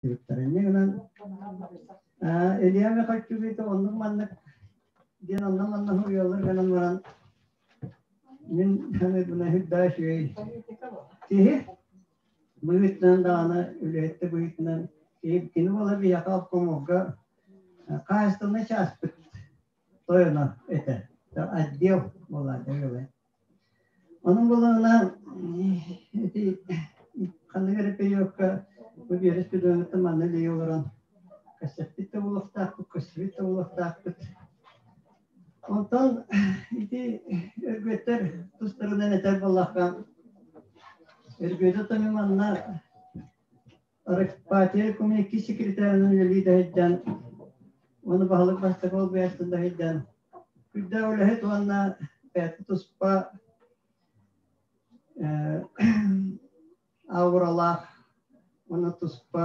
Инньэ гынан Илья Михальчук оннук маннык диэн онно-манна суруйаллар гынан баран мин саныырбына сүрдээх үчүгэй киһи быһыытынан даҕаны үлэһит да быһыытынан кини буолар биһиэхэ обкомолга хаһаайыстыбаннай чааспыт тойоно этэ отдел буолааччы Онон буоллаҕына ити ханнык эрэ периодка бу биэрэс педагогтан манна илии олорон кэпсэппит да буолуохтаахпыт, көрсүбүт да буолуохтаахпыт. Онтон ити өргүөттэр тустарынан этэр буоллахха, Өргүөтү тойон манна Партия коммунистическай секретарынан үлэлии да сылдьан, уонна баһылык бастакы олбуйааччытын да сылдьан, күүрдээх үлэһит уонна бэйэтэ туспа ауралаах уонна туспа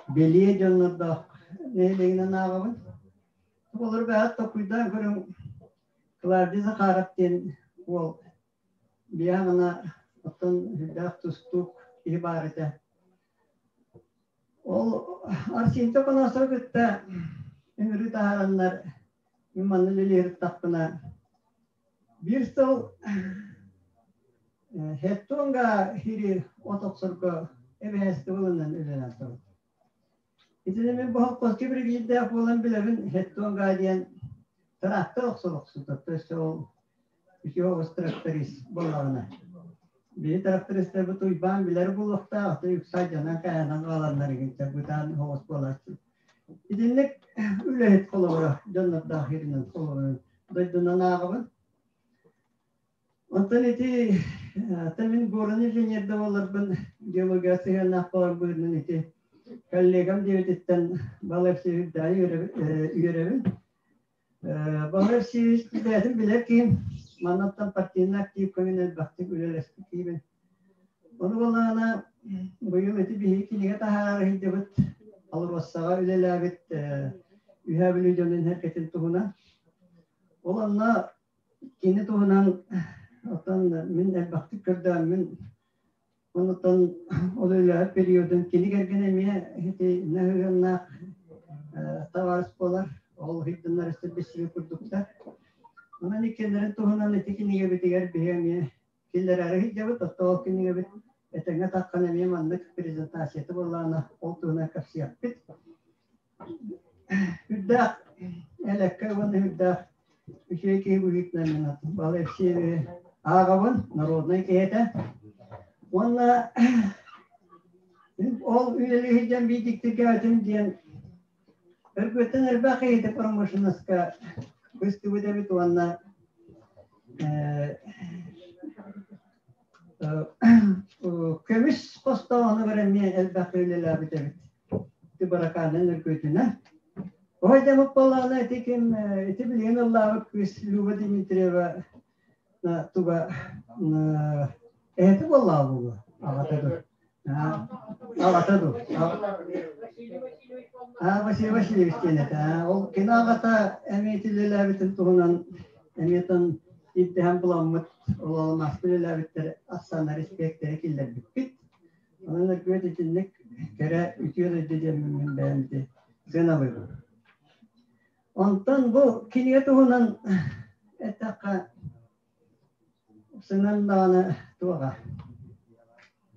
бэлиэ дьоннордоох нэһилиэгинэн ааҕабын. Олору бэйэҕит толкуйдаан көрүҥ, Клавдий Захаров диэн уол Биһиэхэ оттон сүрдээх тустуук киһи баар этэ. Ол Арсентий Афанасовы кытта ыҥырыы таһаараннар мин манна үлэлии сырыттахпына биир сыл Хеттонга хири от охсорго эбэһээсти ылынан үлэлээн турабыт. Итини мин бу холкуоска биригэдьиирдээх буолан билэбин Хеттонга диэн трактор охсор охсута. То есть ол үтүө оҕус тракторист буоллаҕына. Биһи трактористарбыт Уйбаан билэр буолуохтаах, аты үксэ дьонон кайанан хааланнар игинтэ бытаан оҕус буолааччы. Итинник үлэһит холобура дьоннордоох иринэн холобурун дойдунан ааҕабын. Онтон ити мин горный инженер да буоларбын геология сыһыаннаах буоларбын ити коллегам диэбититтэн Баларсевич үөрэбин. Баларсевич бэйэтин билэр киһим. Маннаттан партийнай актив көҥүн элбэхтик үлэлэспит киһибин. Ону буоллаҕына быйыл ити биһиги кинигэ таһаарар сылдьыбыт Алроссаҕа үлэлээбит Үһээ Бүлүү дьонун эркэтин туһунан. Ол онно Кини туһунан оттон мин элбэхтик көрдөөн онуттан ол үлэһит периодун кини кэргэнэ эмиэ ити нөһүгэннээх табаарыс буолар. Ол ыйдыннар өссө билсибит курдуктар. Онон иккиэннэрин туһунан ити кинигэбитигэр биһи эмиэ киллэрээри сылдьабыт. Оттон ол кинигэбит этэҥҥэ таххан эмиэ маннык презентацията буоллаҕына ол туһунан кэпсиэхпит. Үрдээх элэккэ уонна үрдээх үчүгэй киһи быһыытынан мин Балык ааҕабын, народнай киһи этэ. Уонна ол үлэлии сылдьан биир дьиктиргээбитим диэн Өргүөттэн элбэх киһитэ промышленноска быстыбыт эбит уонна көмүс хостооһунугар эмиэ элбэх үлэлээбит эбит. Ити Баракаанын өргүөтүнэ. Ой дьамык буоллаҕына ити ким ити билигин ыллаабыт кыыс Люба Дмитриева туга эһэти буоллаҕа буолуо аҕата ду аҕата ду а Василий Васильевич диэн этэ ол кини аҕата эмиэ итилэлээбитин туһунан эмиэ тон ирдэһэн буламмыт ол алмааска үлэлээбиттэр ахсааннар респектэри киллэрбиппит. Онон өргүөт итинник кэрэ үтүө дойду диэммин мин бэйэм ити сыаналыыбын. Онтон бу кинигэ туһунан эттэххэ сынан даҕаны туоҕа.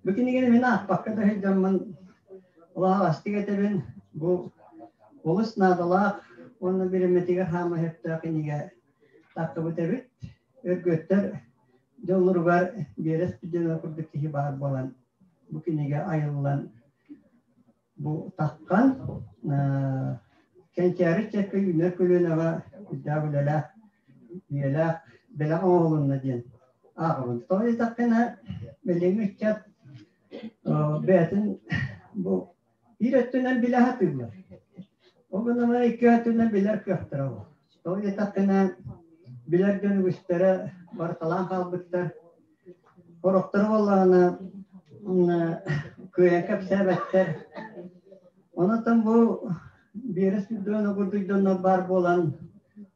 Бу кинигэни мин аахпакка да сылдьаммын улаҕастык этэбин. Бу олус наадалаах уонна бириэмэтигэр хаама сөптөөх кинигэ тахсыбыт эбит. Өргүөттэр дьоллоругар Биэрэс Пиденов курдук киһи баар буолан бу кинигэ айыллан бу таххан кэнчээри чэккэ үүнэр көлүөнэҕэ үрдээх үлэлээх үйэлээх бэлэх оҥоһулунна диэн ааҕабын. Тоҕо диэтэххинэ билиҥҥи ыччат бэйэтин бу биир өттүнэн билэ сатыыллар. Ол гынан икки өттүнэн билэр кыахтара ол. Тоҕо диэтэххинэ билэр дьон үгүстэрэ барыталаан хаалбыттар. Сорохторо буоллаҕына кыайан кэпсээбэттэр. Онон бу Биэрэс Петровна курдук дьоннор баар буолан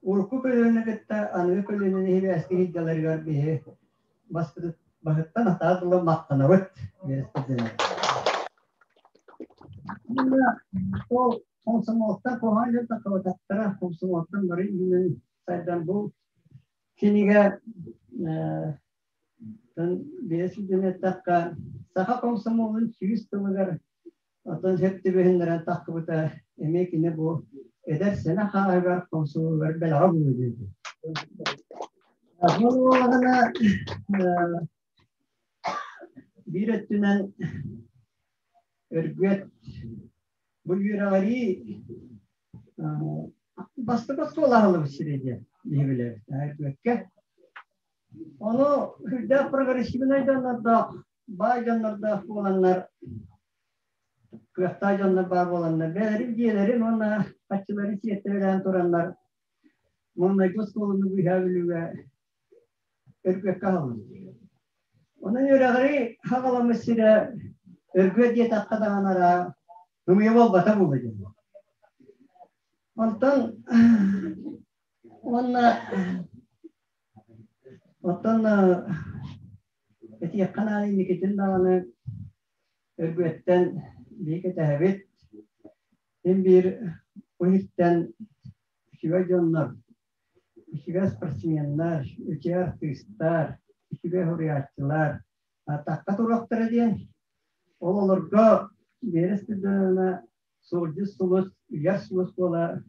урукку көлүөнэ кытта аныгы көлүөнэни сибээскэ сылдьалларыгар биһи баспытыттан атаа тыла махтанабыт Биэрэс Петровна. Ол комсомолтан куһаҕан дьон тахсыбатахтара, комсомолтан бары үүнэн сайдан бу кинигэ биэс сылдьан эттэххэ, саха комсомолун 100 сылыгар оттон сөп түбэһиннэрэн тахсыбыта эмиэ кини бу эдэр сэнэ хааһыгар комсомолугар бэлэҕэ буолуо диэбит. Ол буоллаҕына биир өттүнэн Өргүөт бу үөрэҕирии бастакы остуол аһыллыбыт сирэ диэн биһи билэбит Өргүөккэ. Ону сүрдээх прогрессивнай дьоннордоох, баай дьоннордоох буоланнар, кыахтаах дьоннор баар буоланнар, бэйэлэрин дьиэлэрин уонна хаччыларын сиэттэрэлээн тураннар, маҥнайгы оскуоланы быыһаа Бүлүүгэ Өргүөккэ аһыллыбыт. Онон үөрэҕири хаҕаламмыт сирэ Өргүөт диэтэххэ даҕаны араа ымыйа буолбата буолуо диэн. Онтон уонна оттон этиэххэ наада инникитин даҕаны Өргүөттэн биһи кэтэһэбит. Син биир бу иһиттэн үчүгэй дьоннор үчүгэй спортсменнар, үчүгэй артыыстар, үчүгэй суруйааччылар атахха туруохтара диэн ол олорго Биэрэ Спиридоновна суолдьут сулус, үйэр сулус буола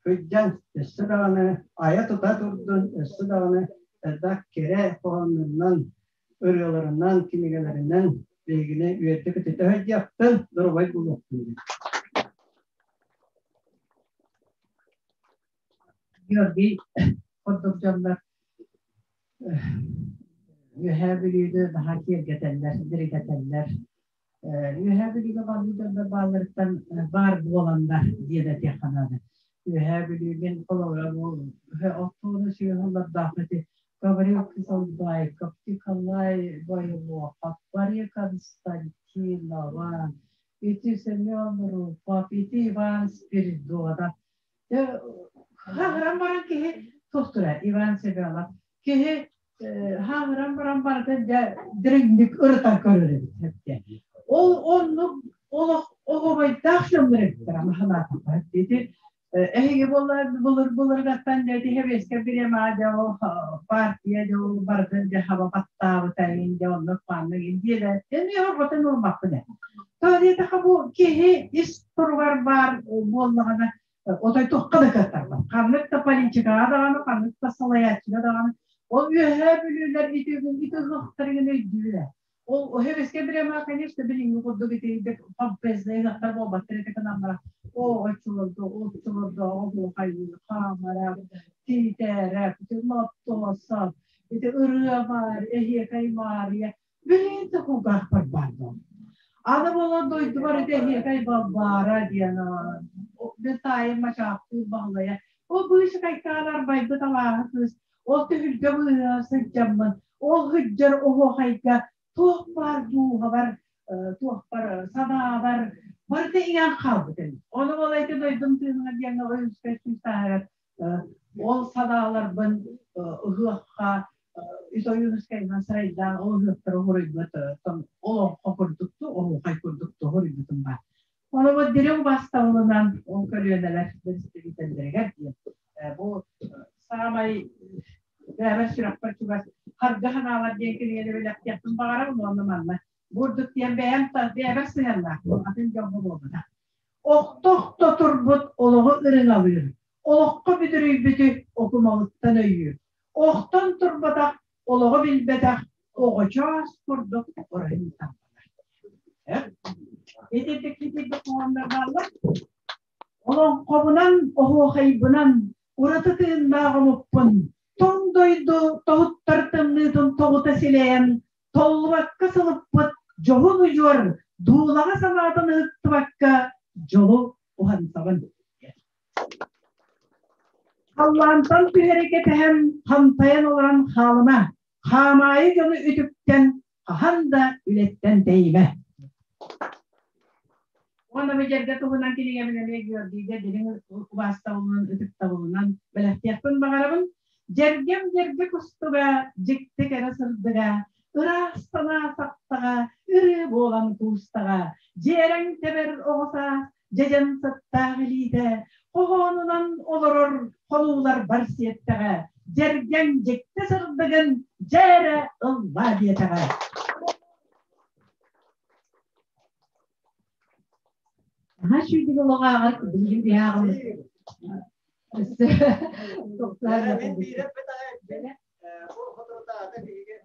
сылдьан өссө даҕаны айа-тута турдун, өссө даҕаны элбэх кэрэ хоһооннорунан, ырыаларынан, кинигэлэринэн биһигини үөрдэ-көтүтэ сылдьыахтын, доруобай буолуохтун диэн. Георгий курдук дьоннор Үөһээ Бүлүүнү наһаа киэргэтэллэр, дириҥэтэллэр. Үөһээ Бүлүүгэ барбыт дьоннор баалларыттан баар буоланнар диэн этиэххэ наада. Үөһээ Бүлүү мин холобура бу оттууну сүөһү ити Гаврил Кысалбайков, Николай Бойлохов, Мария Константинова, ити Семен Руфов, ити Иван Спиридонов. Хаһыран баран киһи туохтура Иван Семенов киһи хаһыран баран барытын дьэ дириҥник ырытан көрөр эбит. Ол оннук олох оҕобойдаах дьоннор эбиттэр ама санаатахха. Ити эһиги буолла былыр былыргаттан дьэ ити хэбиэскэ бириэмэҕэ дьэ ол партия дьэ ол барытын дьэ хаба баттаабыта иин дьэ оннук маннык иин диэлэ эмиэ орботун ылбаппын ээ. Тоҕо диэтэххэ бу киһи ис туругар баар буоллаҕына отой туохха да кыаттарбат. Ханнык да политикаҕа даҕаны, ханнык да салайааччыга даҕаны ол үөһээ бүлүүлэр ити ити ыһыахтарыгын өйдүүлэр. Ол өһөбөскө бирэма, конечно, билиҥҥи курдук итинник помпезный ыһыахтар буолбаттар этэ гынан баран, о оччолорго, оччолордооҕу оһуохайы, хаамара, тиитээрэ, лоттуосап, ити ырыа баар, эһиэхэй Маарыйа, билигин да кулгаахпар баар буол. Аны буолан дойдубар ити эһиэхэй Балбаара диэн мин таайым мачаахтыыр баһылайа. Ол быысыкайкаан арбайбыт алааһы кыыс Ол түһүлгэ быыһыгар сылдьаммын, ол сылдьар оһуохайга туох баар дууһабар, туохпар, санаабар барыта иҥэн хаалбыт эбит. Ону ол эти дойдум тыыныгар диэҥҥэ ойуускай сүүс ол санааларбын ыһыахха үс ойуунускайынан сарайдаан ол ыһыахтары хоруйбут олоҥхо курдукту, оһуохай курдукту хоруйбутум баар. Ону бу дириҥ бастабылынан ол көлүөнэлэр представителлэригэр диэн бу саамай бэйэбэр сүрэхпэр чугас харгы ханаалар диэн кинигэни бэлэхтиэхпин баҕарабын уонна манна бурдук диэн бэйэм бэйэбэр сыһыаннаах атын дьоҥҥо буолбатах. Охто-охто турбут олоҕу ырыҥалыыр, олоххо бүдүрүйбүтү окумалыттан өйүүр. Охтон турбатах, олоҕу билбэтэх оҕочоос курдук оройун тарпалар. Итирдик итирдик хоһооннор бааллар. Олоҥхобунан, оһуохайбынан ураты тыыннаах омукпун, тоҥ дойду тоһуттар тымныытын тоҕута силэйэн, толлубакка сылыппыт дьоһун удьуор дуулаҕа санаатын ыһыктыбакка дьолу уһансабын. Халлаантан түһэри кэтэһэн, хантайан олорон хаалыма, хаамаайы дьону үтүктэн, хаһан да үлэттэн тэйимэ. Уонна бу дьэргэ туһунан кинигэбин эмиэ Георгийга дириҥ убаастабылынан, ытыктабылынан бэлэхтиэхпин баҕарабын. Дьэргэм дьэргэ кустуга, дьикти кэрэ сырдыга, Ыраас санаа сахтаҕа, ырыа буолан куустаҕа, дьиэрэҥ тэбэр оҕо саас дьэдьэн сыттаах илиитэ, хоһоонунан олорор хонуулар бар сиэттэҕэ, дьэргэҥ дьикти сырдыгын дьээрэ ыллаа диэтэҕэ. Наһаа үчүгэй олоҕааҕар билигин биһааҕымыз Мин биирэппит аҕай бу соторутааҕыта биһиги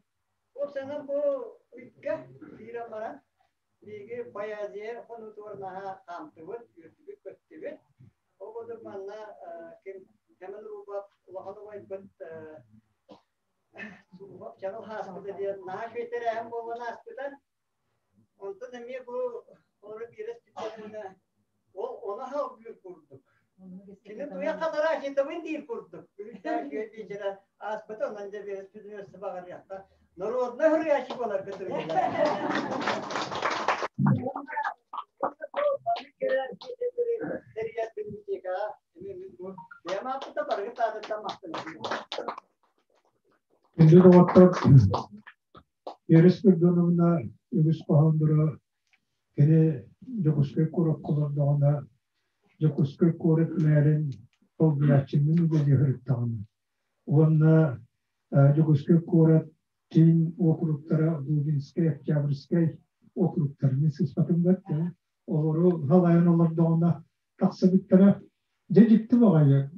уопсайынан бу ыйга киирэн баран биһиги поэзия хонуутугар наһаа хаамтыбыт, үөрдүбүт-көттүбүт. Ол курдук манна ким Семен Рубов улахан убайбыт Чаҕыл Хааспыта диэн наһаа үчүгэй тэрээһин буолан ааспыта. Онтон эмиэ бу олору биэрэ сүттэҕинэ ол ону аһылгыыр курдук. Кини туйа хатара ачытабын диир курдук. Күлүктээх үчүгэй биэчэрэ ааспыта, онон дьэ биэрэспитин өссө баҕарыахха. Народнай суруйааччы буоларга туруйалар. Тэрийэр библиотекаҕа эмиэ мин бу бэйэм ааппыттан барыгыт аатыттан махтанабын. Күндү доҕоттор, Вера Спиридоновна үгүс хоһоонноро кини Дьокуускай куоракка олордоҕуна Дьокуускай куорат мээрин солбуйааччыннын үлэлии сырыттаҕына уонна Дьокуускай куорат киин уокуруктара Дубинскай, Октябрьскай уокуруктарынан сыспатын бэрт олору салайан олордоҕуна тахсыбыттара. Дьэ дьикти баҕайы.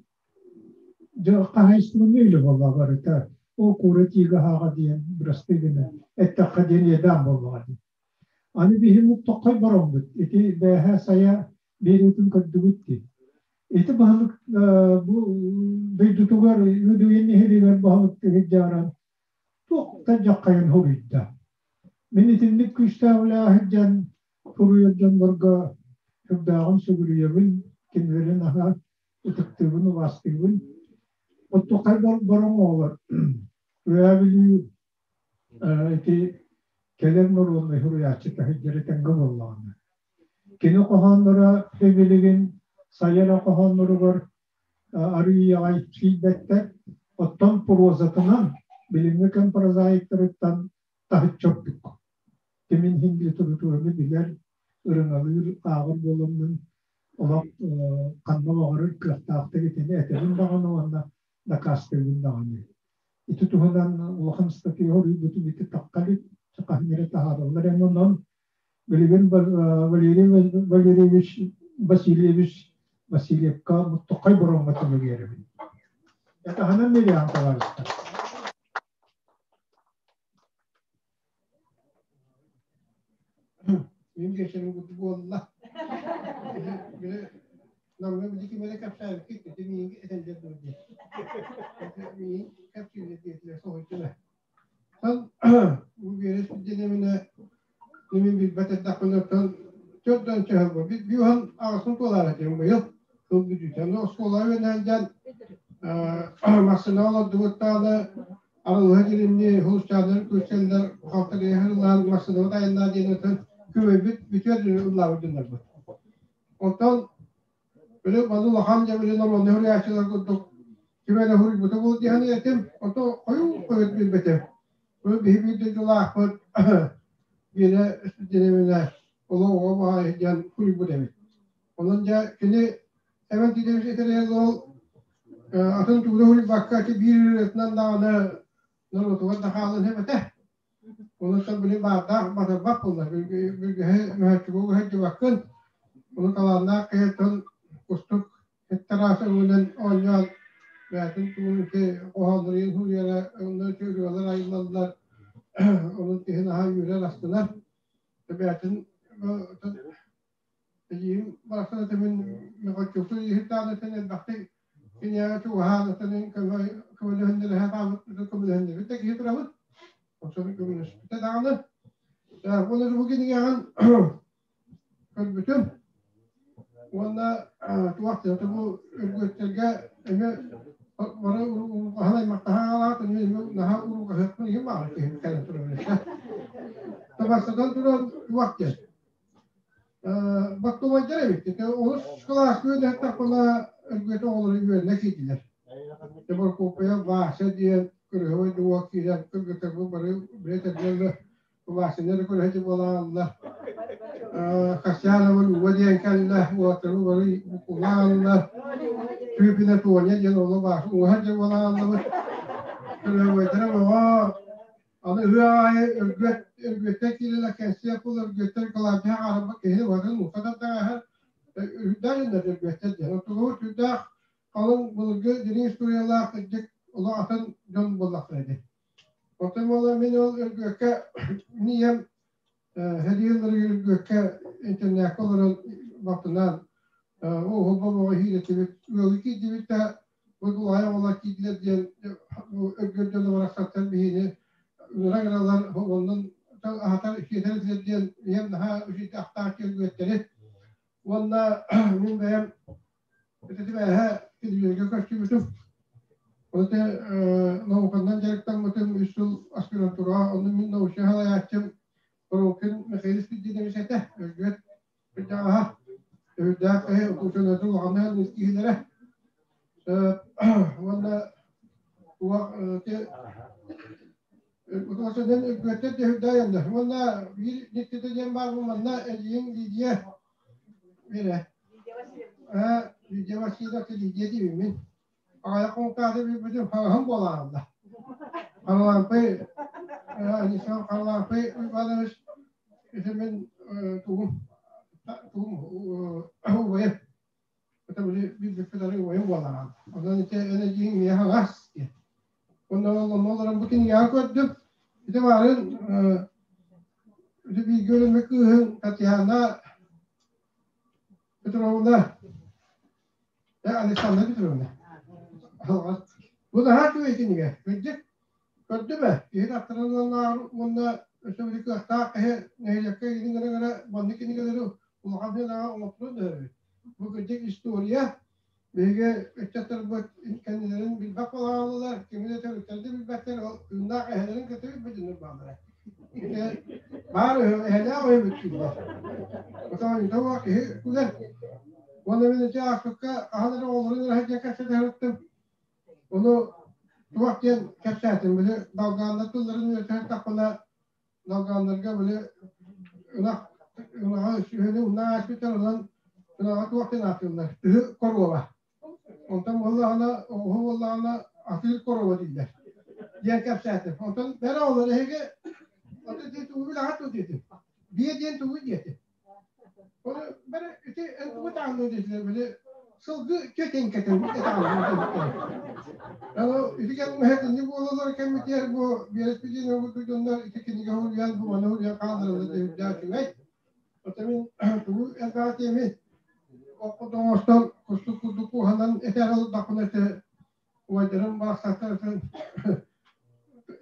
Дьэ хаһаайыстыбаннай үлэ буолла барыта. Ол куорат иигэ-аһааҕа диэн бырастыы гына эттэххэ диэн иэдээн буоллаҕа дии. Аны биһи муттаххай бараммыт. Ити бээһээ сайа биэриитин көрдүгүт дии. Ити баһылык бу дойдутугар Үөдүгэн нэһилиэгэр баһылык дьааран туох да дьаххайын хоруйда. Мин итинник күүстээх үлэҕэ сылдьан суруйар дьоннорго сүрдээҕин сүгүрүйэбин, кинилэри наһаа ытыктыыбын, убаастыыбын. Оттухай бороҥ оҕолор Үөһээ Бүлүү ити кэлэр норуодунай суруйааччы таһырдьа тэҥҥэ буоллаҕына. Кини хоһоонноро билигин сайа эрэ хоһоонноругар арыый аҕай киирбэттэр. Оттон прозатынан билиҥҥи кэм прозаиктарыттан таһыччы ордук. Кимин иһин литератураны билэр, ырыҥалыыр, ааҕар буоламмын олох ханна баҕарар кыахтаахтык итини этэбин даҕаны уонна дакаастыыбын даҕаны. Ити туһунан улахан статья хоруйбутун ити тахха илик, хаһан эрэ таһаараллар эн онон билигин Валерий Валерьевич Васильевич Васильевка муттуххай бороҥҥо түмүгүөрэбин. Этаһынан миллион табаарыстар. Мин кэчэрим курдук буолла. Били Намҥа били ким эрэ кэпсээбиккит ити миигин этэллэр дуо диэн. Миигин кэпсииллэр диэтилэр соһуччу. Сан бу биэрэс диэнэминэ мин билбэт эрдэхпинэ оттон төрдөн чаһылба биуһан аҕысын туолаара диэн быйыл сыл бүтүүтэ. Ону оскуолаҕа үөрэнэн дьон массыына олордубуттааны арылыһа дьиримни хулусчааннар күрсэллэр халтарыйа ыллаан массыынабыт айаннаа диэн өтөн күбөйбүт бүтүөр ыллаабыт дьоннорбут. Онтон били баны улахан дьэ били норуодунай суруйааччылар курдук ким эрэ суруйбута буол диэн этим, ото хойуу хойут билбэтим. Бу биһи биир дойдулаахпыт биирэ дэриэбинэ олох оҕо баҕайы диэн суруйбут эбит. Онон дьэ кини эбэн тиийдэ этэригэр ол атын тугу да суруйбакка ити биир ырыатынан даҕаны норуотугар да хаалан эбэтэ. Онуттан били баардаах батарбат буолла. Бүргэһи мөһөччүгү уһайдыбаккын. Ону талааннаах киһи тыл кустук эттарааса өҥүнэн оонньоон бэйэтин тугун ити хоһооннорун суруйара, онно ырыалар айыллаллар. Онон киһи наһаа үөрэр, астынар. Бэйэтин Эдьиийим барахсан этэмин мөҕөччүктүн иһирдаанытын элбэхтик киниэхэ чугаһаанытын көмөлөһүннэрэһэ хаалбыт көмөлөһүннэрбит да киһи турабыт. Онсон көмөлөспүтэ даҕаны. Уонна бу кинигэҕин көрбүтүм. Уонна туох диэн бу өргүөттэргэ эмиэ бары уругаһан аймахтаһан аҕалаат эмиэ наһаа уругаһыахпын иһин баҕар киһи кэлэн турар. Табарсатан туран туох диэн Бактубайдар эбит. Ити олус кылааска үөрэнэхтэхпинэ, өлгүөтэ оҕолору үөрэнэ киирдилэр. Борокуоппайа Вася диэн Кырыһыбай дуо киирэн кыргыттарбы бары билэ Васина көрөһү буолаалла. Касьянова Люба диэн кэллэ, уолаттары бары букулаалла. Түүпүнэ Тоня диэн оло баар, уҥуһар диэн буолааллабыт. Кырыһыбайдара бөҕө. Аны ыа аайы өргүөт, өргүөттэн киирэлэр кэнсиэр пул өргүөттэн кылаабдьа аарабыт киһи барытын ука тартаҕаһар. Үрдээх дьоннор өргүөттэр диэн. Оттугу сүрдээх халыҥ былыргы дириҥ историялаах кырдьык олох атын дьон буоллахтара ити. Оттон буолла мин ол Өргүөккэ мин ийэм сэрии ылларыгар Өргүөккэ интернакка олорон балтынаан уһулба боҕо иһиирэтибит ыалы киирдибит да бу тулаайах оҕолор киирдилэр диэн Өргүөт дьоно барахсаттар биһини ыҥыра-ыҥыралар оннун аһатар сиэтэр этилэр диэн ийэм наһаа үчүгэй ахтаах Өргүөттэри уонна мин бэйэм ити бээһэ телевизорга көрсүбүтүм. Ол те науканан дьарыктаммытым үс сыл аспирантураҕа, онно мин научнай салайааччым Сорокин Михаил Спиридонович этэ, Өргүөт кырдьаҕаһа, өйдөөх киһи, учуонайдар улаханнык киһилэрэ. Уонна туох Утуосанан Өргүөттэр дөһүрдээх Уонна биир дьиктитэ диэн баар бу манна эдьиийиҥ Лидия Мирэ. Лидия Васильевна Лидия диибин мин. Аҕайах хонуктаахта билбитим хараһым буолаалла. Харалаампый Анисам Харалаампый Иванович ити мин тугум тугум убайым. Это били билбиппит убайым буолаалла. Онон ити эн эдьиийиҥ миэхэ хаҥас диэн. Онно онно олорон бу кинигэҕэ көрдүм. Ити баарын ити бииргэ өлөммүт кыыһын Татьяна Петровна, Александра Петровна. Бу наһаа үчүгэй кинигэ. Кырдьык, көрдүм ээ. Киһи тахтарынан уонна өссө били кыахтаах киһи нэһилиэккэ игин гына-гына маннык кинигэлэри улахан сыанаҕа оҥотторон дөһөрбүт. Бу кырдьык история. Биһиги ыччаттарбыт кэннилэрин билбэт буолааллар, кими да төрүттэрин да билбэттэр, ол тыыннаах эһэлэрин кытта билбэт дьоннор бааллара. Баар эһэлээх өйбүт киирдэ. Отоонньута киһи күлэр. Уонна мин ити ааспыкка хаһан эрэ оҕолорун эрэ сылдьан кэпсэтэ сырыттым. Ону туох диэн кэпсээтим, били долгааннар тылларын үөрэтэ сырыттахпына, долгааннарга били ынах ынаҕа сүөһүнү умна ааспыттар, онон ынаҕа туох диэн ааттыыллар? Тыһы коруоба. Онтон буоллаҕына, оҕуһу буоллаҕына атыыр корова дииллэр диэн кэпсээтим. Онтон бэрэ олор эһиги ити тугу билэҕит дуо диэтим. Биэ диэн тугу диэтим. Ону бэрэ ити эн тугу таанныы диэтилэр били сылгы чөтүҥкэтин этаҕын. Аны ити кэмҥэ итинник буолалар кэммитигэр бу биэрэспи диэн курдук дьоннор ити кинигэ суруйан бу маны суруйан хааллараллар диэбиттээх үчүгэй. Оттон мин тугу элбэҕи этиэмий? Оҥостон кустук курдук куоһанан этээр олордохпуна ити убайдарым барахсаттар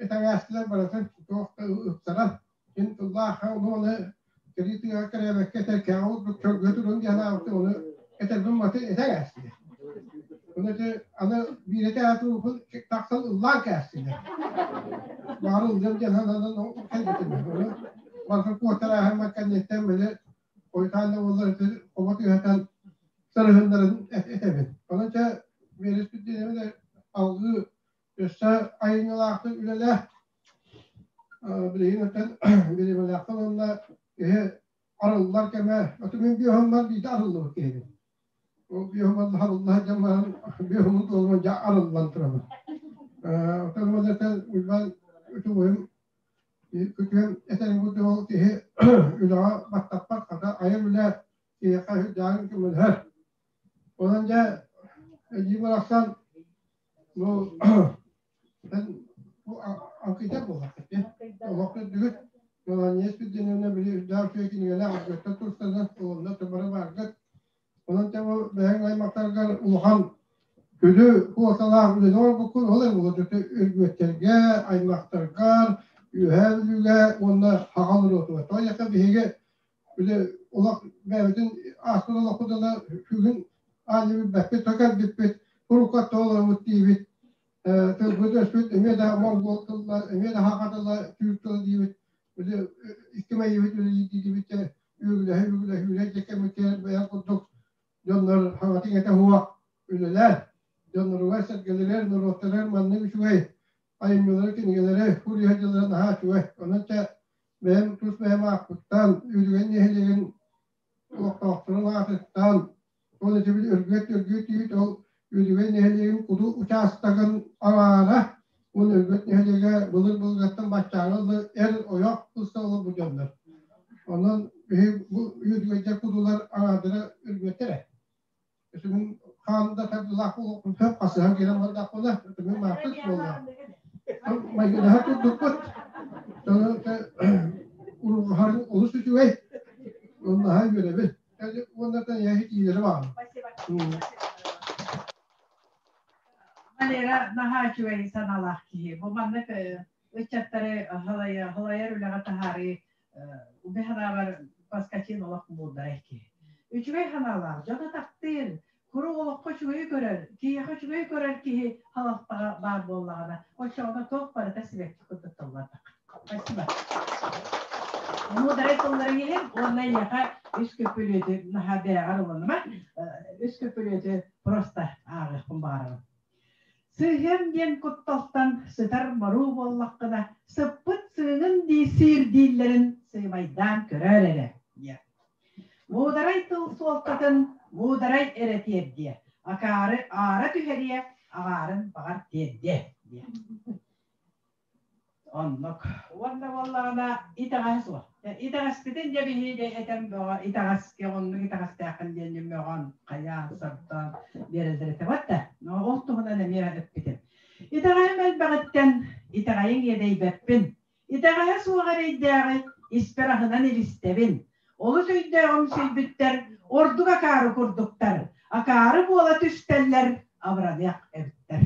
этэҥээстилэр барытын туох да ыпсаран син тыллаах ону ону кэрии тыаҕа кэрээбэккэ этэркээҕэ курдук чөргө турун диэн аабыты ону этэрбин баты этэҥээстилэр. Ону ити аны биир этээт тахсан ыллаан кээстилэр. Баары ыллыам диэн сананан кэлбитим. Ону барытын куотарааһын кэнниттэн били Ойутаан да буоллар ити хобо түһэтэн сарыһыннарын этэбин. Онон чэ биэриспит диэнэбин алгыы өссө айымньылаахтык үлэлээ. Билигин өттөн бириэмэлээхтэн уонна киһи арыллар кэмэ. Оту мин биоһуммар биирдэ арыллыбыт киһибин. Ол биоһуммар арылла сылдьан баран биоһуммун туолуман дьэ арыллан турабын. Оттон уонна Уйбаан үтүгүм Күтүөм этэрин курдук ол киһи үлэҕэ баттаппат, хата айар үлэ киһиэхэ сүрдээҕин көмөлөһөр. Онон дьэ эдьиий барахсан бу бу алкыйдар буоллаххыт дии. Олох көрдүгүт. Мелания Спиридоновна били үрдээх үчүгэй кинигэлээх Өргөттөн тустарынан онно тыбары бааргыт. Онон дьэ бу бэйэҥ аймахтаргар улахан күлү куоталаах үлэни оҥорбуккун, ол эрэ буолуо өргүөттэргэ, аймахтаргар, Үөһээ Бүлүүгэ уонна Хаҕал норуотугар. Тоҕо диэххэ биһиги били олох бэйэбитин ааспыт олохпут ыла бүгүн аанньа билбэппит, то кэлбиппит, урукку олоробут диибит, тылбыт-өспүт эмиэ да монгол тылла, эмиэ да саха тыла, түүр тыла диибит, били икки мэйиибит үлэлиир диибит, үөгүлэһэ үөгүлэһэ үлэ кэмитиэр бэйэм курдук дьоннор хаҥатын этэ суох үлэлээн дьонноругар сэргэлэригэр норуоттарыгар маннык үчүгэй айымньылары кинигэлэри суруйа сылдьаллара наһаа үчүгэй. Онон чэ бэйэм тус бэйэм аахпыттан, Үөдүгэй нэһилиэгин олохтоохторун аатыттан, ол ити Өргүөт Өргүөт үүт ол Үөдүгэй нэһилиэгин куду учаастагын аҥаара уонна Өргүөт нэһилиэгэ былыр-былыргаттан баччааҥҥа дылы эр-ойох ылса олорбут дьоннор. Онон биһи бу Үөдүгэйдэр кудулар аҥаардара Өргүөттэр ээ. Үтүмүн хаан да тардылаах буолуохпун сөп, хасыһан киирэн бардахпына, үтүмүн мааппыт буолла. Майгынаһа курдукпут. Уруһарын олус үчүгэй. Оннаһа үөрэбин. Уонна иилэри баҕарабын. Валера наһаа үчүгэй санаалаах киһи. Бу маннык ыччаттары халайар үлэҕэ таһаарыы убэ санаабар Паскачин олох муударай киһи. Үчүгэй санаалаах, дьону таптыыр, куруук олоххо үчүгэйи көрөр, киһиэхэ үчүгэйи көрөр киһи халалтаҕа баар буоллаҕына, оччоҕуна туох барыта сибэкки курдук тыллардах. Спасибо. Муударай тылларыҥ иһин уонна эйиэхэ үс көпүлүөтү наһаа бэйэҕэр ылыныма, үс көпүлүөтү просто ааҕыахпын баҕарабын. Сыһыан диэн кутталтан сытар моруу буоллаххына, сыппыт сыыҥын дии сиир дииллэрин сыымайдаан көрөөр эрэ диэ. Муударай тыл суолтатын муударай эрэ тиэрдиэ, акаары аара түһэриэ, аҕаарын баҕар тиэрдиэ диэ. Оннук. Уонна буоллаҕына итэҕэһэ суох. Итэҕэспитин дьэ биһиги этэн бөҕө итэҕэскэ оннук итэҕэстээххин диэн мөҕөн, хайаан, сордоон биэрэллэр этэ да. Ол туһунан эмиэ эппитим. Итэҕэһим элбэҕиттэн итэҕэйиҥ иэдэйбэппин. Итэҕэһэ суох эрэйдээҕи испэр аһынан илистэбин. Олус өйдөөҕүм сүүйбүттэр ордук акаары курдуктар. Акаары буола түстэллэр абыраныах эбиттэр.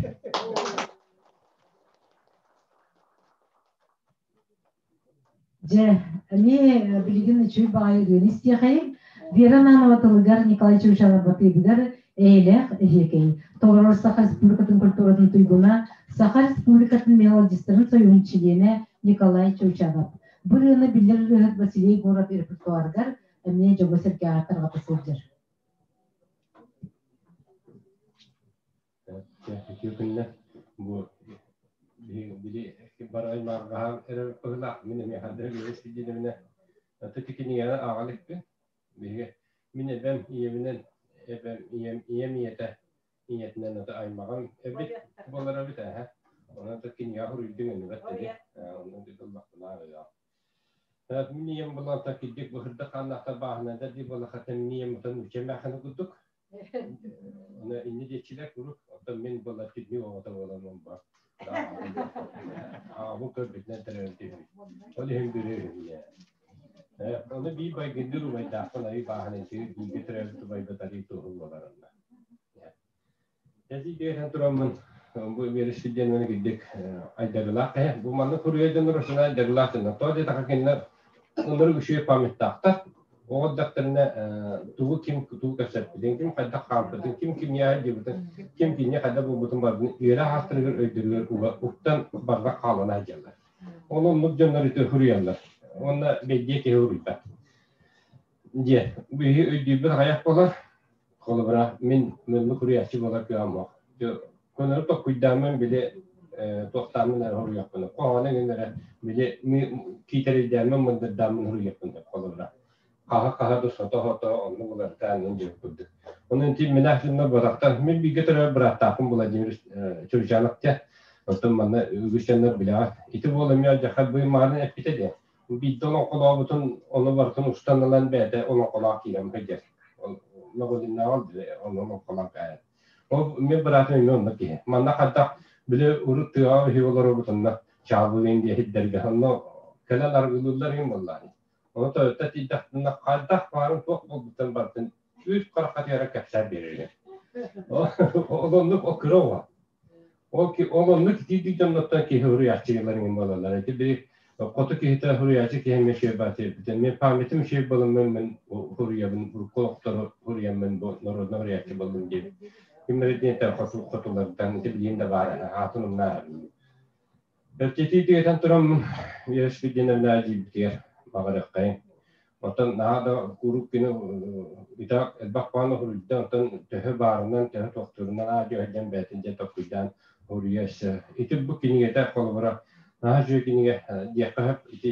Дьэ, эмиэ билигин үчүгэй баҕайы ырыаны истиэхэйиҥ. Вера Нанова тылыгар Николай Чучалов батыыбыгар эйэлээх эһиэкэй толорор Саха Республикатын культуратын туйгуна, Саха Республикатын мелодистарын союһун чилиэнэ Николай Чучалов. Бу ырыаны биллэр ырыаһыт Василий Егоров репертуарыгар эмиэ дьоҥҥо-сэргэҕэ тарҕата сылдьар. Үтүө күннэр. Бу били барай мааргаһаан эрэр быһыылаах мин эмиэ ханна үөрэ сылдьыбына ити кинигэни ааҕа иликпин. Биһиги мин эбэм ийэбинэн эбэм ийэм ийэм ийэтэ ийэтинэн аты аймаҕым эбит буолар эбит эһэ. Онон да кинигэ суруйдуҥ иннибэт дири. Онон тыллахпына ааҕыаҕым. Мин ийэм булаата кирдик быһырда хааннаахтар бааһынайдар дии буоллахха мин ийэм отон үчэ эмээххини курдук Оны инни диэччилэр куруук, оттон мин буолар кидни оҕото буоламмын бар. Аҕабын көрбүтүнэн төрөөн түһүм. Ол иһин бүрүөһүм Оны биир байгындыр убайдаахпын айыы бааһынан бииргэ төрөөбүт убайбыт арыы туоһу буолар онно. Эти диэтэн тураммын бу үөрүс диэн кирдик айдарылаах кэһэ. Бу манна суруйа дьон урусуна айдарылаах дьоннор. Тоҕо диэтэххэ кинилэр ынырык үчүгэй памяттаахтар. Оҕо эрдэхтэринэ тугу ким тугу кэпсэппитин, ким хайдах хаампытын, ким кимиэхэ дьыбытын, ким кинини хайдах булбутун барытын үөрэх аастарыгар өйдөрүгэр уга уктан барҕа хаалан сылдьаллар. Ол оннук дьоннор ити суруйаллар. Уонна бэйдиэ киһи уруйбат. Дьиэ, биһи өйдүүрбүт аҕыйах буолар. Холобура, мин муннук суруйааччы буолар кыаҕым суох. Көнөрү толкуйдааммын били туохтааммын эрэ суруйуохпун. Хоһоону эҥин эрэ били киитэрэйдээммин мындырдааммын суруйуохпун сөп холобура. Хаһа-хаһа да сото-сото оннук уларытаан ин диэбит курдук. Онон ити минээх дьоннор буотахтар. Мин бииргэ төрөөбүт бырааттаахпын Владимир Чурчанов диэн. Оттон манна үгүс дьоннор билэҕит. Ити буол эмиэ алдьархай быймаарын эппитэ диэн. Биирдэ олоҥхолообутун ону барытын устан ылан бэйэтэ олоҥхолоох киирэн сылдьар. Ноҕодиннааҕы ону олоҥхолоох кээһэр. Ол мин быраатым эмиэ оннук киһи. Манна хайдах били урут тыаҕа үһү олоробут онно чаабылыын диэ иһирдэргэ онно кэлэн арыгылыыллар игин буоллаҕа. Ону тойотто тиийдэхпинэ хайдах баарын туох буолбуттан барытын үүт харахха тиэрэ кэпсээн биэрэр. Ол оннук ол кыра оҕо. Ол ол оннук итиирдик дьоннортон киһи суруйааччылар иҥин буолаллар. Ити били хоту киһитэ суруйааччы киһи эмиэ үчүгэй баатыйбыта. Мин памятым үчүгэй буоламмын мин суруйабын, урукку олохтору суруйаммын бу народнай суруйааччы буоллум диэбит. Ким эрэ диэн этэр хоту хотулардан ити билигин да баар аатын умнаа. Бэртитии тиэтэн тураммын үөспүт диэн эбнээ диирбитигэр баҕарыаххайыҥ. Оттон наһаа да куруук кини итак элбэх бааны суруйда, оттон төһө баарынан, төһө тохтуурунан аа дьүһүйдэн бэйэтин дьэ толкуйдаан Хоруйа өссө ити бу кинигэтэ холобура наһаа үчүгэй кинигэ диэххэ сөп ити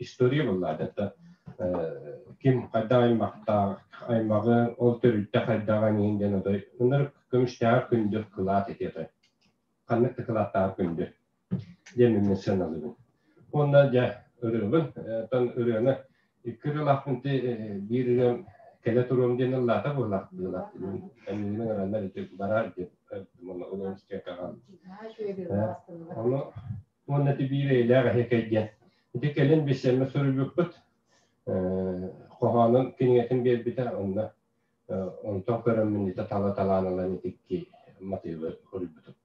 история буоллаата ким хайдах аймахтаах аймаҕы ол төрүттэ хайдаҕын иһин диэн отой ынырык көмүстээҕэр күндү кылаат ити отой ханнык да кылааттааҕар күндү диэн мин сыаналыыбын уонна дьэ ырыабын оттон ырыаны икки ырыалаахпын ити биир ырыам кэлэ туруом диэн ыллаата быһыылаах быһыылаах эмиин ыҥыраннар ити бараар диэн ону уонна ити биир эйэлээх эһэкэй диэн ити кэлин биссэммэ суруйбуппут хоһоонун кинигэтин биэрбитэ онно онтон көрөммүн ити тала талаан ылан итикки матыыбы суруйбутум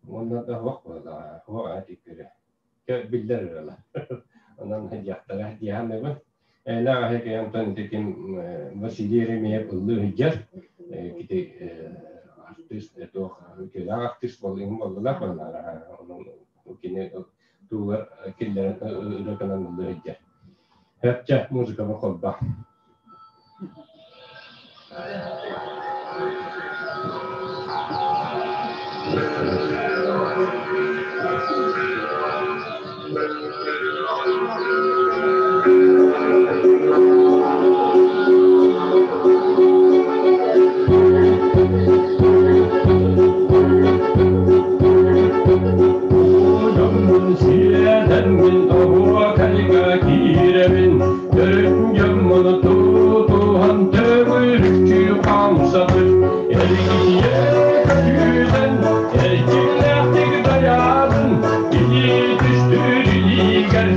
уонна да суох буоллаҕа суох ээ тиккири биллэр ырыалар онон дьахтара диэханыбын элээх эһэкэй онтон ити ким Василий Еремеев ыллыы сылдьар кити артыыс туох үтүөлээх артыыс буолла буоллулар онон кини тугар киллэрэн ырыатынан ыллыы сылдьар Хэпчэ музыкабын холбоо Сиэдэммин оһуокайга киирэбин Төрүт дьоммун тутуһан төгүрүччү хамсатып, эргийэ көтүүтэн, эрчимнээхтик дайаабын, илии түстүүр илиигэр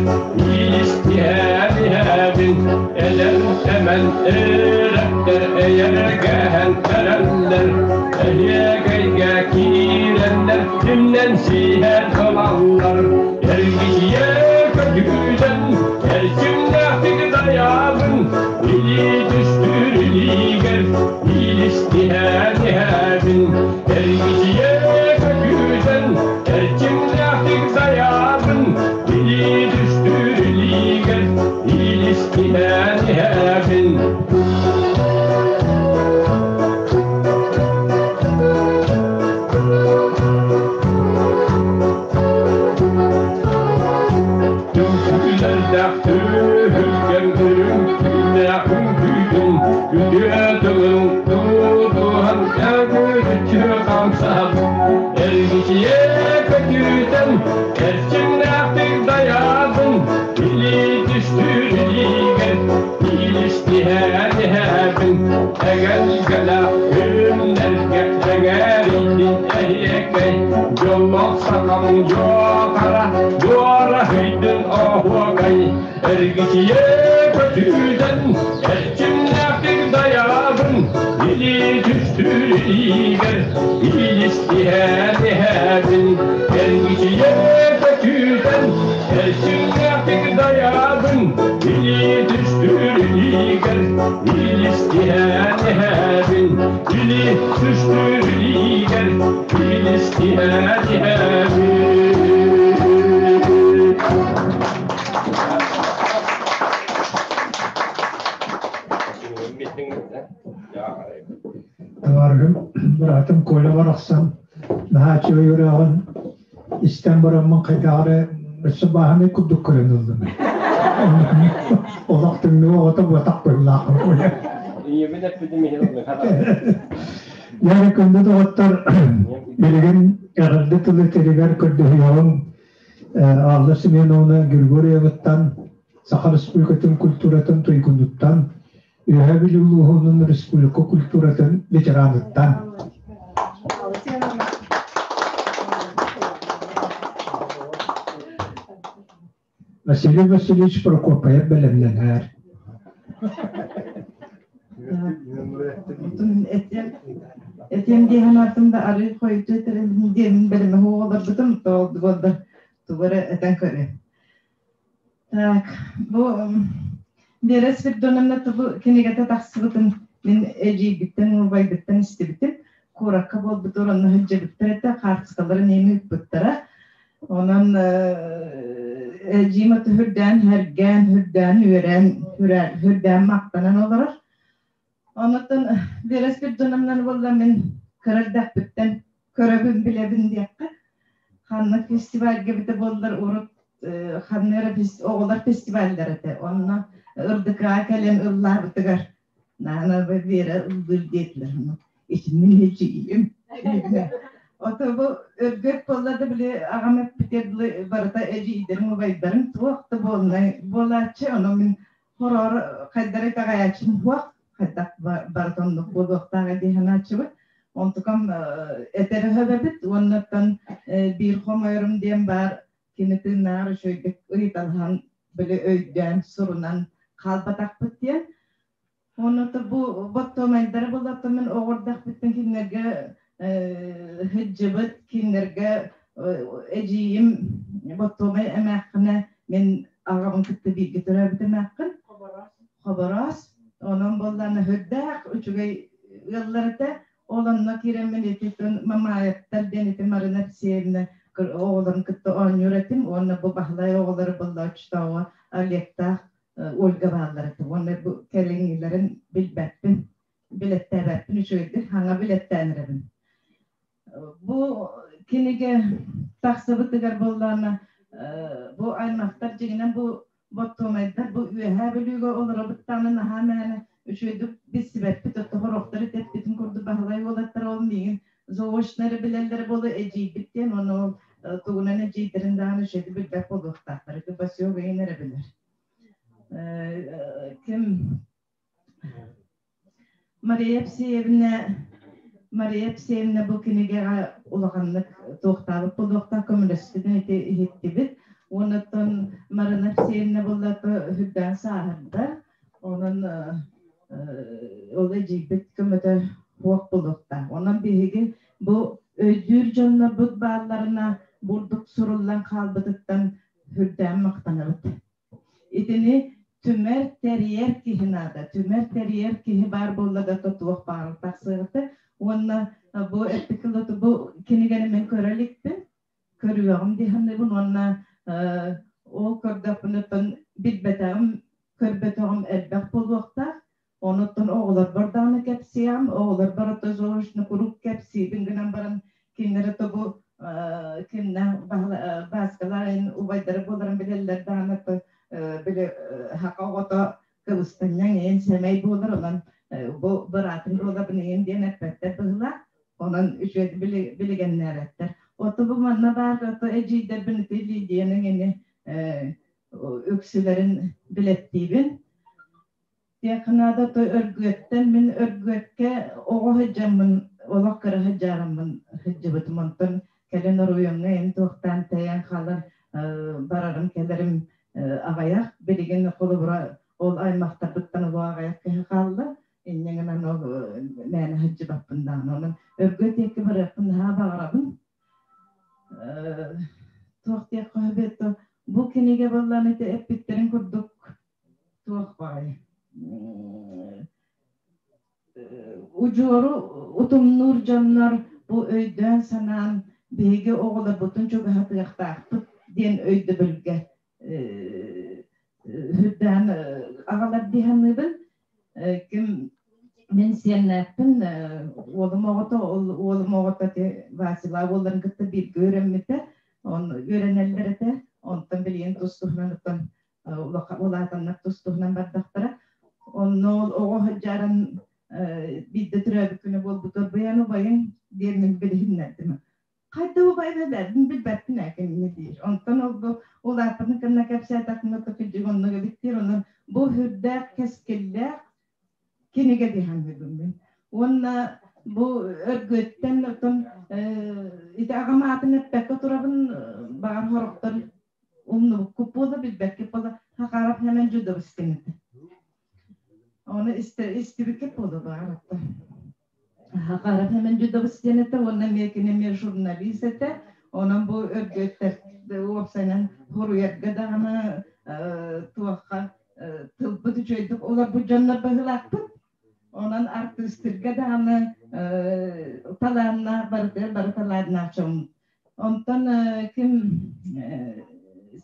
иилистиһэн иһэбин, эдэр эмэн эрэттэр эйэргэһэн эрэллэр, эһиэгэйгэ киирэннэр имнэн сиһэн ылаллар, эргийэ көтүүтэн, Эрчимнээхтик дайаабын, илии түстүүр илиигэр, иилистиһэн иһэбин. Эргичийэ көтүүтэн, эрчимнээхтик дайаабын, илии түстүүр илиигэр, иилистиһэн иһэбин. Түмсүүлэрдээх түһүлгэм үрүҥ түүнээх үҥкүүтүн үтүө тылын тутуһан төгүрүччү хамсаһан эргичийэ көтүүтэн эрчимнээхтик дайаабын илии түстүүр илиигэр иилистиһэн иһэбин эгэлгэлээх күннэргэ эҥээрийдин эһиэкэй дьоллоох сахам дьуохара дуораһыйдын оһуокай эргичийэ көтүүтэн эрчимнээхтик дайаабын илии түстүүр илиигэр иилистиһэн иһэбин эргичийэ көтүүтэн эрчимнээхтик дайаабын илии түстүүр илиигэр иилистиһэн иһэбин илии түстүүр илиигэр иилистиһэн иһэбин. Табаарыһым, быраатым Коля барахсан наһаа үчүгэй үрэҕин истэн бараммын хайдах эрэ өссө бааһынай курдук көрөн ыллым. Олох тымныы оҕото буотах быһыылаахпын Коля. Ийэбин эппитим иһин Яра күндү доҕоттор, билигин эҕэрдэ тылы тэригэр көрдөһүөҕүҥ Алла Семеновна Григорьеваттан, Саха Республикатын культуратын туйгунуттан, Үөһээ Бүлүү улууһунун республика культуратын ветераныттан. Василий Васильевич Прокопьев бэлэмнэнэр. Этиэм диэһэн артым да арыы хойуту этэрин диэн бэлэмэ оҕолорбутум тоолду тугу эрэ этэн көрүө. Так, бу Вера Спиридоновна тубу кинигэтэ тахсыбытын мин эдьиийбиттэн, убайбыттан истибитим. Куоракка буолбут уронна сылдьыбыттар этэ, хаартыскаларын иһин ыыппыттара. Онон эдьиийим аты үрдээн, һэргээн, үрдээн, үөрэн, үрдээн махтанан олорор. Онуттан Вера Спиридоновнаны буолла мин кыра эрдэхпиттэн көрөбүн, билэбин диэххэ. Ханнык фестивальга бите буоллар урут ханна эрэ оҕолор фестиваллар этэ. Онно ырдыкаа кэлэн ыллаабытыгар наана Вера ыллыыр диэтилэр. Итинни эдьиийим. Ото бу өргөт буолла да били аҕам эппитэ дылы барыта эдьиийдэрим убайдарым туох да буолнай буолааччы. Ону мин хороор хайдары итэҕэйээччим суох. Хайдах барыта оннук буолуохтааҕа дии санааччыбыт. Онтукам этэр өһөбөбүт уоннаттан биир хомойорум диэн баар кини тыыннааҕар үчүгэйдик ыйыталаһан били өйдөөн сурунан хаалбатахпыт диэн. Онно бу боттуомайдары буллаттан мин оҕордахпыттан кинилэргэ сылдьыбыт, кинилэргэ эдьиийим боттуомай эмээххинэ мин аҕабын кытта бииргэ төрөөбүт эмээххин. Хобороос. Онон буоллаана сүрдээх үчүгэй ыаллар этэ. Ол онно киирэммин ититин Мамаевтар диэн ити Марина Алексеевна оҕолорун кытта оонньуур этим уонна бу Баһылай оҕолоро буллаоччутооҕу Олегтаах Ольга бааллар этэ. Уонна бу кэлиҥҥилэрин билбэппин, билэттээбэппин үчүгэйдик хаҥа билэттээн эрэбин. Бу кинигэ тахсыбытыгар буоллаҕына бу аймахтар дьиҥинэн бу Боттуонайдар бу Үөһээ Бүлүүгэ олоробуттаҕына наһаа мээнэ үчүгэйдик билсибэппит, оттон сорохтор этэппитин курдук Баһылай уолаттара ол миигин заочно эрэ билэллэрэ буолуо эдьиийбит диэн уонна ол тугунан эдьиийдэрин даҕаны үчүгэйдик билбэт буолуохтаахтар. Ити Васёк ыйын эрэ билэр. Ким Мария Евсеевна Мария Евсеевна бу кинигэҕэ улаханнык туохтаабыт буолуохтаах көмөлөспүтүн ити иһиттибит. Уоннаттан Марина Евсеевна буоллата үрдээн сааһырда. Онон ол эдьиийбит көмөтө суох буолуохтаах. Онон биһиги бу өйдүүр дьоннорбут баалларына бурдук суруллан хаалбытыттан үрдээн махтанабыт. Итини түмэр, тэрийэр киһи наада. Түмэр, тэрийэр киһи баар буолла да туох баҕар тахсыаҕыта. Уонна бу эппикилоту бу кинигэни мин көрө иликпин, көрүөҕүм дии саныыбын уонна ол көрдөхпүнүттэн билбэтэҕим, көрбөтөҕүм элбэх буолуохтаах. Онуттан оҕолорбор даҕаны кэпсиэҕим, оҕолорбор ото золушны куруук кэпсиибин гынан баран кинилэри то бу кимнэ Бааскалаайын убайдара буоларын билэллэр даҕаны то били хака оҕото кыбыстанньаҥ иһин сэмэй буолар, онон бу быраатын буолабын иһин диэн эппэттэр быһыылаах. Онон үчүгэй билигэннээбэттэр. Ото бу манна баар ото эдьиийдэрбин ити Лидияның ини үксүлэрин билэттиибин. Тиэхинаада то Өргүөттэн мин Өргүөккэ оҕо сылдьаммын, олох кыра сылдьаарыммын сылдьыбытым. Онтон кэлин оройуоҥҥа эн туохтаан тэйэн хаалан барарым кэлэрим аҕыйах. Билигин холобура ол аймахтарбыттан олох аҕыйах киһи хаалла. Инньэ гынан ол мээнэ сылдьыбаппын даҕаны. Онон Өргүөт диэки барыахпын наһаа баҕарабын. Туох диэххэ сөбүй бу кинигэ буоллаан ити эппиттэрин курдук туох баҕайы удьуору утумнуур дьоннор бу өйдөөн-санаан биһиги оҕолорбутун чугаһатыахтаахпыт диэн өйдөбүлгэ үрдээн аҕалар дии саныыбын. Ким мин сиэннээхпин уолум оҕото ол уолум оҕото ити Васила уолларын кытта бииргэ үөрэммитэ он үөрэнэллэр этэ онтон билигин тус-туһунан оттон улаатаннар тус-туһунан бардахтара. Онно ол оҕо сылдьарын биирдэ төрөөбүт күнэ буолбутугар быйан убайыҥ диэн мин билиһиннэрдим. Хайда убайын эбэрдин билбэппин ээ кинини диир. Онтон ол бу улааппытын кэннэ кэпсээтэхпинэ кырдьык оннук эбит диир. Онон бу сүрдээх кэскиллээх кинигэ дии саныыбын мин. Уонна бу өргүөттэн оттон ити аҕам аатын эппэккэ турабын баҕар сорохтор умнубуккут буола билбэккит буола хахаарап хэмэн дьудабыстыҥ этэ. Оны истибиккит буола баар атта. Хахаарап хэмэн дьудабыс диэн этэ уонна эмиэ кини эмиэ журналист этэ. Онон бу өргүөттэр уопсайынан хоруйарга даҕаны туохха тылбыт үчүгэйдик олорбут дьоннор быһыылаахпыт. Онон артыыстырга даҕаны талааннаах барытыгар бары талааннаах дьоммут. Онтон ким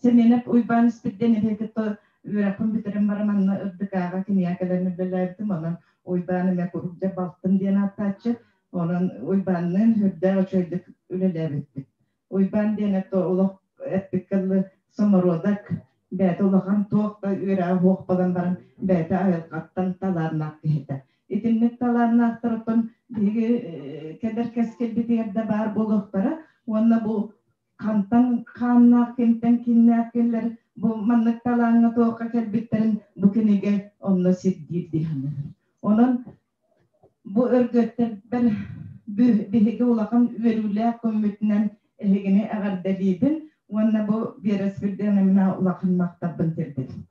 Семенов Уйбаан Испирдиэн эһэ кытта үөрэхпин бүтэрэн баран манна ырдыкааҕа кинигэ кэлэн үлэлээбитим. Онон Уйбаан эмэ куруук дьэ балтым диэн ааттааччы. Онон Уйбаанныын сүрдээх үчүгэйдик үлэлээбиппит. Уйбаан диэн это олох эппиккэ самородок бэйэтэ улахан туох да үөрээ суох буолан баран бэйэтэ айылҕаттан талааннаах киһитэ. Итинник талааннаахтар оттон биһиги кэлэр кэскилбитигэр да баар буолуохтара уонна бу хантан хааннаах кимтэн кимнээх кэллэр бу маннык талааҥҥа туохха кэлбиттэрин бу кинигэ онно сирдиир дии саныыбын. Онон бу өргөттөрбөр биһиги улахан үөрүүлээх күммүтүнэн эһигини эҕэрдэлиибин уонна бу Вера Спиридоновна улахан махталбын тиэрдэбин.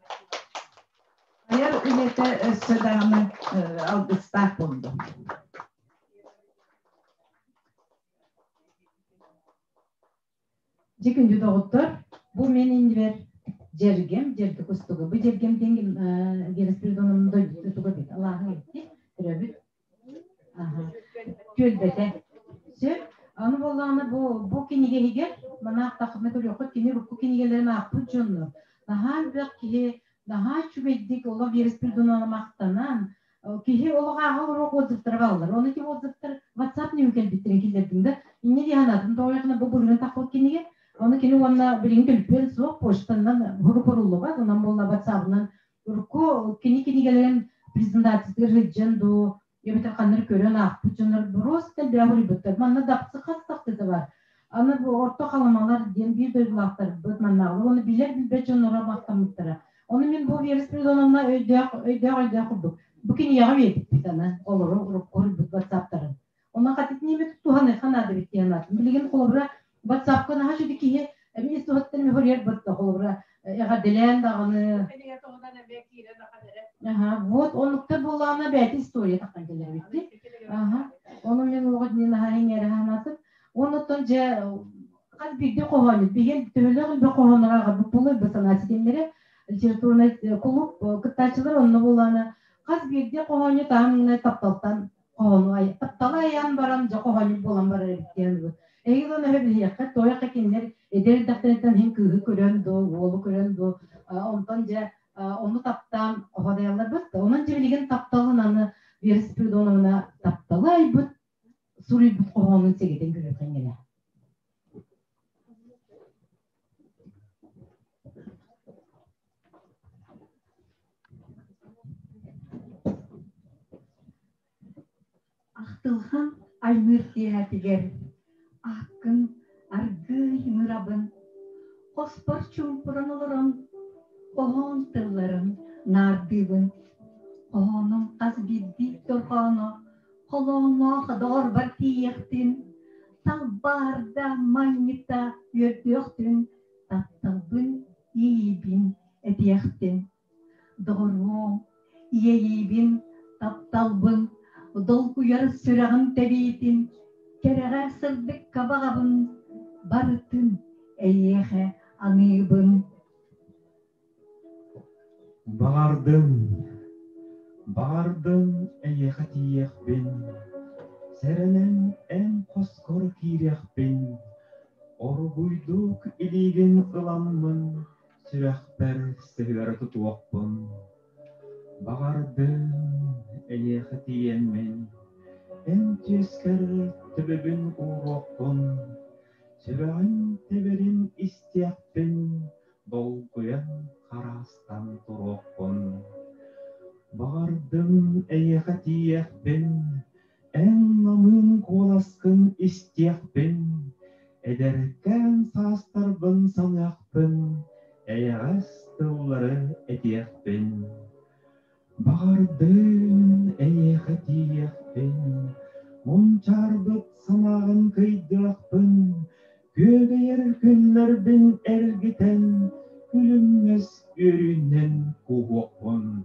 Айар үлэтэ өссө даҕаны алгыстаах буоллун. Дьэ күндү доҕоттор, бу мен иннибэр дьэргэм, дьэргэ кустуга. Бу дьэргэм диэн Вера Спиридоновна дойдута туга бит, алааһын эбитти, төрөбүт. Түөлбэтэ. Сөп. Аны буоллаҕына бу бу кинигэ иһигэр манаах тахына көрүөххүт кини урукку кинигэлэрин аахпыт дьоннор наһаа элбэх киһи наһаа үчүгэйдик олох Вера Спиридоновна махтанан киһи олох ааҕа олоруох отзывтара бааллар. Оны ити отзывтар WhatsApp нөҥүө кэлбиттэрин киллэрдим да. Инньэ дии санаатым. Тоҕо бу былырыын тахпыт кинигэ. Оны кини уонна билигин төлөпүөн суох почтанан хуруллубат. Онон буолла WhatsApp-ынан урукку кини кинигэлэрин презентациятыгар сылдьан дуу, эбэтэр ханнар көрөн аахпыт дьоннор просто элбэх уруйбуттар. Манна дапсы хас тахтыта бар. Аны бу орто халамалар диэн биир дойдулаахтарбыт маннааҕылар оны билэр билбэт дьонноро махтаммыттара. Ону мин бу Вера Спиридоновна өйдөөх өйдөөх өйдөөх курдук. Бу кинигэҕэ үйэтиппит аны олору урукку уруйбут WhatsApp-тарын. Онон хатит нимит туһаныхха наада бит диэн аатым. Билигин холобура WhatsApp-ка наһаа үчүгэй киһи эмиэ туһаттан мөхөрүйэр батта холобура эҕэрдэлээн даҕаны. Аха, вот оннуктар буоллаҕына бэйэтэ история тахсан кэлэр эбит. Аха. Ону мен олоҕо дьиҥин наһаа иҥэрэ санаатым. Оннуттан дьэ хас биирдии хоһоонньут биһиэн төһөлөөх элбэх хоһооннор ааҕарбыт буолуой бу санаа ситимнэрэ литературнай кулууп кыттааччылар онно буоллаҕына хас биирдии хоһоонньут аан маҥнай тапталтан хоһоону тапталы айан баран дьэ хоһоонньут буолан барар эбит диэн эһиги ону өһө билиэххэ туойахха кинилэр эдэр эрдэхтэриттэн иһин кыыһы көрөн дуу уолу көрөн дуу онтон дьэ ону таптаан хоһоодайалларбыт онон дьэ билигин тапталын аны Вера Спиридоновна тапталы айбыт суруйбут хоһоонун сэгэтэн көрүөххэ кэлэ. Ахтылҕан аймыыр киэһэтигэр ааккын аргыый ыҥырабын, хоспор чуумпуран олорон хоһоон тылларын наардыыбын. Хоһоонум хас биирдии дорҕооно холоонноох доҕорбор тиийиэхтин, талбаарда, манньыта үөрдүөхтүн, тапталбын, иэйиибин этиэхтин. Доҕоруом, иэйиибин, тапталбын, долгуйар сүрэҕим тэбиитин, кэрэҕэ сырдыкка баҕабын, барытын эйиэхэ аныыбын. Баҕардым, баҕардым эйиэхэ тиийиэхпин, сэрэнэн эн хоскор киириэхпин, оргууйдук илиигин ыламмын сүрэхпэр сыһыара тутуохпун. Баҕардым эйиэхэ тиийэммин, эн түөскэр төбөбүн ууруохпун, сүрэҕиҥ тэбэрин истиэхпин, долгуйан хараастан туруохпун. Баҕардым эйиэхэ тиийиэхпин, эн намыын куоласкын истиэхпин, эдэркээн саастарбын саныахпын, эйэҕэс тыллары этиэхпин. Баҕардым эйиэхэ тиийиэхпин, мунчаарбыт санааҕын кыйдыахпын, күөгэйэр күннэрбин эргитэн, күлүмнэс үөрүүнэн кууһуохпун.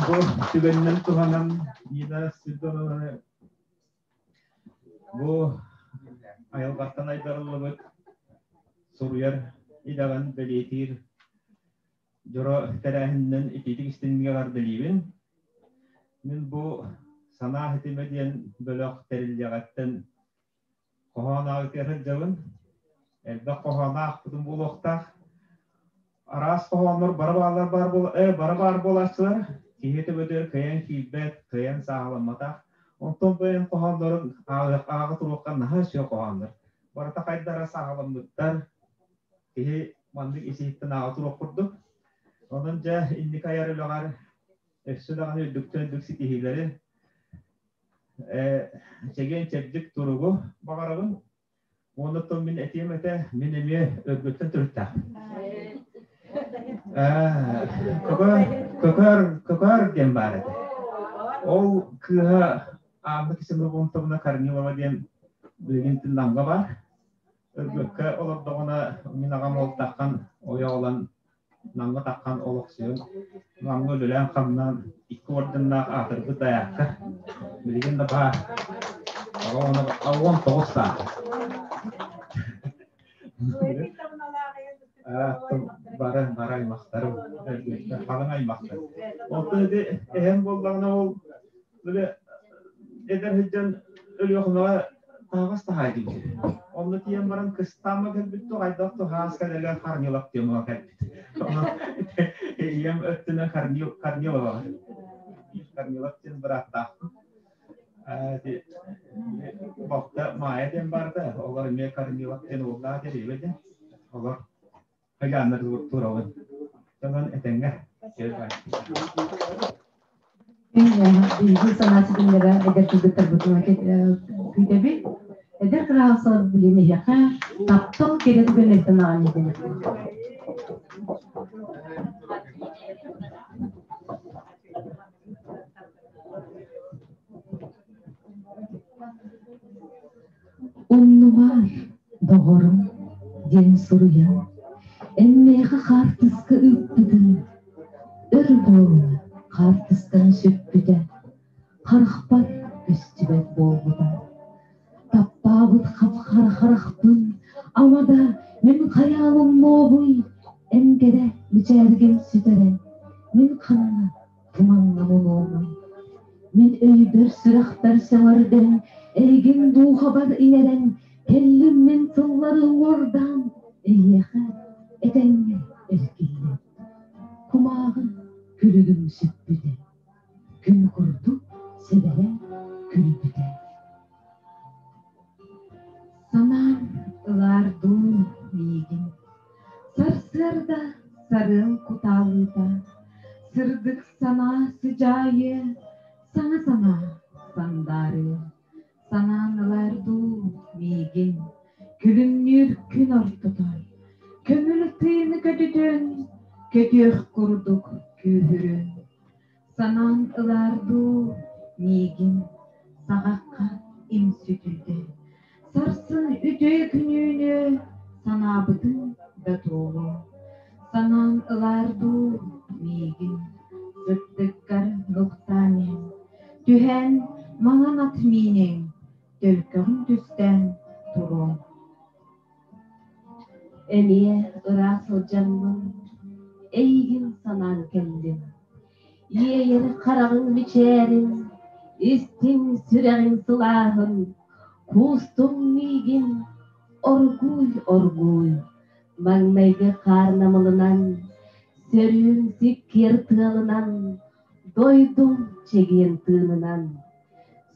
Бу түгэнинэн туһанан Нина Спиридоновна бу айылҕаттан айдарыллыбыт суруйар идэҕин бэлиэтиир дьоро тэрээһининэн итиитик истиҥник эҕэрдэлиибин. Мин бу Санаа ситимэ диэн бөлөх тэриллиэҕиттэн хоһоон ааҕытыгар сылдьабын. Элбэх хоһоону аахпытым буолуохтаах. Араас хоһооннор бары бааллар баар буол бары баар буолааччылар. Киһи төбөтүгэр кыайан киирбэт, кыайан сааһыламматах. Онтон бу эн хоһооннорун ааҕа туруохха наһаа үчүгэй хоһооннор. Барыта хайдара саҕаламмыттар. Киһи маннык ис-иһиттэн ааҕа туруох курдук. Онон дьэ инники айар үлэҕэр өссө даҕаны үрдүктэн үрдүк ситиһиилэри, чэгиэн-чэбдик туругу баҕарабын. Уонна оттон мин этиэм этэ, мин эмиэ Өргөттөн төрүттээхпин. Көкөр, көкөр, көкөр диэн баар этэ. Ол кыыһа Анна Ксенофонтовна Корнилова диэн билигин Намга баар. Өргөккө олордоҕуна мин аҕам ол таххан ойох ылан Намҥа таххан олохсуйан, Намҥа үлэлээн-хамнаан икки орденнаах аатырбыт дайаакка билигин да баар. 19 саа. Бары бары аймахтарым, халыҥ аймахтар. Онтон ити эһэм буоллаҕына ол били эдэр сылдьан Өлүөхүмэҕэ таһаҕас таһаайдыбыт. Онно тиийэн баран кыстаама кэлбит туох айдах туһаас кэлэригэр Корнилов диэн кэлбит. Ийэм өттүнэн Корнил Корнилова. Корнилов диэн бырааттаахпын. Балта Маайа диэн барда, олор эмиэ Корнилов диэн уоллаах диэн диэн. Олор хайааннар турабын. Онон этэҥҥэ. Биһиги санаа ситимнэрэ эдэр кыргыттарбытын күүтэбит. Эдэр кыраһалсалар билин эһиэхэ таптал кэрэ түгэннэртэн ааҕан иһитин. Умнубар, доҕорум, диэн суруйан, эн миэхэ хаартыска ыыппытыҥ. Өр буолла хаартыскаҥ сүппүтэ, харахпар көстүбэт буолбута. Таптаабыт хап-хара харахпын, ама да мин хайаалым муобуй, эн кэрэ мичээргин сүтэрэн, мин ханна тумаҥҥа мунуомуй. Мин өйбөр-сүрэхпэр сөҥөрдөн, эйигин дууһабар иҥэрэн, кэллим мин тыллары уордаан, эйиэхэ этэҥҥэ эргиллэн. Кумааҕы күлүгүм сүппүтэ, күн курдук сэбэрэ күлбүтэ. Санаам ылаар дуу миигин, сарсыарда сарыал кутаалыыта, сырдык санаа сыдьаайыа, саҥа санаа сандаарыа. Санаан ылаар дуу миигин, күлүмнүүр күн ортото, көҥүл тыыны көтүтэн, көтүөх курдук күүһүрүн. Санаан ылаар дуу миигин саҕахха имсүтүтэ, сарсын үтүө күнүүнү санаабытыҥ да туолуо. Санаан ылаар дуу миигин сыттыккар нуктаан иһэн, түһээн маҥан ат мииниҥ, төлкөҕүн түстээн туруоҥ. Эмиэ ыраах сылдьаммын, эйигин санаан кэллим. Иэйэр хараҕыҥ мичээрин, истиҥ сүрэҕиҥ сылааһын, куустуҥ миигин оргууй-оргууй, маҥнайгы хаар намылынан, сөрүүн сиккиэр тыалынан, дойдум чэгиэн тыынынан.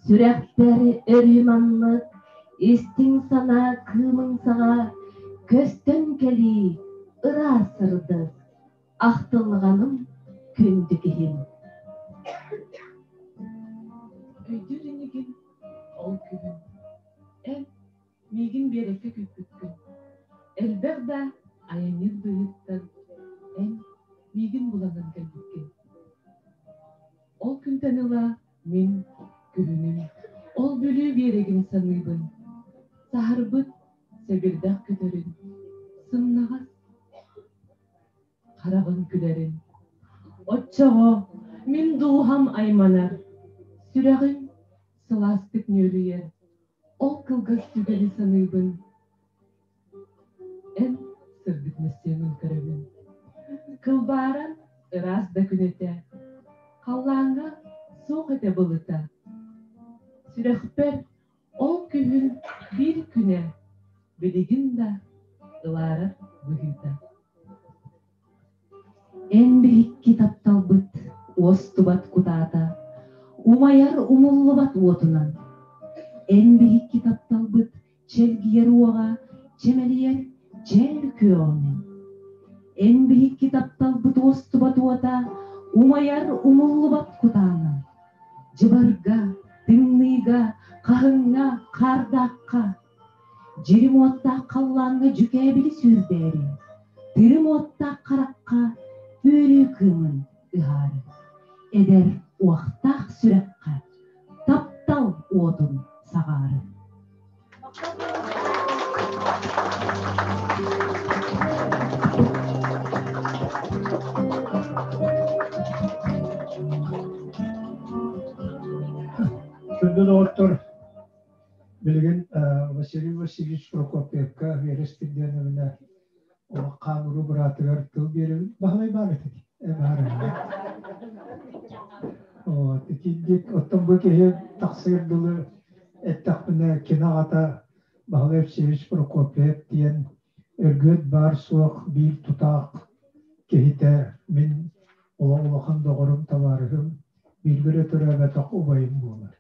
Сүрэхпэр өрүү маннык истиҥ санаа кыымын саҕа көстөн кэлии ыраас сырдык, ахтылҕаным күндү киһим. Өйдүүр инигин ол күһүн эн миигин биэрэккэ күүппүккүн. Элбэх да айанньыт быыһыттан эн миигин буланан кэлбиккин. Ол күнтэн ыла мин күһүнүм, ол Бүлүү биэрэгин саныыбын. Саһарбыт сэбирдэх көтөрүн, сымнаҕас хараҕын күлэрин. Оччоҕо мин дууһам айманар, сүрэҕим сылаастык нүөлүйэр. Ол кылгас түгэни саныыбын. Эн сырдык мөссүөҥүн көрөбүн. Кылбааран ыраас да күн этэ, халлааҥҥа суох этэ былыта. Сүрэхпэр ол күһүн биир күнэ билигин да ылаарар быһыыта. Эн биһикки тапталбыт уостубат кутаата, Умайар умуллубат уотунан. Эн биһикки тапталбыт чэлгийэр уоҕа чэмэлийэр чээл күөҕүнэн. Эн биһикки тапталбыт уостубат уота умайар умуллубат кутаанан. Дьыбарга, тымныыга, хаһыҥҥа, хаардаахха Дьирим уоттаах халлааҥҥа дьүкээбили сүүрдээри, тирим уоттаах харахха үөрүү кыымын ыһаары, эдэр уохтаах сүрэххэ таптал уотун саҕаары. Күндү доҕоттор, Билигин Василий Васильевич Прокопьевка Вера Степановна хаан уруу быраатыгар тыл биэрэбин. Баһылай баар этэ баар Вот, итинник оттон бу киһи тахсыар дылы эттэхпинэ кини аҕата Баһылай Евсеевич Прокопьев диэн Өргүөт баар суох биир тутаах киһитэ мин олох улахан доҕорум, табаарыһым, бииргэ эрэ төрөөбөтөх убайым буолар.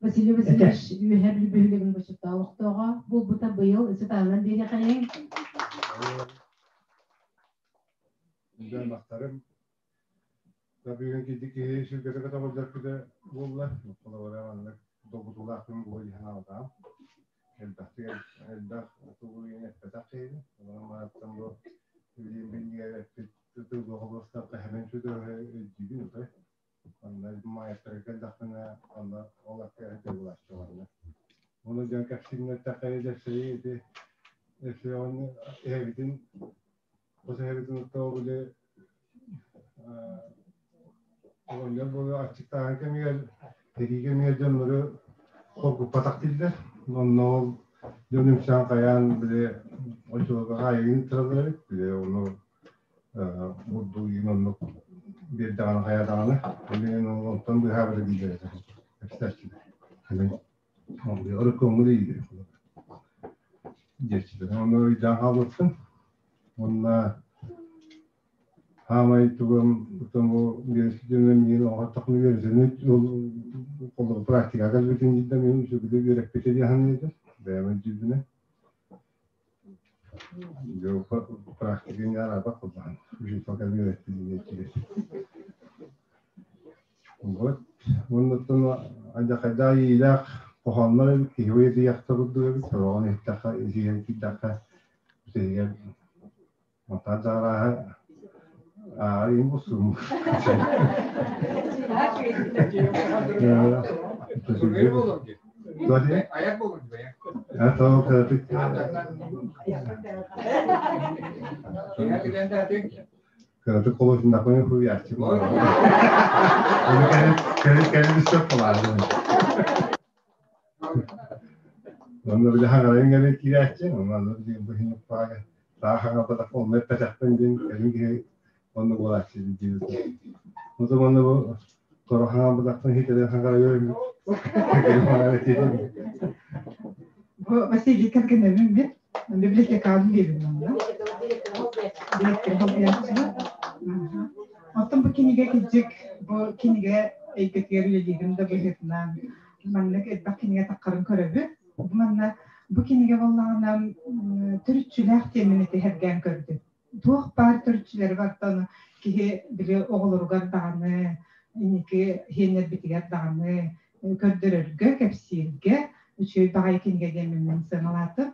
Василий Васильевич Үөһээ Бүлүү бөһүөлэгин бочуоттаах олохтооҕо буолбута быйыл сытаанан биэриэхэйиҥ. Дьон Бүгүн киһи киһи сүргэтэ көтөҕүллэр күнэ буолла. Холобура маннык долгутуулаах күн буолуо дии санаабатаҕым. Элбэхтик элбэх тугу эппэтэх киһибин. Онон мааттан бу билиим биннигэр эппит тылга холуостахха хэмэн сүтүөһэ өйдүүбүн утай. Онно маайыстарга кэллэхпинэ, онно ол акка булааччыларна. Ону дьон кэпсииннэттэххэ дьэпсэйи ити эсэҕин эһэбитин хос эһэбитин оттоо били оҕонньор буолу аччыктааһын кэмигэр сэрии кэмигэр дьоннору хоргуппатах дииллэр. Онно ол дьон үксээн хайаан били оччолорго хаайыгын ыттараллар эбит. Били ону бурдук иин оннук биэрдэҕинэ хайа даҕаны билигин ол онтон быыһаабыта дииллэр этэ кэпсээччилэр өрөккөҥҥө да иилэр диэччилэр ону өйдөөн хаалбыппын уонна хаамай тугум бу үөрэтиинэн миин оҕоттохпуна үөрэтини ол практикаҕа кэлбитин диирдэ мин үчүгэйдик үөрэппитэ дии саныыбын бэйэм өйдүүбүнэн Вот. Оннуттан алдьархайдаах иилээх хоһооннор эбит, киһи уйадыйахта курдук эбит, сороҕун иһиттэххэ, исиһэн киирдэххэ, бүтэһигэр монтаж арааһа ааҕар иһин бусуум. Кыратык холотуннахпына хуйааччы Онно били хаҥарайын кэлин киирээччи, онно билигин бу иһин таах хаҥарбатахпын, онно эппэтэхпин диэн кэлин киһи онно буолааччы диир. Оту манна бу торо хаҥарбатахпын хитэрэн хаҥарайар Бу Василий кэргэнэбин бит. Библиотекаҕын биэрин онно. Директор холбуйааччы. Оттон бу кинигэ кырдьык бу кинигэ эйгэтигэр үлэлиирим да быһыытынан маннык элбэх кинигэ таххарын көрөбүт. Бу манна бу кинигэ буоллаҕына төрүччүлээх тиэмэни тэһэргээн көрдүм. Туох баар төрүччүлэри барта киһи били оҕолоругар даҕаны, инники иһиэннэрбитигэр даҕаны көрдөрөргө, кэпсииргэ үчүгэй баҕайы кинигэ диэн мин сыаналаатым.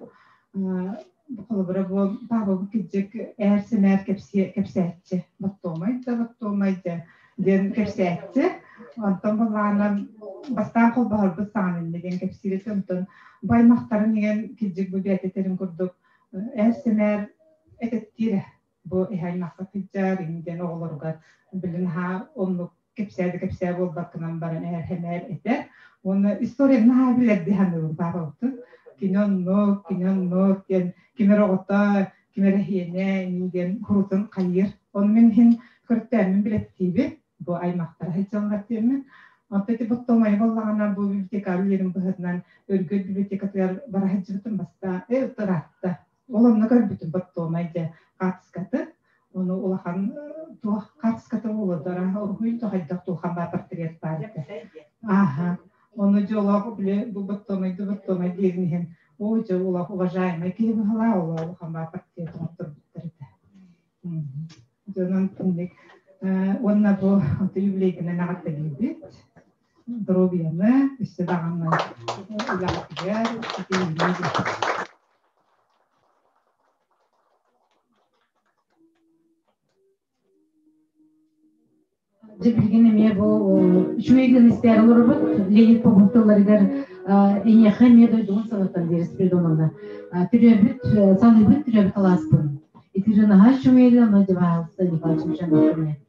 Холобура бу Павел кырдьык ээр-сэмээр кэпсээччи, Боттуомай да Боттуомай диэн кэпсээччи. Онтон былаана бастаан холбоһорбут саҕана иннэ диэн кэпсиир этэ. Онтон бу аймахтарын иҥэн кырдьык бу бэйэтэтэрин курдук ээр-сэмээр этэттиирэ. Бу эһэ аймахха сылдьар диэн оҕолоругар билин наһаа оннук кэпсээ да кэпсээ буолбаккынан баран ээр-сэмээр этэр. Уонна историяны наһаа билэр дии саныыбын Павелтын. Кини оннук, кини оннук диэн ким эрэ оҕото, ким эрэ иһиэнэ диэн курутун хайыыр. Ону мин иһин көртөөммүн билэттиибин. Бу аймахтара сылдьаллар диэммин. Онтон ити Боттомайы буоллаҕына бу библиотека үлэлэрин быһыытынан Өргөт библиотекатыгар бара сылдьыбытым баста ыраатта. Ол онно көрбүтүм Боттомай дьэ хаартыскаты. Ону улахан туох хаартыската буолуодара уруһуй хайдах туохан баа портрет баар этэ. Аха. Ону дьолоох били бу боттомой да боттомой диирин иһин оо дьэ улах уважаемый киһи быһалаа ол улахан баа портрет оҥотторбуттар этэ. Дьонон кинник уонна бу юбилейгынан эҕэрдэлиибит. Доруобуйаны, өссө даҕаны үлэҕитигэр ситиһиини. Дьэ билигин эмиэ бу үчүгэй гына истээр олоробут. Леонид Попов тылларыгар эйиэхэ эмиэ дойдугун санатан биэр Спиридоновна. Төрөөбүт, саныыбын төрөөбүт алааспын. Ити наһаа үчүгэй онно дьабаалыста Николай Чемчанов.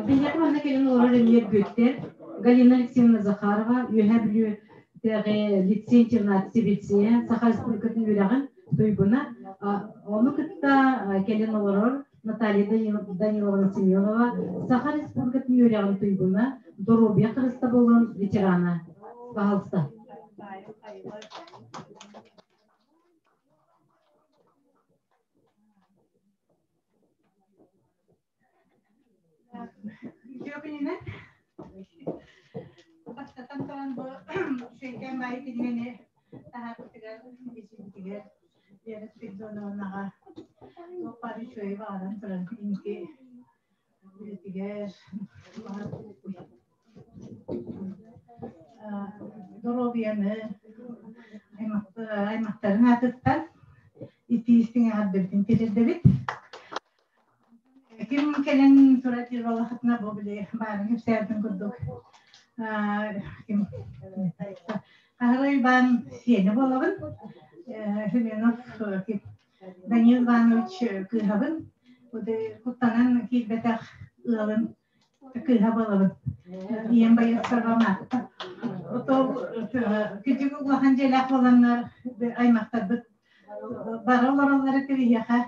Биһиэхэ манна кэлин олорор эмиэ Бүөттэр, Галина Алексеевна Захарова, Үөһээ Бүлүүтээҕи лицей-интернат сэбиэдиссэйэ, Саха Республикатын үөрэҕин туйгуна. Ону кытта кэлин олорор Наталья Даниловна Семенова, Саха Республикатын үөрэҕин туйгуна, доруобуйа харыстабылын ветерана. Пожалуйста. Үтүө күнүнэн. Бастатан туран бу Шүөкэн баай кинигэни таһаарбытыгар, бичибитигэр Вера Спиридоновнаҕа туох баар үчүгэйи баҕаран туран инники үлэтигэр доруобуйаны аймахтарын аатыттан итии-истиҥ эҕэрдэбитин тириэрдэбит. Ким кэлэн турар диир буоллахытына бу били баарын кэпсээбитин курдук ким Хаһырай Иван сиэнэ буолабын. Семенов Данил Иванович кыыһабын. Куттанан киирбэтэх ыалын кыыһа буолабын. Ийэм байыастарга маатта. Ото күдүк улахан дьиэлээх буоланнар аймахтарбыт бары олороллор этэ биһиэхэ.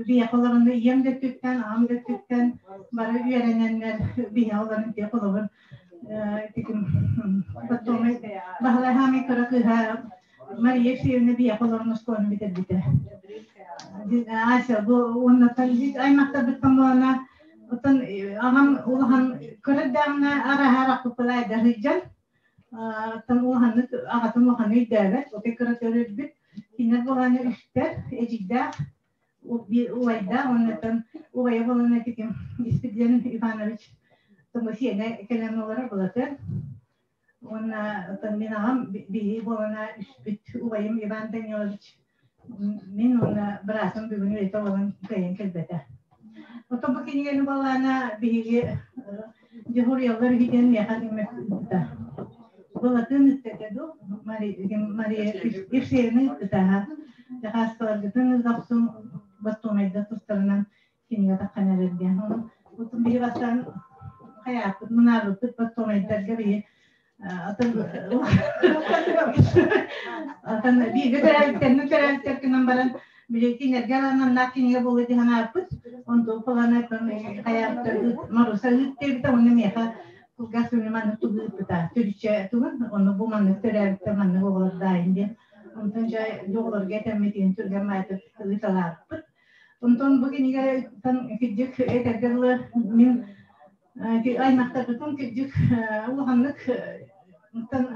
Биһиэхэ олоронно ийэм да өттүттэн, аҕам да өттүттэн бары үөрэнэннэр биһиэхэ олорон тиэ холобур тиким Баттомай Баһылай хаамай кыра кыыһа Мария Евсеевна биһиэхэ олорон оскуоланы бүтэрбитэ. Ася бу уоннаттан аймахтарбыттан буолана оттон аҕам улахан кыра эрдэҕинэ араһа арахпыппылаайдар сылдьан оттон улаханнык аҕатын улаханнык өйдөөбөт отой кыра төрүрбүт кинилэр буолааны үстэр эдьиийдээх убайдаах уоннаттан убайа буолан этиким Испирдиэн Иванович Томусиэне кэлэн олорор былатын Уонна оттон мин аҕам биһиги буолана үспүт убайым Иван Данилович мин уонна быраатым бүгүн үлэтэ буолан кыайан кэлбэтэ. Оттон бу кинигэни буолаана биһиги дьуһуруйаллар үһү диэн миэхэ ыыппыта. Былатын ыттата дуу Мария Евсеевна ыыппыта. Дьахааскаларгытын ыытахсым Бастуонайда тустарынан кинигэ таххан эрэр диэн. Онон отун биһи бастаан хайааппыт, мунаарбыппыт Бастуонайдарга биһи атын атын бииргэ төрөөбүттэрин төрөөбүттэр гынан баран били кинилэргэ анааннаах кинигэ буолуо дии санаабыппыт. Онтон фалана хайааппыт Маруса ыыт диэбитэ уонна миэхэ кулгаас күнү маннык тугу ыыппыта төрүччэ тугун ону бу маннык төрөөбүттэр маннык оҕолор даайын диэн. Онтон дьэ оҕолорго этэммитин түргэн маайтык ыыталаабыппыт. Онтон бу кинигэттэн кырдьык этэргэ дылы мин аймахтарбытын кырдьык улаханнык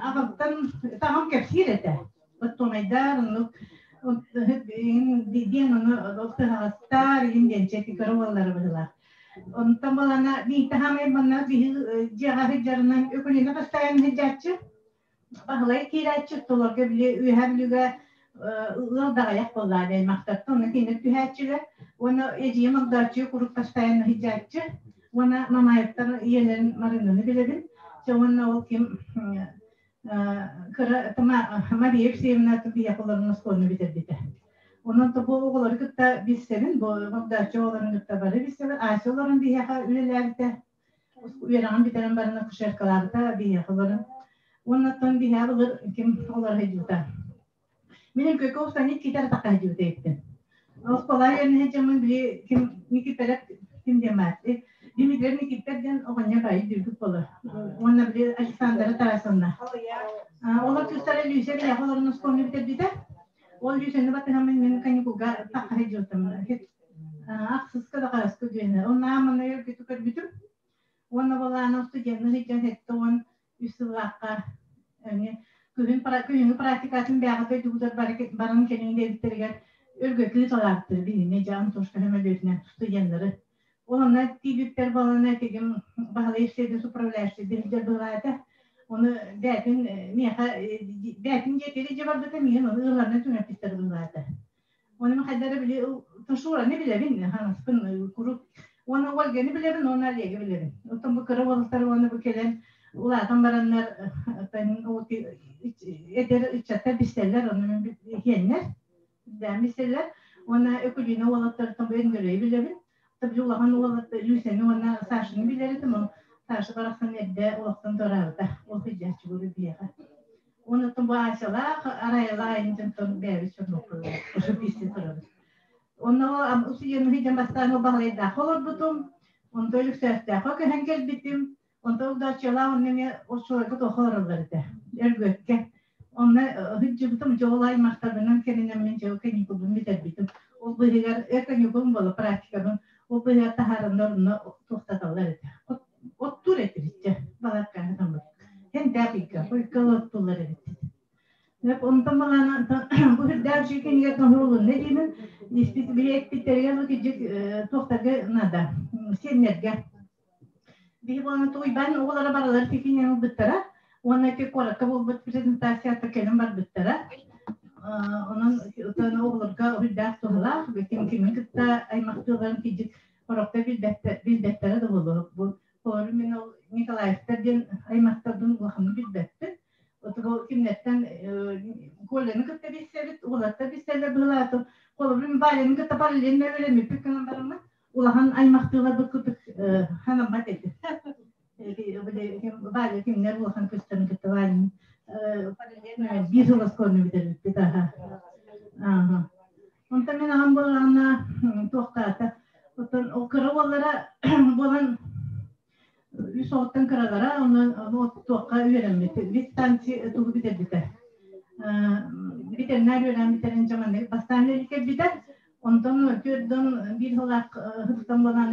аҕабыттан таҕам кэпсиир этэ. Оттонайдар оннук диэн ону тыһаҕастар иһин диэн чэки көрө буоллара быһыылаах. Онтон балана бииртэ хаамай манна биһи дьиэҕэ сылдьарынан Өкүлүнэ бастайан сылдьааччы. Баһылай киирээччи толорго били Үөһээ Бүлүүгэ ыал даҕайах буоллаа аймахтартан онно кинилэр түһээччилэр уонна эдьиийим Огдооччуйа куруук бастайан сылдьааччы уонна Мамаевтар ийэлэрин Марынаны билэбин чэ уонна ол ким кыра Мария Евсеевна биһиэхэ олорон оскуоланы бүтэрбитэ. Онон то бу оҕолору кытта билсэбин, бу Огдооччу оҕолорун кытта бары билсэбин. Ася олорон биһиэхэ үлэлээбитэ. Үөрэҕин бүтэрэн баран акушеркалаабыта биһиэхэ олорон. Уонна оттон биһиэхэ былыр ким олоро сылдьыбыта. Мин Өкөкө устан иккитэ атахха сылдьыбыта эбиппин. Оскуола үөрэнэ сылдьаммын били ким Никиперев ким диэн баар Дмитрий Никипер диэн оҕонньор баайы дүргүт буолар. Уонна били Александра Тарасовна. Олор кыыстара Люся биһиэхэ олорон оскуоланы бүтэрбитэ. Ол Люсяны батыһаммын мин каникулга тахха сылдьыбытым. Ахсыска да хараска үгүөнэ. Онно манна өргүтү көрбүтүм. Уонна балаана студенны сылдьан 73 сыллаахха күһүн күһүҥҥү практикатын бэйэҕэ дойдубутугар баран кэлиҥ диэбиттэригэр өргөтүү талааттыр биһини дьэ Антошка сөмөлүөтүнэн студеннары. Ол онно тиийбиппэр балана тигим Баһылай Евсеевич управляющий директор быһылаата. Ону бээтин миэхэ бээтин дьиэтигэр дьэ барбыта миигин ону ыалларына түҥэппиттэр быһылаата. Оны хайдары били Тушураны билэбин, ханаспын курук. Уонна Ольганы билэбин, уонна Олеги билэбин. Оттон бу кыра уолаттар уонна бу кэлэн улаатан бараннар эдэр ыччаттар бистэллэр, ону иһиэннэр, дээн бистэллэр. Уонна Өкүлүүнэ уолаттартан бу Өндөрөйү билэбин. Табы улахан уолаттар Люсяны уонна Сашаны билэр этим. Ол Саша барахсан эрдэ олохтон туораабыта. Ол сылдьааччы буолу биһиэхэ. Онтон бу Асялаах, Арайалаах айын дьонтон бэйэбит чорбоппут, ошо пиисти турабыт. Онно усуйаны сыдьан бастаан ол Баһылайдаахха олорбутум, онтон Өлүксөөстөөххө көһөн кэлбитим, онтон Удаччалаах онно эмиэ оччолорго туохха олороллор этэ, Өргүөккэ. Онно сылдьыбытым, дьэ ол аймахтарбынан кэринэммин дьэ каникулбун бүтэрбитим. Ол быыһыгар каникулум буола практикабын ол быыһыгар таһаараннар онно туохтаталлар этэ. Оттуур этибит дьэ, балакканы таммыт. Хэнтээх ыйга, ыйга оттуллар эбит. Онтон балаана бу үрдээх үчүгэй кинигэ тоһуурулунна диибин. Испит били эппиттэригэр бу кидьик туохтарга наада, сиэннэргэ. Биһи буолан туйбан оҕолоро баралар тикинен ылбыттара. Уонна ити куоракка буолбут презентацията кэлин барбыттара. Онон оҕолорго үрдээх туһалаах, ким кими кытта аймахтыыларын кидьик Сорохтор билбэттэрэ да буолуо. Бу холобур мин ол Николаевтар диэн аймахтарбын улаханнык билбэппин. Оту кинилэртэн Коляны кытта билсэбит, уолаттар билсэллэр быһылаатым. Холобур мин Валяны кытта параллельно үөрэммиппит гынан бараммын. Улахан аймахтыыларбыт курдук ханаммат этэ. Валя кимнэр улахан кыстарын кытта Валя биир сыл оскуоланы бүтэрбиппит аха. Ааха. Онтон мин аҕам буоллаҕына туохтаата. Оттон ол кыра уоллара буолан үс оҕоттон кыралара, онон туохха үөрэммит. Ветстанция тугу бүтэрбитэ. Ветеринар үөрэн бүтэрэн дьэ маннык бастаан кэлбитэ. Онтон түөрдөн биир сыллаах сылтан буолан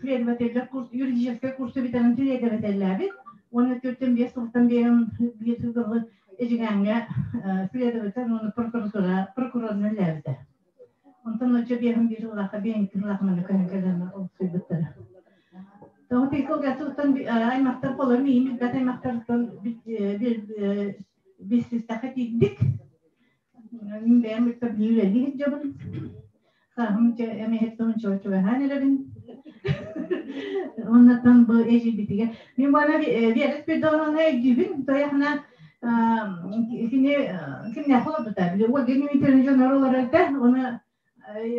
следователлэр курс, юридическай курсу бүтэрэн следователлээбит. Уонна түөртэн биэс сылтан биэрэн биир сылы Эдьигээҥҥэ следователь уонна прокуратура прокурорунан үлэлээбитэ. Онтон оччо биэһин биир сыллаахха биэһин икки сыллаах манна көһөн кэлэн олохсуйбуттара. Тоҕо тикколгаттан аймахтар болор миин билбэт аймахтартан билсистэххэ тиийдик. Мин бэйэм ыкка биир үлэлии сылдьабын. Сааһым эмиһиттэн чугаһаан эрэбин. Оннаттан бу эжийбитигэр. Мин бана Вера Спиридоновна өйдүүбүн. Тояхна кини кимнээх олорбута. Били Ольга Дмитриевна дьонор олорор этэ. Оны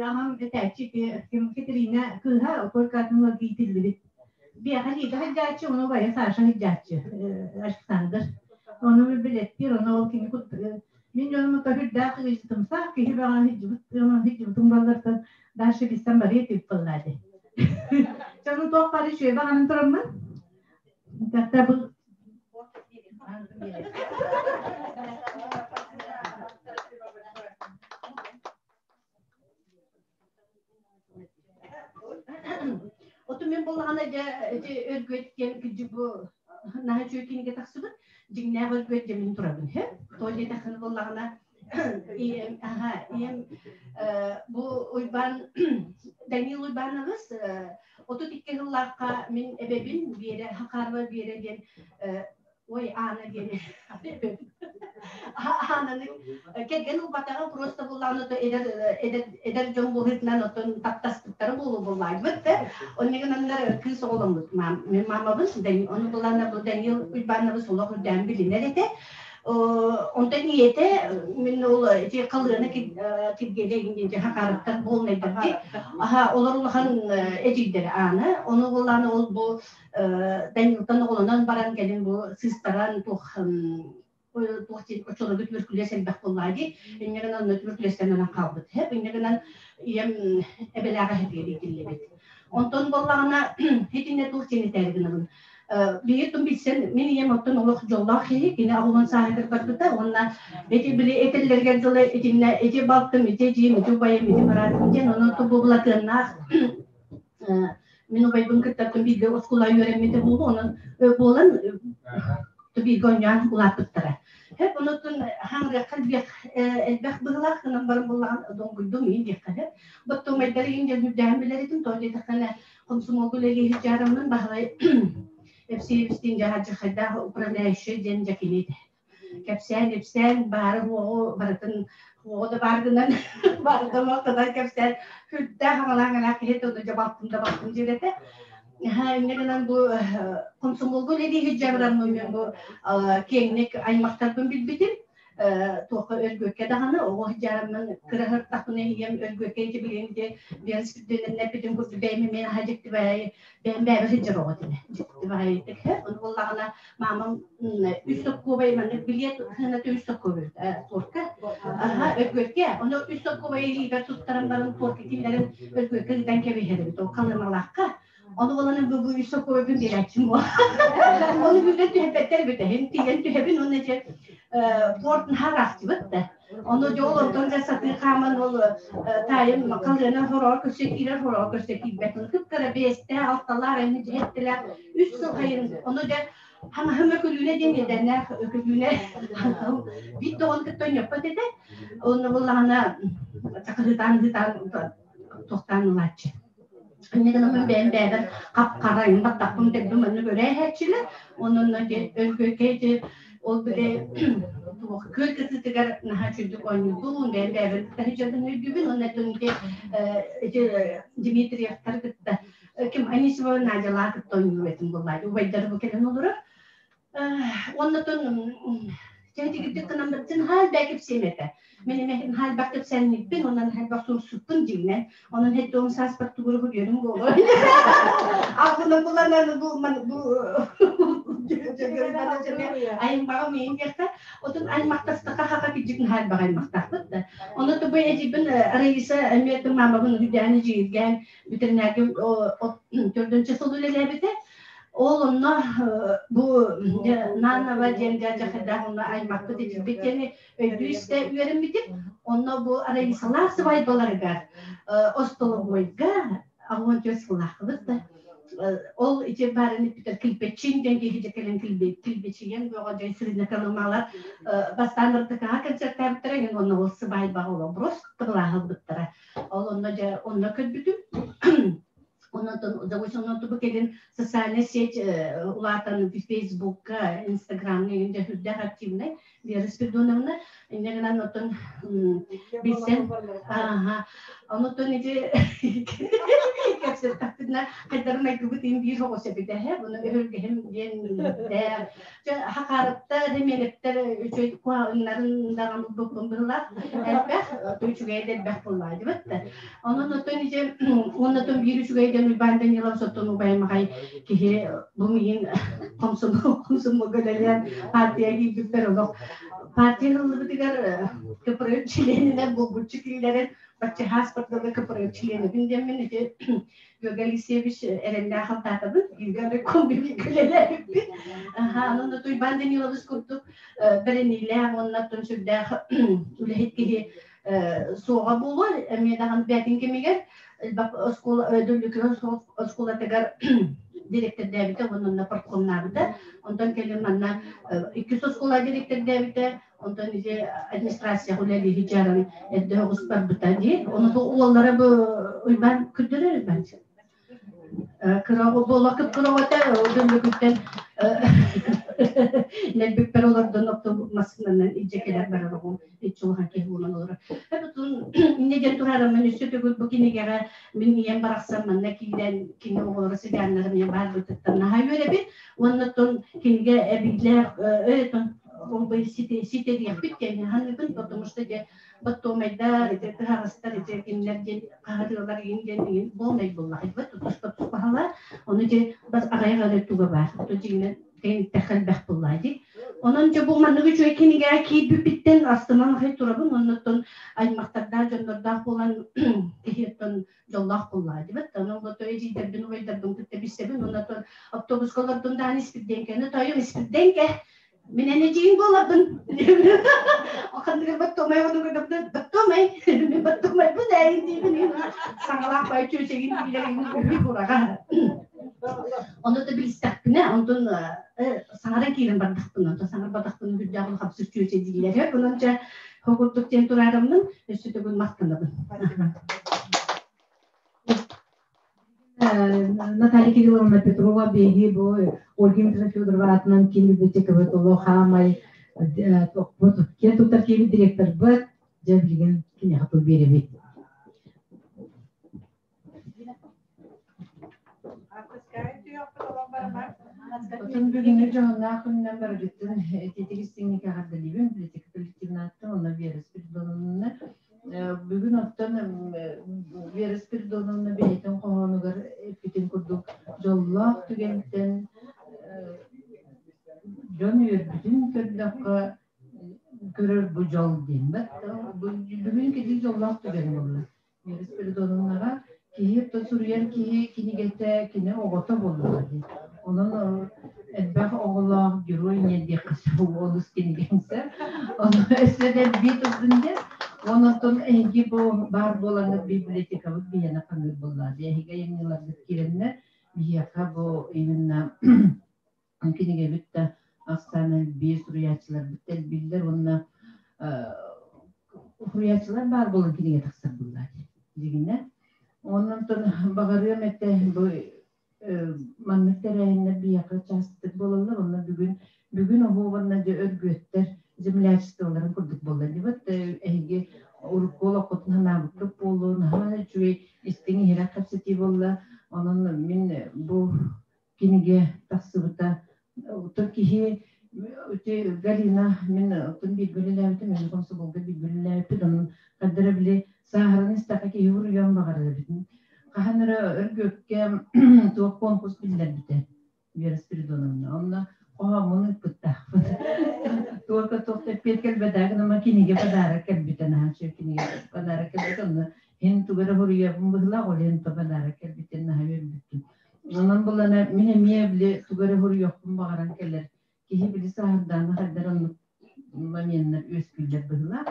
аҕам этээччи ким Катерина кыыһа только атын иитиллибит. Биэхэ Лида сылдьааччы, ону убайа Саша сылдьааччы, Александр. Ону билэттиир, ону ол кини Мин дьонум көһүрдээх ыйытымсах киһи бөҕө сылдьыбыт сылдьыбытым буоллартан дальше билсэн барыа этибит буоллаа дии. Дьонум туох бары үчүгэй баҕанан тураммын. Тогда бу Оту мен боллаҕына дьэ ити Өргүөт диэн кырдьык бу наһаа үчүгэй кинигэ тахсыбыт. Дьиҥнээх Өргүөт дьэ мин турабын һэ. Тоҕо диэтэххинэ буоллаҕына ийэм аха ийэм бу Уйбаан Данил Уйбаанабыс 32 сыллаахха мин эбэбин Биэрэ Хахарова Биэрэ диэн Ой, Аана диэн Аананы кэргэн ылбатаҕа просто буллаҕына то эдэр эдэр эдэр дьон быһыытынан оттон таптаспыттара буолуо буоллаайбыт да оннигынаннар кыыс оҕоломмут мин маамабын ону буллаана бу Данил Уйбаанабыс олох үрдээн билинэр этэ. Онтон ийэтэ мин ол ити халыаны киргиэлэ иҥин хахаарыттар буолнайдар ди аха олор улахан эдьиийдэрэ Аана ону буллаана ол бу Данилтан оҕолонон баран кэлин бу сыыстаран туох туох диэн оччолорго түбүркүлүөс элбэх буоллаҕа дии. Инньэ гынан онно түбүркүлүөстэн хаалбыт. Һэп инньэ гынан ийэм эбэлээҕэ эһэтигэр иитиллибит. Онтон буоллаҕына итиннэ туох диэн этээри гынабын. Биһиги тум билсэн мин ийэм оттон олох дьоллоох киһи, кини оҕолон сааһыгар барбыта уонна ити били этэллэригэр дылы итиннэ ити балтым, ити эдьиийим, ити убайым, ити быраатым диэн онон тубу былатыаннаах мин убайбын кытта бииргэ оскуола үөрэммитэ буолуо, онон буолан бииргэ оонньоон улааппыттара. Хэп онотун хаҥырыахха элбэх элбэх быһылаах гынан баран буллаҕын доҥгуйдум иин диэххэ хэп. Боттуомайдары иин дьон үрдээн билэритин тоҕо диэтэххинэ комсомолга үлэлии сылдьаарыммын Баһылай Евсеевичтиин дьаһаадьахайдаах управляющай диэн дьэкини этэ. Кэпсээн-ипсээн баары-суоҕу барытын суоҕу да баар гынан баары да малтанан кэпсээн сүрдээх аҥалаах киһи тылы дьэ балтым да балтым диир этэ. Инньэ гынан бу комсомолга үлэлии сылдьабыраммын мен бу киэҥник аймахтарбын билбитим. Туохха өлгүөккэ даҕаны оҕо сылдьараммын кыраһыртахпына ийэм өлгүөккэ ити билигин ити велосипединэн курдук бэйэм эмиэ наһаа дьикти баайы бэйэм бэйэбэр сылдьар оҕо этим. Дьикти баайытык. Ону буоллаҕына Маамам үс соккуобай маннык билиэт сыаната үс соккуобай туорка. Аха, Өргүөккэ. Ону үс соккуобай илиибэр туттаран баран туорка киллэрэн Өргүөккэ ыытан кэбиһэр эбит. Ол халымалаахха. Ону буолан бу үс соккуобайбын биэрээччим буол. Ону билэн түһэппэттэр эбит. Иһин тиийэн түһэбин уонна дьэ порт наһаа ыраахтыбыт да. Ону дьэ ол онтон дьэ сатыы хааман ол таайым халыана хороҕор көрсө киирэр, хороҕор көрсө киирбэт. Кып-кыра биэстээх, алталаах, эмиэ дьиһэттэлээх үс сыл хайын. Ону дьэ хаҥаһым Өкүлүүнэ диэн иэдээннээх Өкүлүүнэ биир да оҕону кытта ойноппот этэ. Онно буоллаҕына чакырытаан ыытаан туохтаан ылааччы. Инньэ гынан бэйэм бэйэбэр хап-хара баттахпын төрдүм маннык өрө иһээччилэр. Онон өлгөккө ити ол били туох күөл кытыытыгар наһаа үчүгдүк оонньуурдуун бэйэм бэйэбэр кытта сылдьарбын өйдүүбүн. Онно ити ити Дмитриевтар кытта ким Анисимова Надялаах кытта оонньуур этим буоллаа. Убайдары бу кэлэн олорор. Оннотон Чэһитигирдик гынан бардын хаал бэкип сиэмэтэ. Мен эме хаал бактып сэнниппин, онон хаал бак сурсуппун дигинен. Онон хет дом саас бар тугуру хүрүөрүм боло. Агына буланан бу ман бу айымбаҕа миин диэхтэ. Отун аймактастаха хака кижик хаал бага аймактаахпыт да. Ону тубу эжибин Раиса эмиэтин мамабын үдээни жииргэн бүтэрнээги төрдүнчэ сыл үлэлээбитэ. Ол онно бу Нанова диэн дьахардаах онно аймакпыт ичирбит диэни өйдүү истэ үөрэммитим. Онно бу Раисалаах сыбайбаларыгар остолобуойга агуон түөс сыллаахыбыт да. Ол ити баарын иппитер килпечин диэн киһи кэлэн килбечиен бөҕө дьэ сырынакалымалар бастаан ыртыкаҕа концерттаабыттара ген онно ол сыбайбаҕа ол просто тылааһылбыттара. Ол онно дьэ онно көрбүтүм. Оннотон заочно бу кэлин социальная сеть улаатан Фейсбукка, Инстаграмҥа иҥин дьэ сүрдээх активнай Вера Спиридоновна. Инньэ гынан оттон билсэн ааха онотон ити кэпсэттэхпитинэ хайдарын айгыбыт им биир оҕус эбитэһэ буну өһүргэһим диэн дээх хакаарыттар эмиэлэптэр үчүгэй куһаҕыннарын даҕаны булбуппун быһылаах элбэх үчүгэй да элбэх буоллаа дибэт да онон оттон ити уоннатон биир үчүгэй диэн Уйбаан Данилов соттон убайымаҕай киһи бу миин комсомолга үлэлээн партия киирбиппэр олох партия ыллыбытыгар КПРФ чилиэнинэн булгуччу киллэрэн баччаһаас бардылы КПРФ чилиэнибин диэммин ити Георгий Алексеевич эрэллээх алтаатабын, бииргэ үлэлээбиппит. Аха, онон Туйбаан Данилович курдук бэриниилээх уонна оттон сүрдээх үлэһит киһи суоҕа буолуо. Эмиэ даҕаны бээтин кэмигэр оскуола Дүллүкү оскуолатыгар директордээбитэ уонна онно парткомнаабыта. Онтон кэлин манна иккис оскуола директордээбитэ. Онтон ити администрацияҕа үлэлииһи дьаран эрдэ оҕус барбыта дии. Ону уоллара бу Уйбаан көрдөрөр Уйбаан. Кыра буола кып-кыра дүллүкүттэн нэлбиппэр олордон опту массыынанан илдьэ кэлэр барар оҕом иччи улахан киһи буолан олорор. Эбэтин инньэ диэн турараммын өссө төгүл бу кинигэҕэ мин ийэм барахсан манна киирэн кини оҕолоро сыдьааннарым ийэм баарбытыттан наһаа үөрэбин. Уонна оттон кинигэ эбиилээх өйтон ол бы ситэриэхпит диэн ханыыбын, потому что де боттуомайдар, ити тыһаҕастар, ити кинилэр диэн хаһырыалар иин диэн иин буолмай буллахайбыт, туспа туспаһалар, ону же бас аҕайах эрэ туга баар, то дьиҥинэн кэниттэххэ элбэх буллаа дии. Онон дьэ бу маннык үчүгэй кинигэҕэ киирбиппиттэн астынан ахай турабын, оннуттан аймахтардаах дьоннордоох буолан киһиэттэн дьоллоох буоллаа дибит. Онон бу той эдьиийдэрбин, убайдарбын кытта билсэбин, оннотон автобуска олордум даҕаны испирдиэҥкэни тойум испирдиэҥкэ мин эн эдьиийиҥ буоларбын. Ханныгар баттомай онугар баттомай мин баттомайбын ээйин диибин саҥалаах бай чүөчэгин диилэрин үһү бураҕа. Ону да билистэхпинэ, онтон саҥаран киирэн бардахпын, онтон саҥарбатахпын үрдээх улахамсык чүөчэ дииллэр. Онон дьэ курдук диэн тураараммын, өссө төгүл махтанабын. Наталья Кирилловна Петрова биһиги бу Ольга Дмитриевна Федорова аатынан киин библиотекабыт олох хаамай тохпут киэн туттар киэбит директорбыт дьэ билигин киниэхэ тыл биэрэбит. Отон бүгүҥҥү дьоһуннаах күнүнэн барыгыттан итиитик истиҥник эҕэрдэлиибин библиотека коллективнааттан уонна Вера Спиридоновнаны. Бүгүн оттон Вера Спиридоновна бэйэтин хоһоонугар эппитин курдук дьоллоох түгэнтэн дьон үөрбүтүн көрдөххө көрөр бу дьол диэн. Бүгүн кини дьоллоох түгэн буолла. Вера Спиридоновнаҕа киһи суруйар киһи кинигэтэ кини оҕото буоллаҕа дии. Онон элбэх оҕолоох герой ийэ диэххэ сөп олус кинигэҥсэ. Ону өссө да элбии турдун диэн. Онон эһиги бу баар буолаҥҥыт библиотекабыт биһиэнэ хаҥыыр буоллаҕа дии. Эһиги айымньыларгыт киирэннэр биһиэхэ бу именно кинигэбит да ахсаана элбиир, суруйааччыларбыт да элбииллэр уонна суруйааччылар баар буолан кинигэ тахсар буоллаа дьигинэ. Онон баҕарыам этэ бу маннык тэрээһиннэр биһиэхэ чаастык буолаллар. Онно бүгүн бүгүн оһуобанна дьэ өргүөттэр землячестволарын курдук буолла дибит. Эһиги урукку олоххутун санаабыккыт буолуо, наһаа үчүгэй истиҥ иһирэх кэпсэтии буолла. Онон мин бу кинигэ тахсыбыта. Оттон киһи Галина мин оттон бииргэ үлэлээбитим, мин комсомолга бииргэ үлэлээбиппит, онон хардара били сааһыран истэххэ киһи уруйуон баҕарар эбитин. Хаһан эрэ Өргүөккэ туох конкурс биллэрбитэ Вера Спиридоновна. Онно хоһооммун ыыппыттаахпын. Туорка туох да эппиэт кэлбэтэ гыныма кинигэ подарок кэлбитэ наһаа үчүгэй кинигэ подарок кэлбит онно иһин тугу эрэ суруйабын быһыылаах ол иһин то подарок кэлбитин наһаа үөрбүттүм. Онон булана мин эмиэ били тугу эрэ суруйуохпун баҕаран кэлэр киһи били сааһырдаана хайдар оннук моменнар үөскүүллэр быһыылаах.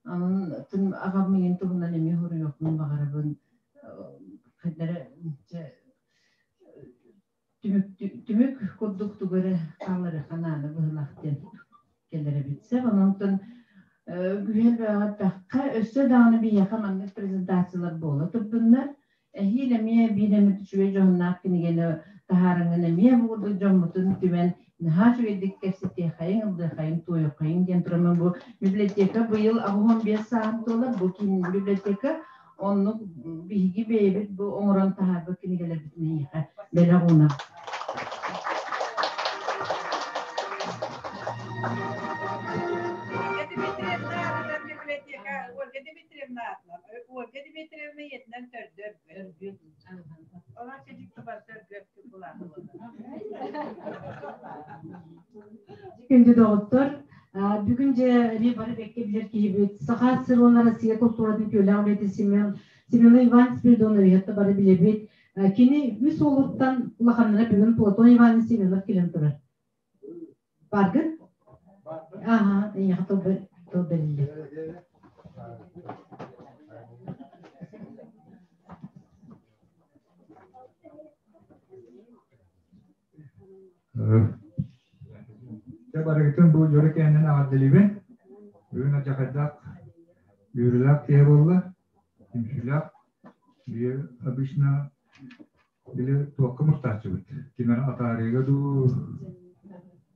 Онон тын аҕам миигин туһунан эмиэ суруйуохпун баҕарабын. Хайдара дьэ түмүк түмүк курдук тугу эрэ хаалларыахха наада быһыылаах диэн кэлэр эбит. Сөп онон күһэл бөҕө өссө даҕаны биһиэхэ маннык презентациялар буола турдуннар. Эһиил эмиэ биир эмит үчүгэй дьоһуннаах кинигэни таһаарыҥын эмиэ бу курдук дьоммутун түмэн наһаа үчүгэйдик кэпсэтиэхэйиҥ, ыллыахайыҥ, туойуоххайыҥ диэн тураммын бу библиотека быйыл 85 сааһын туолар бу киин библиотека оннук биһиги бэйэбит бу оҥорон таһаарбыт кинигэлэрбитин эйиэхэ бэлэх уунар. Ольга Дмитриевна аатынан библиотека Ольга Дмитриевна аатынан Ольга Дмитриевна ийэтинэн төрдө Өргүөт. Онон чэчик тубарта Өргүөт Күндү доҕоттор, бүгүн дьэ эмиэ бары бэккэ билэр киһибит Саха сир уонна Россия култууратын күөлээх үлэтэ Семен Семен Иван Спиридоновиһы бары билэбит. Кини үс уолуттан улаханнара бүгүн Платон Иванович Семенов кэлэн турар. Баргын? Ага, эйиэхэ тыл бэриллэр. Дьэ барыгытын бу дьоро кээннэн аҕардылыбын. Бүгүн адьахайдаах үөрүүлээх киһи буолла. Түмсүүлээх. Биир обычно били туохха мустааччыбыт. Ким эрэ атаарыыга дуу,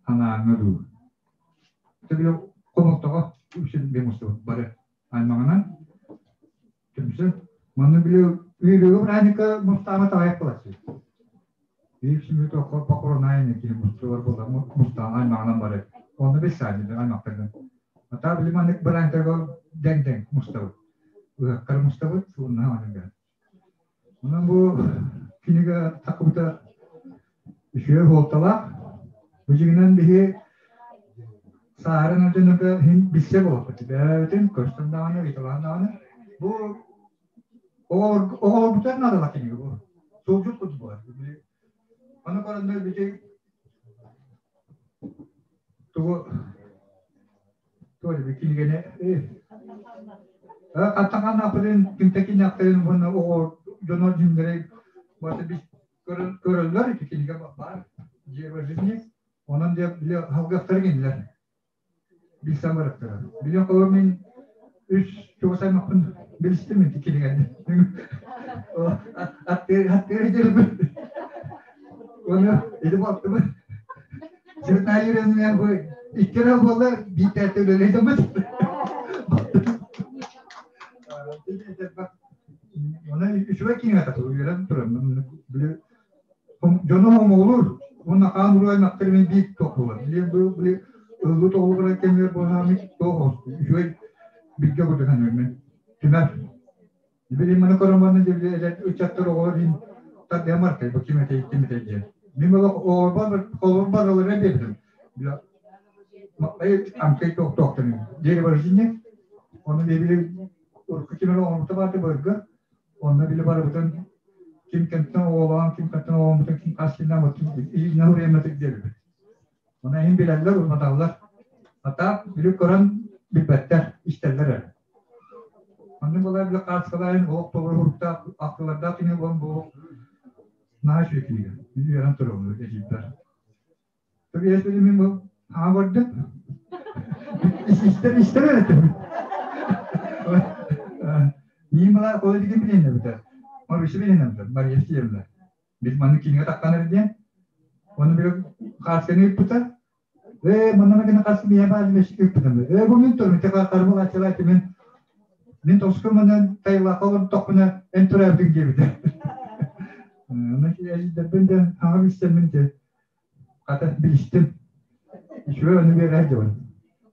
анааҥҥа дуу. Били хомолтоҕо үксүн би мустубут бары аймаҕынан түмсэн. Манна били үөрүүгэ праздникка мустаама таҕайах буолааччы. Биир сүмү тоххо похоронайны киһи мустулар буолла мустаан аймаҕынан бары. Онно билсаанньы аймахтаргын. Ата били маннык быраантарга дэҥ-дэҥ мустабыт. Ыһыахтар мустабыт, сууннаһа маннык. Онон бу кинигэ тахыбыта үчүгэй суолталаах. Бу дьиҥинэн биһи сааһыран ардынарга иһин билсэ буолбут. Бэйэбитин көрсөн даҕаны, ыйыталаһан даҕаны. Бу оҕолорбутугар наадалаах кинигэ бу. Суолдьут курдук буолар. Аны көрөннөр бити тугу туох кинигэни хаттахан кимтекин уонна оҕо дьоно дьиҥнэри бата көрөллөр ити кинигэ баар дерево жизни онон дьэ били халгастар кинилэр билсэн барыктара били холор мин үс чугас аймахпын билистим ити кинигэни аттыыр аттыыр дьэрбин уонна ити балтыбын Светлана Юрьевна бу икки эрэ буолла биирдээти үлэлээтэммит. Она үчүгэй киҥэ тату үөрэн туран били дьону хомоҕолуур уонна хаан уруу аймахтар мен биир тохтулар. Били бу били ыллы тоҕулугар кэмигэр буолааммыт тоох үчүгэй билгэ курдук саныырмын. Түмэр. Били маны көрөн баран били эдэр ыччаттар оҕолор иһин тардыһан бартай бу ким этэй ким этэй диэн. Мин олох оҕолорбор оҕолор барылара биэрдим. Били амкай тохтоохтон дерево жизни. Оны били урукку ким эрэ оҥорбута бааты бырга. Онно били барыбытын ким кемтен оҕолоон, ким кемтен оҕоммутун, ким хас киннэн вот на время диэбит. Оны иһин билэллэр, урматаллар. Ата били көрөн билбэттэр, истэллэр эрэ. Маннык буолар били хааскалаайын олох толору уруктаах ахтылардаах кини буолан бу наһаа үчүгэй кинигэ. Мин үөрэн турабын эдьиийбэр. Тобиэс били мин бу хаҥа көрдүм. Истэр истэр эрэтим. Мин мала ол дигин билинне битер. Маруся билинне битер. Мария Сергеевна. Biz маннык кинигэ таххан эрэ диэн. Оны били хаасканы ыппыта. Ээ, манна гына хас мия баар ыппытым. Ээ, бу мин турум, те карбыл ачылай мен мин тоску манан тайлаха олордохпуна эн тураабытын диэбитэ. Онон эдьиийдэрбин де хаҥа билсэммин де хата билистим. Үчүгэй ону биэрэр дьон.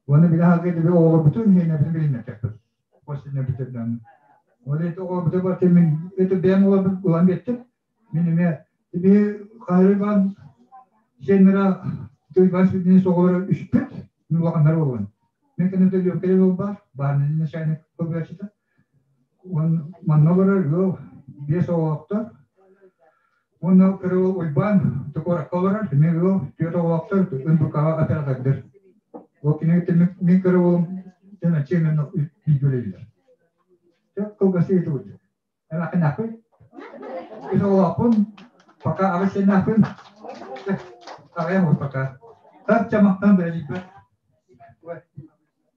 Уонна билэ хаалга диби оҕолорбутун иһинэбитин билиннэртэхпит. После бүтэрдэн. Ол это оҕолорбуту барты мин это бэйэм оҕолорбут улан биэттим. Мин эмиэ би хайрыбан сеннера туйбан сүдүнү оҕолоро үспүт. Мин улаханнар буолуон. Мен кэннэ төлүөккэ ол бар, баарны начальник көбүөчүтэ. Он манна олорор ыал биэс оҕолоохтор. Уонна кыра уол Уйбаан куоракка олорор, эмиэ ыал түөрт оҕолоохтор, НБК-ҕа оператордыр. Ол кинигэ мин кыра уолум чиэҥэн бииргэ үлэлиир. Кылгас ыйытыбыт. Эмээххиннээхпин. Үс оҕолоохпун, пока аҕыс сиэннээхпин. Аҕыйах пока. Тар чамахтан бэрэлийбэт.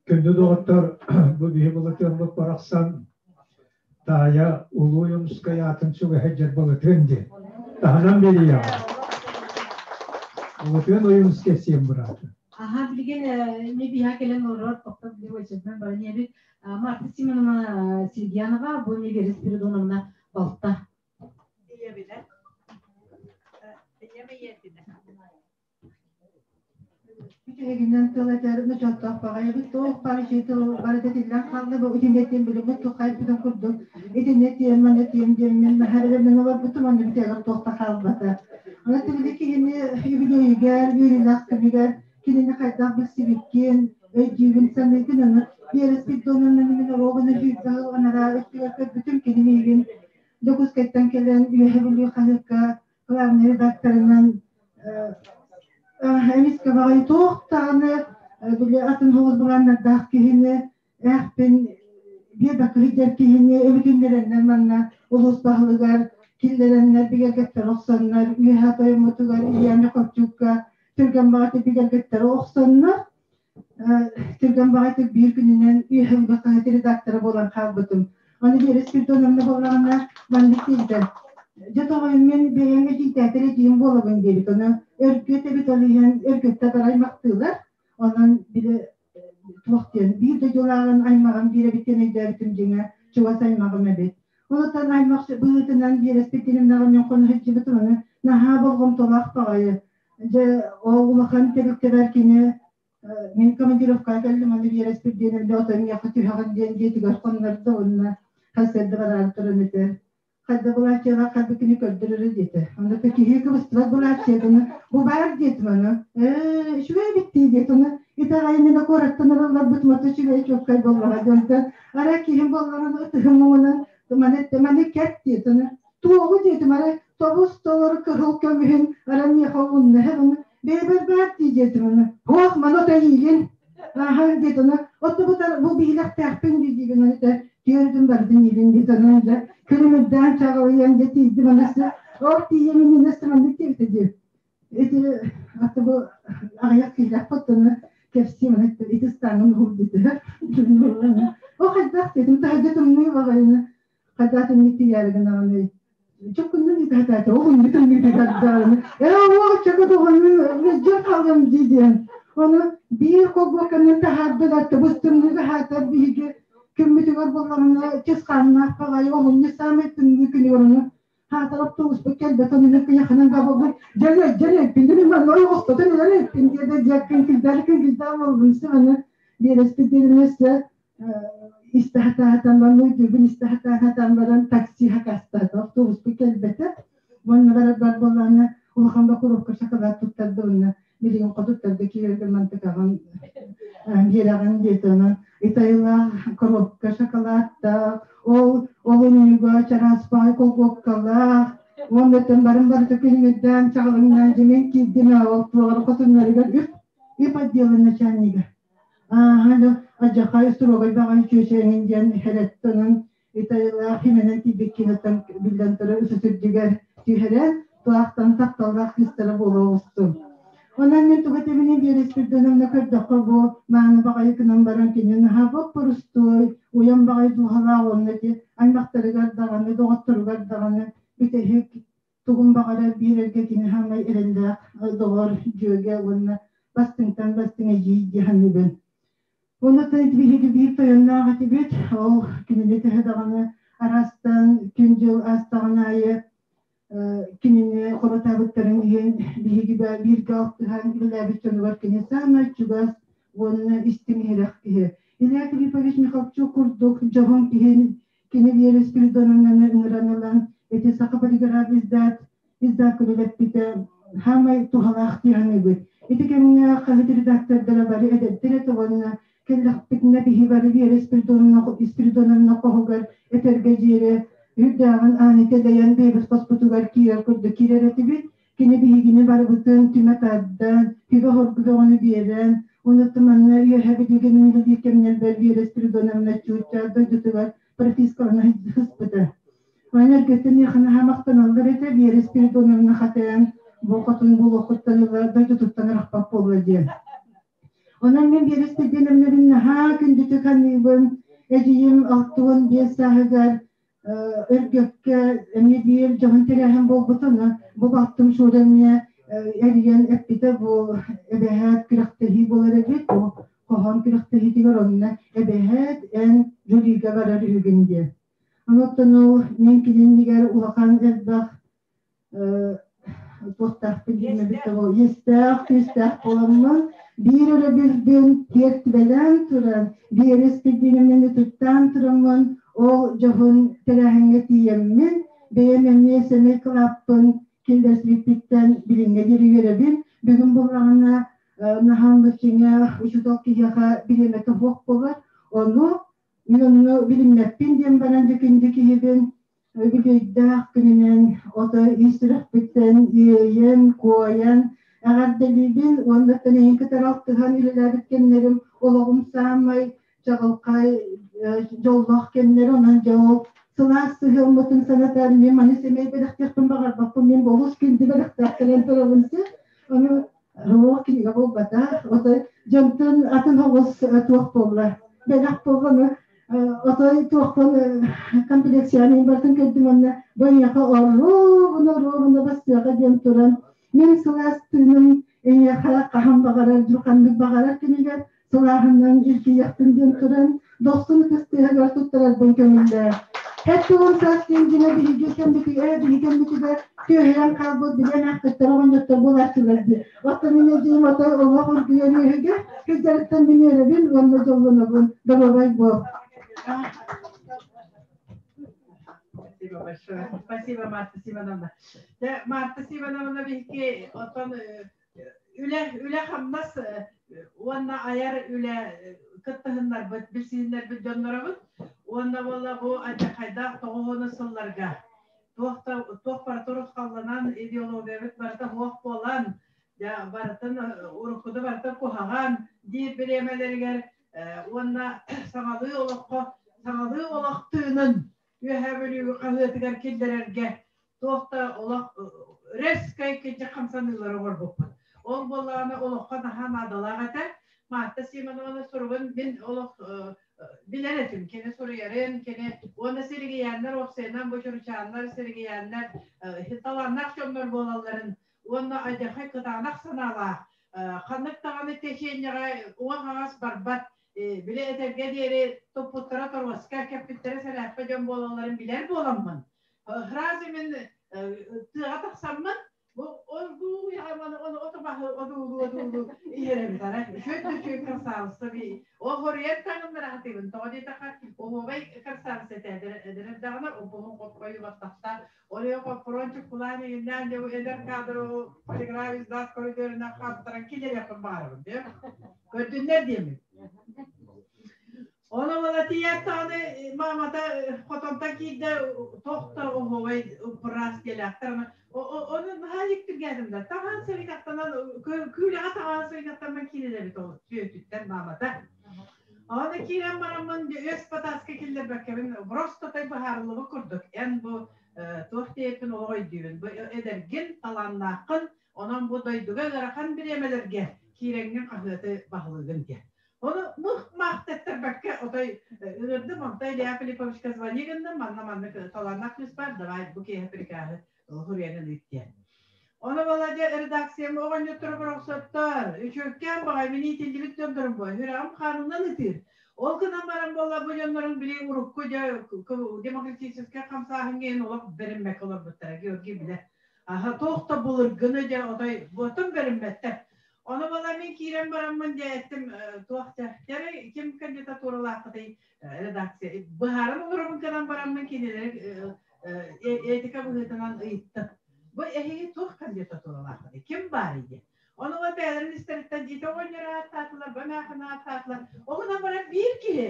Күндү доҕоттор, бу биһи былытыаммыт барахсан таайа Улуу Ойуунускай аатын сүгэһэ дьарбалытыан диэн. Таһынан биэриэҕэ. Былытыан Ойуунускай сиэн быраата. Аха, билигин не биһа кэлэн олорор, тоқтап биле очередынан баран эбит. Марта Семеновна Сергиянова, бу не Вера Спиридоновна балта. Ийэбинэ. Ийэм ийэтинэ. Үчүгэнинэн тыл этэр ночооттоох баҕайыбыт туох баар үчүгэй тыл барыта этиллэн хаалла бу итиннэ тиэн билиммит туххайбытын курдук итиннэ тиэн манна тиэн диэммин наһаа эрэмнэн олорбутум онно бүтэгэр туох да хаалбата. Аны тибили киһини үбүлүөйүгэр, үөрүүлээх күнүгэр кинини хайдах билсибиккин, өйдүүгүн саныыгын ону Вера Спиридоновна мин оруобуна сүүрбэ сыл анараа өттүгэр көрбүтүм кини миигин Дьокуускайтан кэлэн Үөһэ Бүлүү хаһыакка главный редакторынан эмискэ баҕайы туох даҕаны били атын соҕус былааннардаах киһини ээхпин биэрбэккэ сылдьар киһини эбитиннэрэннэр манна улуус баһылыгар киллэрэннэр бигэргэттэрэ охсоннор үөһэ тойоммутугар Илья Михальчукка түргэн баҕайытык бигэргэттэрэ охсоннор түргэн баҕайытык биир күнүнэн үөһэ хаһыат редактора буолан хаалбытым. Аны Вера Спиридоновна буоллаҕына маннык диэбитэ. Дьэ тоҕойум мин бэйэм эдьиийдээтэр эдьиийим буолабын диэбит. Ону Өргүөт эбит ол иһэн Өргүөттэ барай махтыылар. Онон били туох диэн биир дойдулааҕын аймаҕым биир эбит диэн өйдөөбүтүм дьиҥэ чугас аймаҕым эбит. Онтон аймах быһыытынан Вера Спиридоновнаҕа мин хоно сылдьыбытым аны наһаа болҕомтолоох баҕайы. Дьэ ол улахан тэрилтэбэр кини мин командировкаҕа кэллим аны Вера Спиридоновна отон миэхэ түһэҕин диэн дьиэтигэр хоннордо уонна хасыарда бараары туран этэ хайда былааччыйалаах харбы кини көрдөрөрө диэтэ. Онно киһи кыбыстыбат былааччыйатыны бу баар диэтим аны. Ээ, үчүгэй эбит дии диэт аны итэҕэйинэн куораттан ылалларбыт мото үчүгэй чуоккай буоллаҕа диэн ара киһим буоллаҕына ытыһым муҥунан маны маны кэт диэт аны туоҕу диэтим ара тобус толору кыһыл көмүһүн ара миэхэ уунна аны бэйэбэр баар дии диэтим аны ох маны ото иилин аха диэт аны отто бу биһилэхтээхпин дии диигин аны түөрдүн бардын иилин диэт аны дьэ күлүмүрдээн чаҕылыйан дьэ тиийдим анасы ол тиийэн иннинэ саҥаннык диэбитэ дии ити аты бу аҕыйах киһилээх оттону кэпсиим аны ити ыстааҥҥын уһур диэтэ о хайдах диэтим таһырдьа тымныы баҕайыны хайдах тымныы тиийээри гынаҕыный чоккуннун итаатаата ол үннү тымныы тыгардаарыны ээ уол чакы тоҕону дьэ хаалыам дии диэн ону биир колгуокканан таһаардылар тыбыс тымныыга хаатар биһиги күммүтүгэр буоллаҕына чысхааннаах баҕайы олунньу саамай тымныы күнүгэр ону хаатар автобуспут кэлбэт ону кыйаханан бабылбын дьэ дьэ эппин манна ойоҕостотон ылар эппин диэдэ диэккин килдээр килдээр буолбун сыманы биэрэспит диэримэссе истэхтаахтан баран истэхтаахтан баран такси хакастаата автобуспут кэлбэтэ уонна барар бар буоллаҕына улахан бокуруопка шоколад туттарда уонна билигин хотуттарга киирэргэ мантыкаҕын биэрэҕин диэтэ онон итайылаах коробка шоколадтаах ол олунньуга чараас баай колгуоккалаах уонна барын барыта күһүҥүрдээн чаҕылыҥнаан дьимин киирдим ол туоҕар хотуннарыгар үп үп отделын начальнига Ааһа адьахай строгай баҕайы чүөчэҥин диэн хэрэттэнэн итайылаах химэнэн тиийбиккинэттэн биллэн турар үсүсүрдүгэр түһэрэн туохтан тапталлаах кыыстара буола оҕустум. Онон мин тугу этэбиний биэрэспирдэнэмнэ көрдөххө бу мааны баҕайы гынан баран кини наһаа боппурустуой, уйан баҕайы дууһалаах уонна ити аймахтарыгар даҕаны, доҕотторугар даҕаны бүтэһик тугун баҕарар биэрэргэ кини хаамай эрэллээх доҕор, дьүөгэ уонна бастыҥтан бастыҥ эдьиий дии саныыбын. Онно биһиги биир тойонноох этибит, ол кинини төһө даҕаны араастан күн-дьыл аастаҕын аайы Кинини хоротаабыттарын иһин биһиги бииргэ алтыһан үлэлээбит дьонугар кини саамай чугас уонна истиҥ иһирэх киһи. Илья Филиппович Михалчук курдук дьоһун киһи кини Вера Спиридоновнаны ыҥыран ылан ити Саха полиграф издат издат үлэлэппитэ хаамай туһалаах дии саныыбыт. Ити кэмҥэ хаһыат редактордара бары эдэрдэр этэ уонна кэллэхпитинэ биһи бары Вера Спиридоновна хоһугар этэргэ диэри үрдээҕин ааны тэлэйэн бэйэбит хоспутугар киирэр курдук киирэр этибит. Кини биһигини барыбытын түмэ тардан, түбэ-хоргу бөҕөнү биэрэн, онуттан манна үөһэ билигин үлэлиир кэмнэрбэр Вера Спиридоновна Чуучча дойдутугар пропискалана сыспыта. Онон эргэттэн миэхэ наһаа махтаналлар этэ, Вера Спиридоновна хатыан бу хотун буолуоххуттан ыла дойдутуттан арахпат буолла диэн. Онон мин биэрэстэрдэнэмнэрин наһаа күндүтүк саныыбын. Эдьиийим 65 сааһыгар Өргөккө эмиэ биир дьоһун тэрээһин буолбута. Ону бу балтым Шура эмиэ эрийэн эппитэ бу эбэһээт күрэхтэһии буолар эбит. Бу хоһоон күрэхтэһиитигэр онно эбэһээт эн жюрига барар үһүгүн диэн. Онуттан ол мин кининнигэр улахан элбэх туохтаахпын диэмэбит иэстээх күүстээх буоламмын биир өрөбүлбүн тиэртибэлээн туран биир испирдиинэмнэн ытыктаан тураммын ол дьоһун тэрээһиҥҥэ тиийэммин бэйэм эмиэ сэмэй кылааппын киллэрсибиппиттэн билиҥҥэ диэри үөрэбин. Бүгүн буллаҕына наһаа дьиҥэ учуутал киһиэхэ бириэмэтэ суох буолар. Ону мин онно билиммэппин диэн баран дьэ киһибин үбүлүөйдээх күнүнэн ото ис сүрэхпиттэн иэйэн, куойан эҕэрдэлиибин уонна эйигин кытары алтыһан үлэлээбит кэмнэрим олоҕум саамай чаҕылхай дьоллоох кэмнэр онон дьэ ол сылаас сыһыаммытын санатар мин маны сэмэй бэлэхтиэхпин баҕарбаппын мин олус күндү бэлэхтээх кэлэн турабын сир ону Руох кинигэ буолбатах отой дьонтон атын оҕус туох буолла бэлэх буолла отой туохпун комплекциянын бартын көрдүм онно бу эйиэхэ оруобуна оруобуна бастыаҕа диэн туран мин сылаас тыыным эйиэхэ хаһан баҕарар ханнык баҕарар күнүгэр сылааһынан илгийэхпин диэн туран дохсун ытыс тыаһыгар туттарарбын көҥүллээ. Эт саас диэн дьиҥэ биһиги кэммитигэр биһиги кэммитигэр түөһүйэн хаалбыт билэн аахпыттар оҕонньоттор буолааччылар дии. Оттон мин эдьиийим отой олох оргуйар үөһүгэр сылдьарыттан мин үөрэбин уонна дьоллонобун. Доруобай буол. Спасибо большое. Спасибо, Марта Симоновна. Марта Симоновна биһиги оттон үлэ үлэ-хамнас уонна айар үлэ кыттыһыннарбыт, билсиһиннэрбит дьонноробут. Уонна буолла бу алдьархайдаах тоҕуһуону сылларга туох да туох барыта урусхалланан, идеологиябыт барыта суох буолан, дьэ барытын уруккута барыта куһаҕан диир бириэмэлэригэр уонна саҥалыы олоххо саҥалыы олох тыынын Үөһээ Бүлүү хаһыатыгар киллэрэргэ туох да олох резкай кичи хамсаныылары оҥорбуппут. Ол буоллаҕына олоххо наһаа наадалаах этэ. Марта Симоновна суругун мин олох билэр этим. Кини суруйарын, кини уонна сиригийээннэр уопсайынан бу чуручааннар, сиригийээннэр талааннаах дьоннор буолалларын уонна алдьархай кытаанах санаалаах ханнык даҕаны теченьеҕэ уҥа-хаҥас барбат били этэргэ диэри туппуттара торуоска кэппиттэрэ сэлээппэ дьон буолалларын билэр буоламмын сразу мин тыаҕа тахсаммын бу оргууй ону отумаһы одуулуу одуулуу иһэрэбит ара үчүгэй да үчүгэй красавица би ол хоруйан таҥыннара хатыыбын тоҕо диэтэххэ оһуобай красавица этэ эдэр эрдэҕинэ обуһун хоппойу баттахта Олег хоппорон чуккулаан иҥиннээн дьэ бу эдэр кадр полиграф издат коридорынан хааттаран киллэриэхпин баҕарабын диэ. Көрдүннэр диэмин. Ону була тиийээт даҕаны маамата хотонтон киирдэ тохто оһуобай уппураас диэлээхтэр ону наһаа дьиктиргээтим да таҥаһын сырыйдахтанан күүлэҕэ таҥаһын сырыйдахтанан киирэр эбит ол сүөтүттэн маамата. Аны киирэн бараммын үөс батааска киллэрбэккэбин просто тай быһаарыллыбыт курдук. Эн бу туох диэппин олох өйдүүбүн. Бу эдэргин, талааннааххын, онон бу дойдуга ыарахан бириэмэлэргэ киирэҥҥин хаһыаты баһылыгын диэн. Ону мых-мах тэттэрбэккэ отой ыҥырдым, онто Илья Филипповичка звони гынным, манна маннык талааннаах кыыс баар, давай бу киэһэ прикаһы суруйан ыыт диэн. Ону Володя редакциям оҕонньотторо борохсоттор, үчүгэйкээн баҕай мин иитиллибит дьоннорум бу, сүрэҕим хаанынан ытыыр. Ол гынан баран буолла бу дьоннорун били урукку дьэ демократическай хамсааһыҥҥа иһин олох бэриммэккэ олорбуттара Георгий билэр. Аха туох да былыргыны дьэ отой буотун бэриммэттэр. Ону буола мин киирэн бараммын дьэ эттим туох дьэ дьэ ким кандидатуралааххытый редакция быһааран олоробун гынан бараммын кинилэри этика быһыытынан ыйыттым. Бу эһиги туох кандидатуралааххытый? Ким баарый диэн. Ону вот бэйэлэрин истэриттэн ити оҕонньор ааттаатылар, бу эмээхин ааттаатылар. Оҕунан баран биир киһи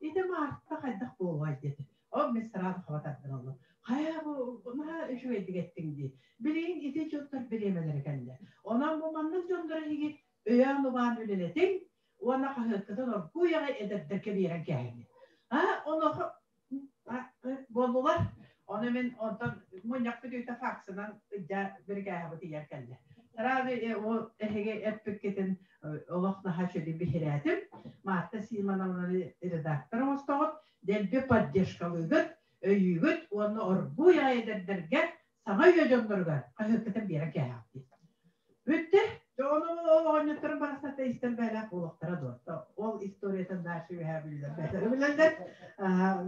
ити Марта хайдах буолуой диэтэ. Ол мин сразу хаба тардан оллум. Хайа бу наһаа үчүгэйдик эттиҥ дии. Билигин ити дьонтор бириэмэлэрэ кэллэ. Онон бу маннык дьоннор эһиги өйөөн-убаан үлэлэтиҥ уонна хаһыаккытын оргууй аҕай эдэрдэргэ биэрэн кээһиҥ. А онуоха буоллулар. Ону мин онтон мунньах бүтүүтэ факсынан ыдьа бирикээһэбит ийэр кэллэ. Сразу ол эһиги эппиккитин олох наһаа үчүгэй биһирээтим. Марта Симоновнаны редактор оҥостоҕут, дэлби поддержкалыыгыт, өйүүгүт уонна оргууй аҕай эдэрдэргэ саҥа үйэ дьонноругар хаһыаккытын биэрэн кээһэҕит дии. Бүттэ. Дьэ ону ол оҕонньотторун барахсатта истэр бээлээх буолуохтара дуо? Ол историятын дальше үөһээ билэллэр бэйэлэрэ билэллэр.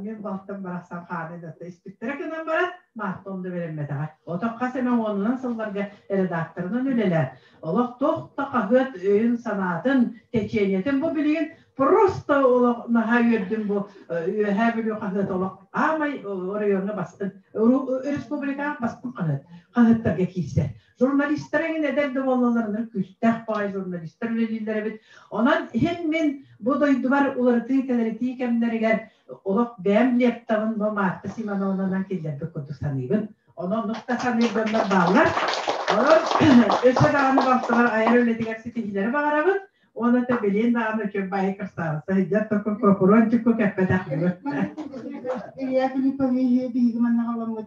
Мин балтым барахсан хааны да испиттэрэ гынан баран Марта онно бэрэммэтэҕэ. Ото хас эмэ уонунан сылларга редакторынан үлэлээн, олох туох да хаһыат өйүн-санаатын, течениетин бу билигин просто олох наһаа үөрдүм бу Үөһээ Бүлүү хаһыат олох аамай оройуоҥҥа бастыҥ, республикаҕа бастыҥ хаһыат, хаһыаттарга киирсэр. Журналистар эҥин эдэр да буоллалларына күүстээх баҕайы журналистар үлэлииллэр эбит. Онон иһин мин бу дойдубар уларытыы-тэлэритии кэмнэригэр олох бэйэм лептабын бу Марта Симоновнанан киллэрбит курдук саныыбын. Онон оннук да саныыр дьоннор бааллар. Онон өссө даҕаны балтыбар айар үлэтигэр ситиһиилэри баҕарабын. Уонна да билин даҕаны үчүгэй баайы красавица сылдьар току копурончикку кэппэтэх бүгүн. Илья Филиппович биһиги маннаҕаламмыт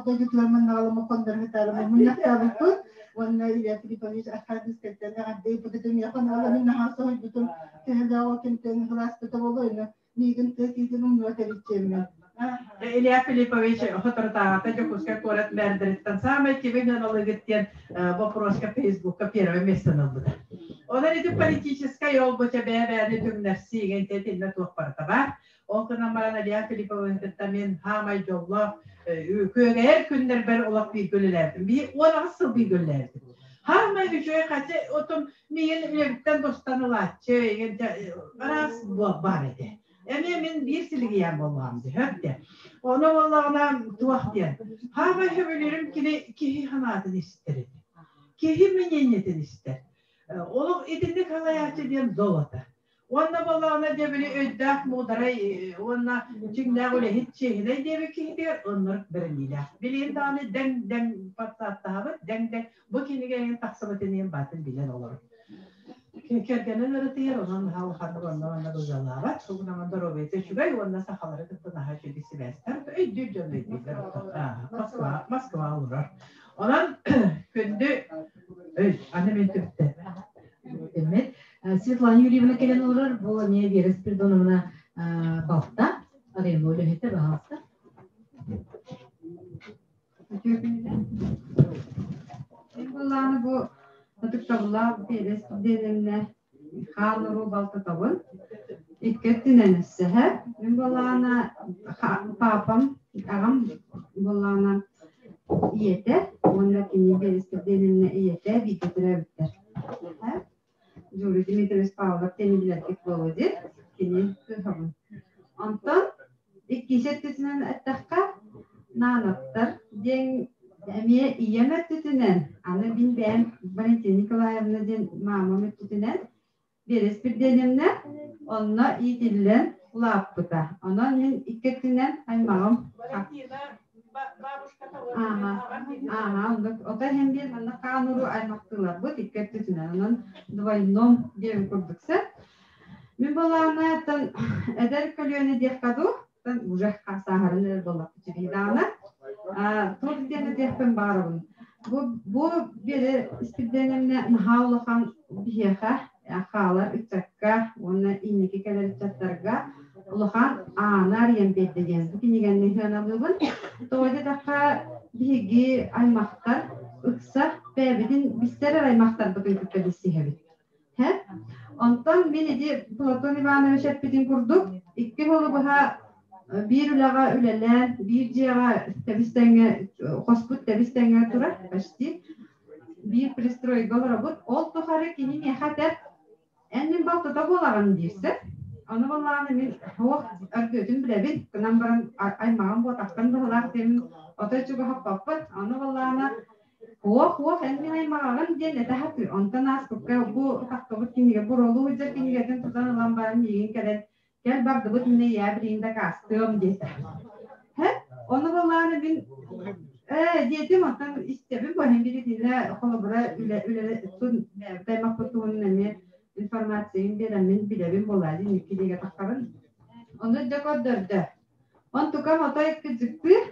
дойдутугар маннаҕаламмыт хоннору мунньахтаабыппыт уонна Илья Филиппович Архангельскайтан эҕэрдэ ыыппытын миэхэ ону наһаа соһуйбутум төһөлөөх ол кэмтэн кылааспыта буолуо миигин тыа киһитин умнуо тэриччиэммин Илья Филиппович соторутааҕыта Дьокуускай куорат мэрдэриттэн саамай кими ыналыгыт диэн вопроска Фейсбукка первое место ылбыта. Онон ити политическай ол бу бэйэ-бэйэни түҥнэрсии итиннэ туох барыта баар. Ол гынан баран Илья Филиппович кытта мин хаамай дьоллоох күөгэйэр күннэрбэр олох бииргэ үлэлээбитим. Биир 18 сыл бииргэ үлэлээбитим. Хаамай үчүгэй хачы отун миигин үлэбиттэн тустан ылааччы, араас баар этэ. Эмиэ мин биир силигийээн буоллаҕым дии, хөп диэн. Ону буоллаҕына туох диэн. Хаамай сөбүлүүрүм кини киһи санаатын истэр этэ. Киһи мнениетин истэр. Олох итинник салайааччы диэн золото. Уонна буоллаҕына дьэ били өйдөөх муударай уонна чиҥнээх үлэһит чиэһинэй диэбит киһитигэр оннук бэриниилээх. Билигин даҕаны дэҥ-дэҥ подсааттаһабыт, дэҥ-дэҥ бу кинигэ эҥин тахсыбытын иһин баатын билэн олорор. Кэргэнин ырытыйар, онон наһаа улаханнык онно-манна былдьалаабат. Тугунан доруобуйата үчүгэй уонна сахалары кытта наһаа үчүгэй сибээстэр. Өйдүүр дьон өйдүүллэр. Москва, Москва олорор. Онон күндү өй, аны мин түптэ. Эммет. Светлана Юрьевна кэлэн олорор. Бу эмиэ Вера Спиридоновна балта. Арыйма үлэһитэ, баһаалыста. Мин былааны бу ытыктабыллаах Вера Спиридоновна хаалларуу балтатабын. Икки өттүнэн өссөһө. Мин былаана папам, аҕам былаана ийэтэ уонна кини Вера Спиридоновна ийэтэ бииргэ төрөөбүттэр. Юрий Дмитриевич Павлов диэн билэргит буолуо дии. Кини кыыһабын. Онтон иккис өттүтүнэн эттэххэ, Наановтар диэн эмиэ ийэм өттүтүнэн, аны мин бэйэм Валентина Николаевна диэн маамам өттүтүнэн Биэрэс Бирдиэнэмнэ онно иитиллэн улааппыта. Онон мин икки өттүнэн аймаҕым Ааха, ааха, оннук. Ото иһэн биир манна хаан уруу аймахтыыларбыт икки өттүтүнэн. Онон двойном диэн курдук сөп. Мин былааннаттан эдэр көлүөнэ диэххэ дуу, уже сааһырын эрэр буоллахпыт даҕаны. Туох диэн этиэхпин баҕарабын. Бу биэри испирдиэнэмнэ наһаа улахан биһиэхэ хаалар ыччакка уонна инники кэлэр ыччаттарга улахан ааны арыйан биэрдэ диэн бу кинигэни сыаналыыбын. Тоҕо диэтэххэ, биһиги аймахтар ыкса бэйэбитин билсэр эрэ аймахтарбытын кытта билсиһэбит. Һэ? Онтон мин ити Платон Иванович эппитин курдук, икки сылы быһа биир үлэҕэ үлэлээн, биир дьиэҕэ тэбис-тэҥҥэ, хоспут тэбис-тэҥҥэ турар, почти биир пристройга олоробут. Ол тухары кини миэхэ этэр, эн мин балтыта буолаҕын диирсэ. Ону буоллаҕына мин суох өргүөтүн билэбин, гынан баран аймаҕым буотахпын быһылаах диэмин отой чугаһаппаппын. Ону буоллаҕына Уох, эн мин аймаҕаҕын диэн этэ сатыыр. Онтон ааспыкка бу тахсыбыт кинигэ, буролуу сылдьар кинигэтин тутан ылан баран миигин кэлэн, кэл бардыбыт мин эйээ билигин дакаастыам диэтэ. Һэ? Ону былааны мин ээ диэтим, оттон истэбин бу иһин билигинэ холобура үлэ үлэ аймахпыт туһунан эмиэ информацияны биэрэммин билэбин буолаа дии кинигэ тахсарын. Ону дьэ көрдөрдө. Онтукам отой кыдьыктыыр,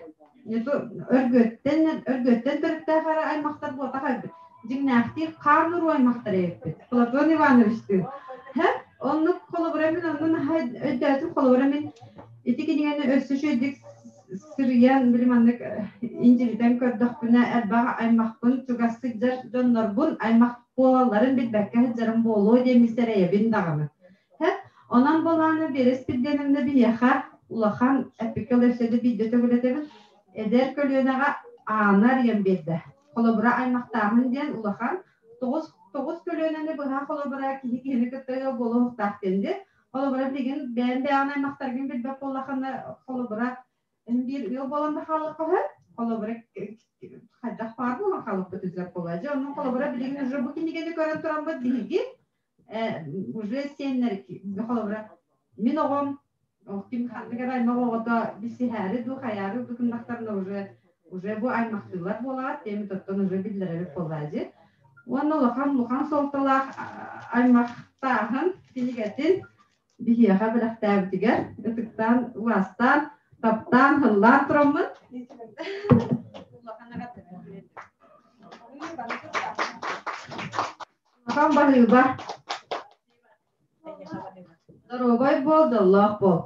өргөттөн өргөттөн төрүттээх эрэ аймахтар буотах эбит. Дьиҥнээхтии хаан уруу аймахтар эбиппит. Платон Ивановичтыын. Һэ? Оннук холобура мин онно наһаа өйдөөтүм холобура мин ити кинигэни өссө үчүгэйдик сырыйан били маннык индиритэн көрдөхпүнэ элбэх аймахпын чугас сылдьар дьоннорбун аймах буолалларын билбэккэ сылдьарым буолуо диэн сэрэйэбин даҕаны. Һэ, онон былааны биэрэспирдиэнэмнэ биһиэхэ улахан эппиккэ өссө да биирдэ төгүлэтэбин эдэр көлүөнэҕэ ааны арыйан биэрдэ. Холобура аймахтааһын диэн улахан тоҕус тоҕус көлүөнэни быһа холобура киһи киһини кытта ыал буолуохтаах диэн дии. Холобура билигин бэйэм бэйэҕин аймахтаргын билбэт буоллаххына холобура эн биир ыал буолан да хаалыахха сөп. Холобура хайдах баар буолан хаалыахпыт үзэр буолуо. Дьэ онон холобура билигин уже бу кинигэни көрөн тураммыт биһиги уже сиэннэр холобура мин оҕом ким ханнык эрэ аймах оҕото билсиһээри дуу хайаары дуу гыннахтарына уже уже бу аймахтыылар буолаҕат диэмит оттон уже биллэрэбит буоллаа дии уонна улахан улахан суолталаах аймахтааһын кинигэтин биһиэхэ бэлэхтээбитигэр ытыктаан убаастаан таптаан һыллаан тураммын Улахан баһыыба. Доруобай буол, дьоллоох буол.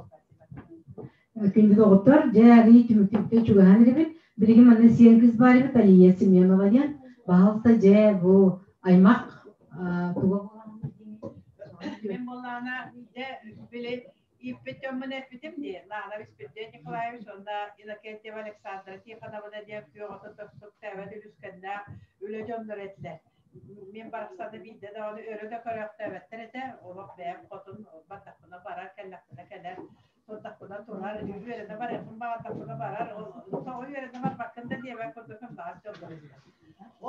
Күндү доҕоттор, дьэ арыый түмүктүүртэн чугаһаан эрэбит. Билигин манна сиэн кыыс баар эбит, Алия Семенова диэн. Баһалта дьэ бу аймах туга Мин буоллаҕына дьэ били ииппит дьоммун эппитим дии. Лаана Испирдиэн Николаевич уонна Иннокентьева Александра Тихоновна диэн күөх ото тохсук тээбэт үлүскэннээх үлэ дьонноро этилэр. Мин барахсаны биирдэ даҕаны өрө да көрөөхтөөбөттөр этэ. Олох бэйэм хотун бардахпына барар, кэллэхпинэ кэлэр, турдахпына турар, үөрэнэ барыахпын баҕардахпына барар. Ол тоҕо үөрэнэ барбаккын да диэбэт курдук ымдаҕас дьоллор этилэр.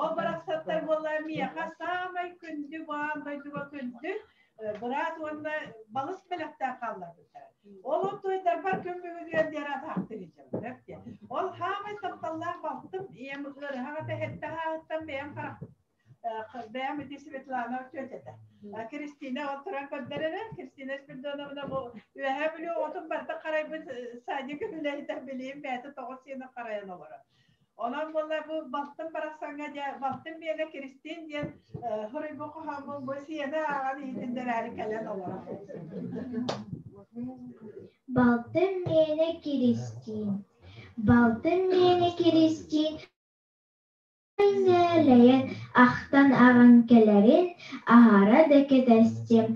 Ол барахсаттар буолла миэхэ саамай күндү баан дойдуга күндү быраат уонна балыс бэлэхтээх хаалларбыттара. Ол туйдарбар күн бүгүнүгэр диэри атаахтыы сылдьабын. Ол хаамай тапталлаах балтым ийэм ыарыһах этэ сэттэ сааһыттан бэйэм харах бэйэм ити Светлана тетята. Кристина ол туран көрдөрөрө. Кристина Спиридоновна бу Үөһээ Бүлүү оҕотун барыта харайбыт садик үлэһитэ билиим бэйэтэ тоҕус сиэнэ харайан олорор. Онон буолла бу балтым барахсаҥҥа дьэ балтым миэнэ Кристин диэн хоруйбу хоһооммун бу сиэнэ ааҕан иһитиннэрээри кэлэн олорор. Балтым миэнэ Киристиин, балтым миэнэ Киристиин Нээлэйэн, ахтан аҕан кэлэрин аһара да кэтэстим,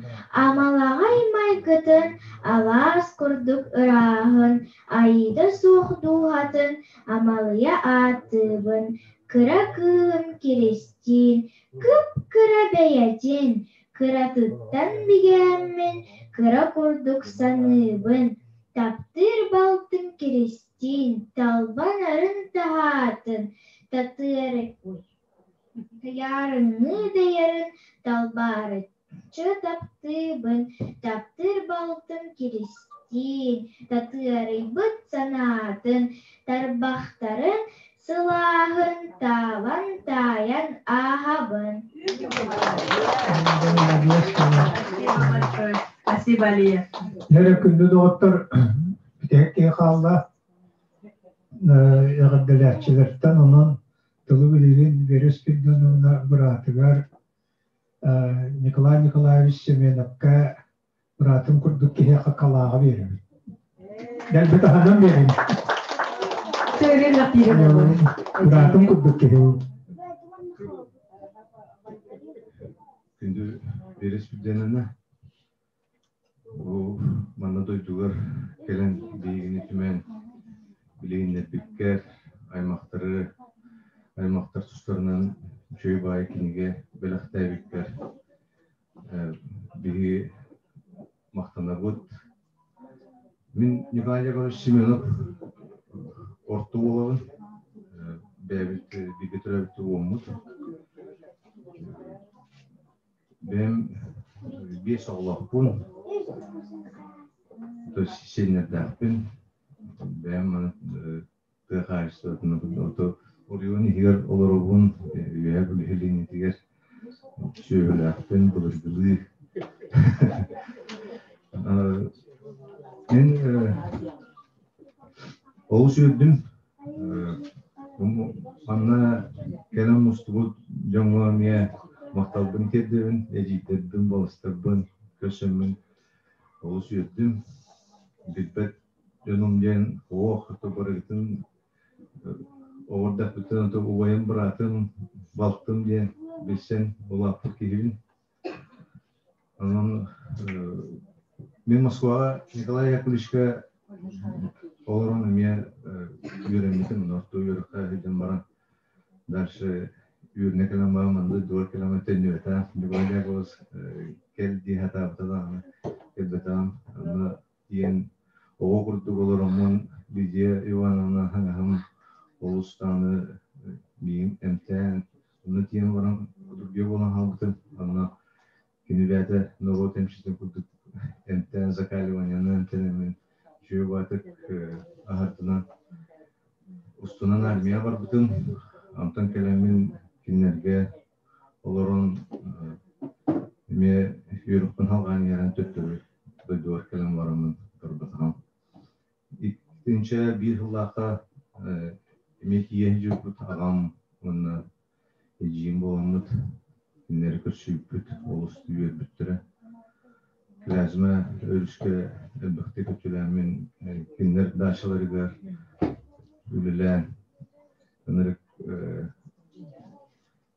амалаҕай майгытын, алаас курдук ырааһын, айыыта суох дууһатын амалыйа ааттыыбын, кыра кыыһым Киристиин, кып-кыра бэйэтин, кыратыттан бигээммин, кыра курдук саныыбын, таптыыр балтым Киристиин Талбан арын таһаатын, татыары тыйаарыҥныы дэйэрин талбаарыччы таптыыбын, таптыыр балтым Киристиин, татыарыйбыт санаатын, тарбахтарын сылааһын таалан таайан ааһабын. Спасибо, Алия. Эрэ күндү доҕоттор, бүтэһик киһи хаалла эҕэрдэлээччилэртэн онон тылы билигин Вера Спиридоновна быраатыгар Николай Николаевич Семеновка быраатым курдук киһиэхэ халааҕа биэрэбин. Дэлби таһынан биэрэбин. Быраатым курдук киһи. Күндү Вера Спиридоновна. Манна дойдугар кэлэн биһигини түмэн билиһиннэрбиккэр, аймахтары, аймахтар тустарынан үчүгэй баайы кинигэ бэлэхтээбиккэр биһиги махтанабыт. Мин Николай Яковлевич Семенов орто уолабын. Бэйэбит бииргэ төрөөбүт уоммут. Бэйэм биэс оҕолоохпун, то есть сиэннэрдээхпин. Бэйэм маны тыа хаһаайыстыбатын оройуон иһигэр олоробун, үөһээ Бүлүү линиятыгар сүөһүлээхпин, былыргылыы. Мин олус үөрдүм. Манна кэлэн мустубут дьоҥҥо эмиэ махталбын тиэрдэбин, эдьиийдэрбин, балыстарбын көрсөммүн олус үөрдүм. Билбэт дьонум диэн ох, барыгытын оҕордохпуттан убайым, быраатым, балтым диэн билсэн улааппыт киһибин. Онон мин Москваҕа Николай Яковлевичка олорон эмиэ үөрэммитим, орто үөрэххэ сылдьан баран дальше үөрэнэ кэлэн баран манна дойдугар кэлэн төннүбэтэҕим. Николай Яковлевич кэл дии сатаабыта даҕаны кэлбэтэҕим. Онно тиийэн оҕо курдук олороммун Лидия Ивановна хаҥаһым олус даҕаны миигин эмтээн онно тиийэн баран кутургуйа буолан хаалбытым. Онно кини бэйэтэ норуот эмчитин курдук эмтээн закаливаниенан эмтэнэммин үчүгэй баатык аһардынан устунан армия барбытым. Онтон кэлэммин кинилэргэ олорон эмиэ үөрүхпүн халҕаан иһэрэн төттөрү дойдубар кэлэн бараммын барбатаҕым. Итинчэ биир сыллаахха эмиэ тиийэ сылдьыбыппыт аҕам уонна эдьиийим буоламмыт кинилэри көрсүбүппүт олус үөрбүттэрэ. Клязьма өрүскэ элбэхтик өтүлээммин кинилэр дачаларыгар үлэлээн ынырык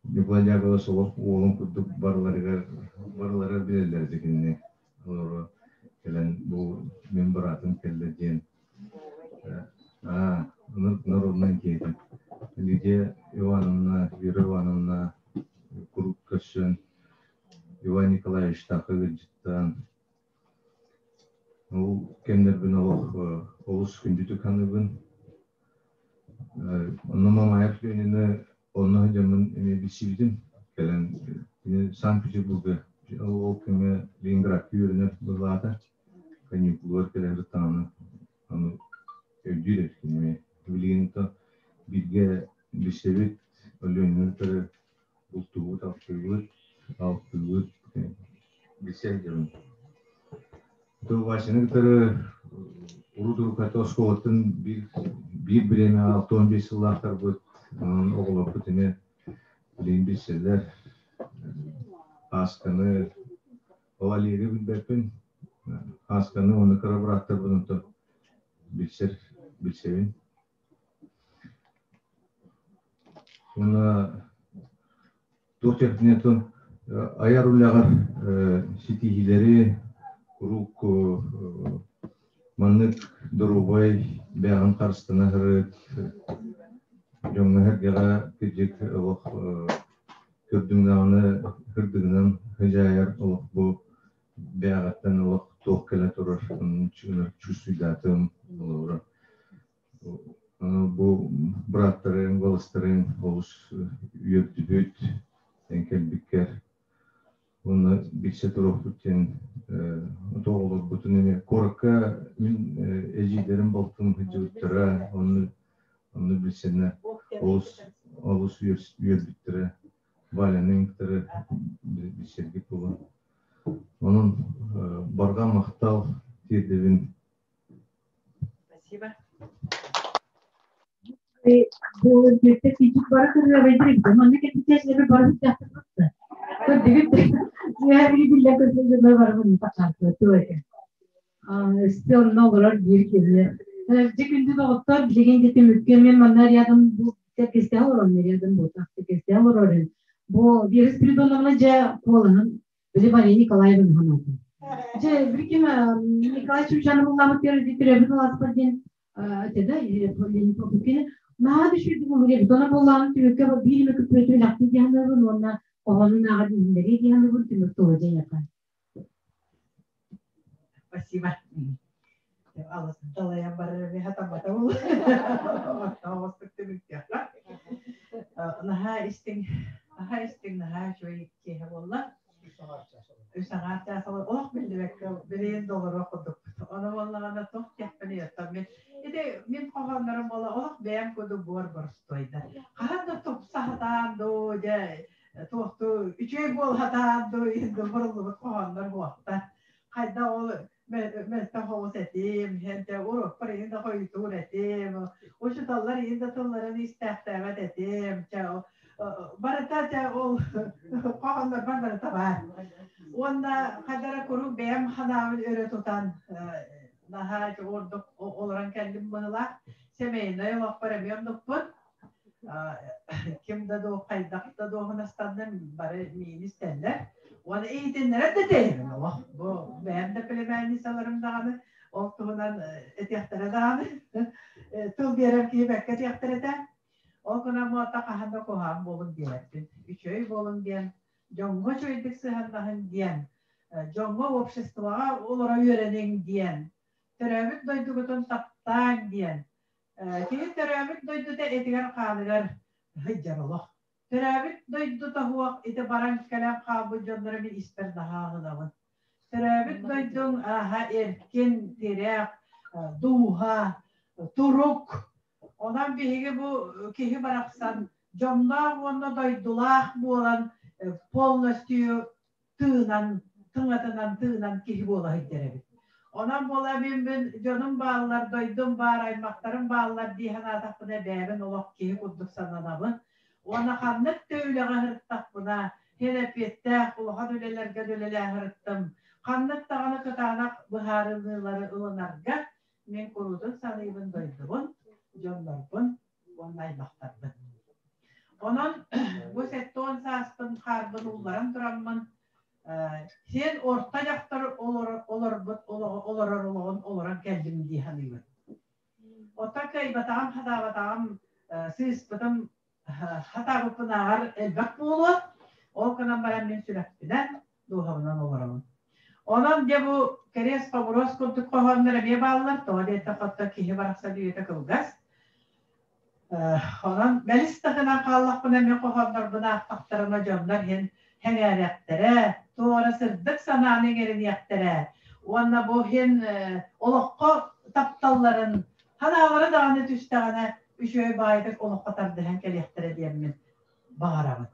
Николай Яковлевич олох уолун курдук барыларыгар барылара билэллэр этэ кинини. Олору кэлэн бу мин быраатым кэллэ диэн аа народнай киһитин Лидия Ивановна, Вера Ивановна куруук көрсөн Иван Николаевичтаахха ыалдьыттаан ол кэмнэрбин олох олус күндүтүк саныыбын. Онно Мамаев Ленины онно сылдьаммын эмиэ билсибитим. Кэлэн кини Санкт-Петербурга ол кэмҥэ Ленинградка үөрэнэр быһыылаата. Каникулугар кэлэ сырыттаҕына ону өйдүүр эбит кини эмиэ. Билигин то бииргэ билсэбит, Ленины кытары бултуубут, алтыыбыт, алтыыбыт, билсэ сылдьабын. Васяны кытары урут-урукката оскуолаттан биир, биир бириэмэҕэ 65 сыллаахтарбыт, онон оҕолорбут эмиэ билигин билсэллэр. Аасканы, ол Олега билбэппин, Аасканы уонна кыра бырааттарбын онтон билсэр, билсэбин. Уонна туох диэхпиний айар үлэҕэр ситиһиилэри куруук маннык доруобай бэйэҕин харыстана сырыт, дьоҥҥо-сэргэҕэ кырдьык олох көрдүҥ даҕаны сыдьаайар олох бу бэйэҕиттэн олох туох кэлэ турар чувствуйдаатым олоҕура Бу бырааттарыҥ, балыстарыҥ олус үөрдүбүт, эн кэлбиккэр уонна билсэ туруохпут диэн оҕолорбутун эмиэ куоракка мин эдьиийдэрим балтым сылдьыбыттара, онно онно билсэннэр олус олус үөрбүттэрэ. Валяны кытары билсэргит буолан. Онон барҕа махтал тиэрдэбин. Спасибо. Бу бары кырыабайдыр манна кэтитээчилэри бары бүттэхтэр Көрдүгүт биллэ көрдүгүт барыбын тахсаатты туэке. Өстө онно олорор биир киһи. Дьэ күндү доҕоттор билигин де түмүккэ мен манна рядом бу сэргэстээх олорон рядом бу сэргэстээх олорор. Бу Вера Спиридоновна дьэ куолаһын били Мария Николаевна санаатын. Дьэ, билигин Николай Чучанов ылламмыт төрөөбүт алааспар диэн этэ Леонид Попукин. Наһаа да үчүгэй булур Дона буоллаҕын түмүккэ биир эмэ күппүөтү үлэхтии диэханыбын уонна хоһоонун ааҕа диэхиннэрии диэханыбын түмүк тула дьиэхэ. Спасибо. Алыс далайан барар эми хатаммата буолла. Оттоҕостук түмүктүөххэ. Наһаа истиҥ, наһаа истиҥ, наһаа үчүгэй киэһэ буолла. Үс аҥаар чаас олох биллибэккэ билигин да олоруох курдукпут. Ону буоллаҕына туох диэхпиний оттон мин ити мин хоһооннорум буола олох бэйэм курдук буор боростуойдар. Хаһан да тупса сатаан дуу, дьэ туохтуу үчүгэй буола сатаан дуу иһин буруллубут хоһооннор буолта. Хайдах ол мөлтөх оҕус этим, хэнтэ урукпар иһин да хойутуур этим, учуталлар иһин да тылларын истээхтээбэт этим, чэ барыта чэ ол хоһооннорбор барыта баар. Уонна хадара куруук бэйэм ханаабын өрө тутан наһаа ордук олорон кэллим быһылаах. Семейнай олохпор эмиэ оннукпун. Ким да дуу, хайдах да дуоһунастанным бары миини истэллэр. Уонна иһитиннэрэр да тэйэбин олох. Бу бэйэм да племянницаларым даҕаны ол туһунан этиэхтэрэ даҕаны. Тыл биэрэр киһи бэккэ этиэхтэрэ этэ. Ол гынан муота хаһан да куһаҕан буолун диэбэппин. Үчүгэй буолун диэн, дьоҥҥо үчүгэйдик сыһыаннаһын диэн, дьоҥҥо обществоҕа олоро үөрэниҥ диэн, төрөөбүт дойдугутун таптааҥ диэн. Киһи төрөөбүт дойдута этигэр-хааныгар сылдьар олох. Төрөөбүт дойдута суох ити баран кэлэн хаалбыт дьонноро мин испэр наһаа аҕынабын. Төрөөбүт дойдуҥ ааһа эркин, тирэх, дууһа, турук. Онон биһиги бу киһи барахсан дьонноох уонна дойдулаах буолан полностью тыынан, тыҥатынан тыынан киһи буола сылдьар эбит. Онон буола мин дьонум бааллар, дойдум баар, аймахтарым бааллар дии санаатахпына бэйэбин олох киһи курдук сананабын. Уонна ханнык да үлэҕэ сырыттахпына, һин эппиэттээх улахан үлэлэргэ үлэлээн сырыттым. Ханнык даҕаны кытаанах быһаарыныылары ылынарга мин куруутун саныыбын дойдубун, дьоннорбун уонна аймахтарбын. Онон бу 70 сааспын хаарбын улларан тураммын, сиэн орто дьахтар олорбут олорор олоҕун олорон кэллим дии саныыбын. Оттон кыайбатаҕым, хатаабатаҕым, сыыспытым хатаабыппынааҕар элбэх буолуо. Ол гынан баран мин сүрэхпинэн, дууһабынан олоробун. Онон дьэ бу кэриэс-хобуруос курдук хоһооннор эмиэ бааллар. Тоҕо диэтэххэ, оттон киһи барахсан үйэтэ кылгас. Онон мэлис да гынан хааллахпына эмиэ хоһооннорбун аахтахтарына дьоннор иһин сэҥээриэхтэрэ, туора сырдык санааны иҥэриниэхтэрэ уонна бу иһин олоххо тапталларын санаалара даҕаны түстэҕинэ үчүгэй баайдык олоххо тардыһан кэлиэхтэрэ диэммин баҕарабын.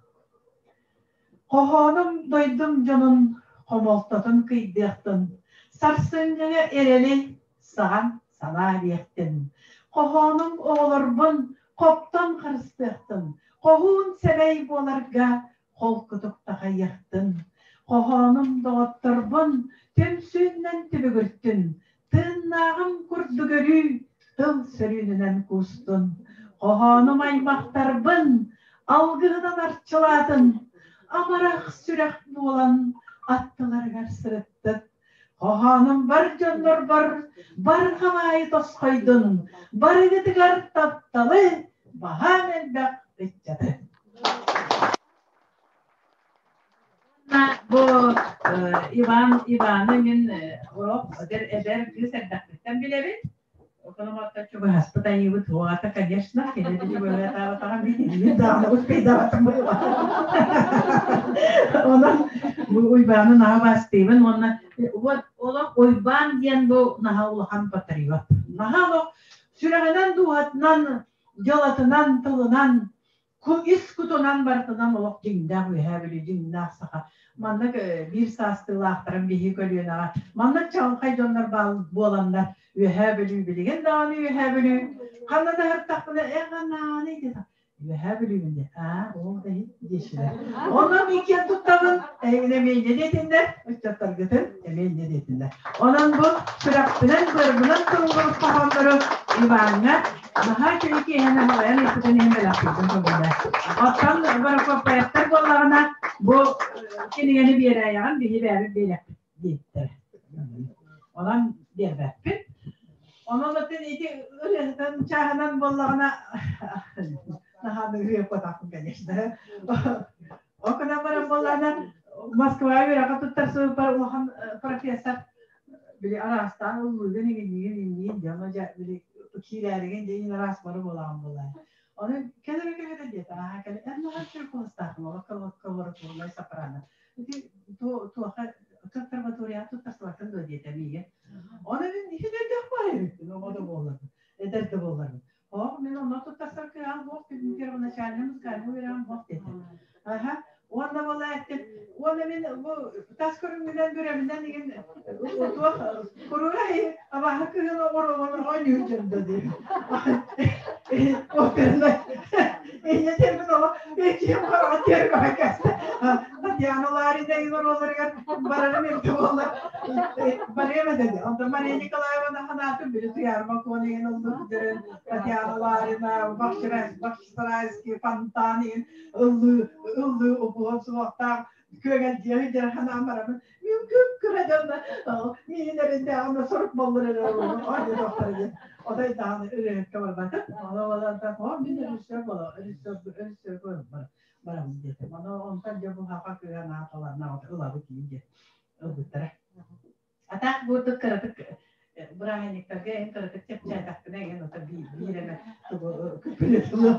Хоһоонум дойдум дьонун хомолтотун кыйдыахтын, сарсыҥҥыга эрэли саҕан санаа диэхтин. Хоһоонум оҕолорбун хоптон харыстыахтын, хоһуун сэмэй буоларга холкутук такайыахтын. Хоһоонум доҕотторбун түмсүүннэн түбүгүртүн, тыыннааҕым курдук өрүү тыл сөрүүнүнэн куустун. Хоһоонум аймахтарбын алгыһынан арчылаатын, амарах сүрэх буолан аттыларыгар сырыттыт. Хоһоонум бар дьоннорбор барҕа баайы тосхойдун, барыгытыгар тапталы, баһаам элбэх ыччаты. Бу Иван Иваны мин урок эдэр эдэр кыыс эрдэхпиттэн билэбин. Окономаттан чугаһаспыт айыыбыт уоҕата, конечно, кини чугаһаатаабатаҕа мин даҕаны успейдаабатым Онон бу Уйбааны наһаа бастыыбын уонна вот олох Уйбаан диэн бу наһаа улахан патриот. Наһаа олох сүрэҕинэн, дууһатынан, дьалатынан, тылынан ис кутунан барытынан олох дьиҥнээх үөһээ Бүлүү дьиҥнээх саха. Маннык биир саастыылаахтарым биһи көлүөнэҕэ маннык чаҕылхай дьоннор буоланнар Үөһээ Бүлүү билигин даҕаны Үөһээ Бүлүү ханна да сырыттахпына эҕанааны диэтэх Үөһээ Бүлүүбүн диэ аа ол да иһин диэччилэр. Онон мин киэн туттабын эһигини эмиэ инньэ диэтиннэр ыччаттаргытын эмиэ инньэ диэтиннэр. Онон бу сүрэхпинэн быарбынан суруллубут хоһооннору Иваҥҥа наһаа үчүгэй киэһэни халайан ыыппытын иһин бэлэхтиирбин көҥүллээ. Оттон Борокуоппайаттар буоллаҕына бу кинигэни биэрээйэҕин биһи бэйэбит биэриэхпит. диэбиттэрэ. Онон биэрбэппин. Онон атын ити ырыаһытын чааһынан буоллаҕына наһаа ырыа куотаахпын, конечно. Ол гынан баран буоллаҕына Москва үөрэххэ туттарсыбыппар улахан профессор били араастаан ыллыыгын иҥинниигин иҥниин дьоно дьэ били киирээригин дьэ араас бары буолаҕын буоллаҕа. Ону кэлэрэ кэлэрэ диэтэ, аа кэлэ эн наһаа үчүгэй куоластааххын, олох колоратурнай сопрано. Ити туоха консерваторияҕа туттарсыбаккын дуо диэтэ миигин. Ону мин иһин өйдөөх баар эбиппин, оҕо да буолларбын, эдэр да буолларбын. Оох, мин онно туттарсар кыаҕым суох, первоначальный музыкальный үөрэҕим суох диэтэ. Аха, уонна буола эттим, уонна мин бу тас көрүҥмүнэн бүрэминэн игин туох куругай абааһы кыһын оҕоролорун оонньуур дьон да диир. Оперна инньэ диэммин оҕо иккиэн хараҕа тиэрбэҕэ кэстэ. Татьяна Ларина оруолларыгар барарым эбитэ буолла. Барыам этэ дии. Онтон Мария Николаевна ханаатын били Туйаарма Куонайын ыллыырдарын Татьяна Ларина, Бахчисарайский фонтан иһин ыллыы ыллыы укуһун суохтаах күөгэлдьиэ сылдьар ханаан барамын мин күп-күрэ дьонно миин эриннээҕинэ сорук боллур эрэ оонньотохтор диэн отой даҕаны ырыаһыкка барбатым. Ону олортон о мин режиссер бола режиссер режиссер барабын диэтим. Ону онтон дьэ бу хаха кыыһа нааталарна ылабыт диэн ылбыттара. А так буурдук кыратык бырааһынньыктарга эн кыратык чэпчээтэхпинэ эн ото биир эмэ тугу күппүлэ тылым.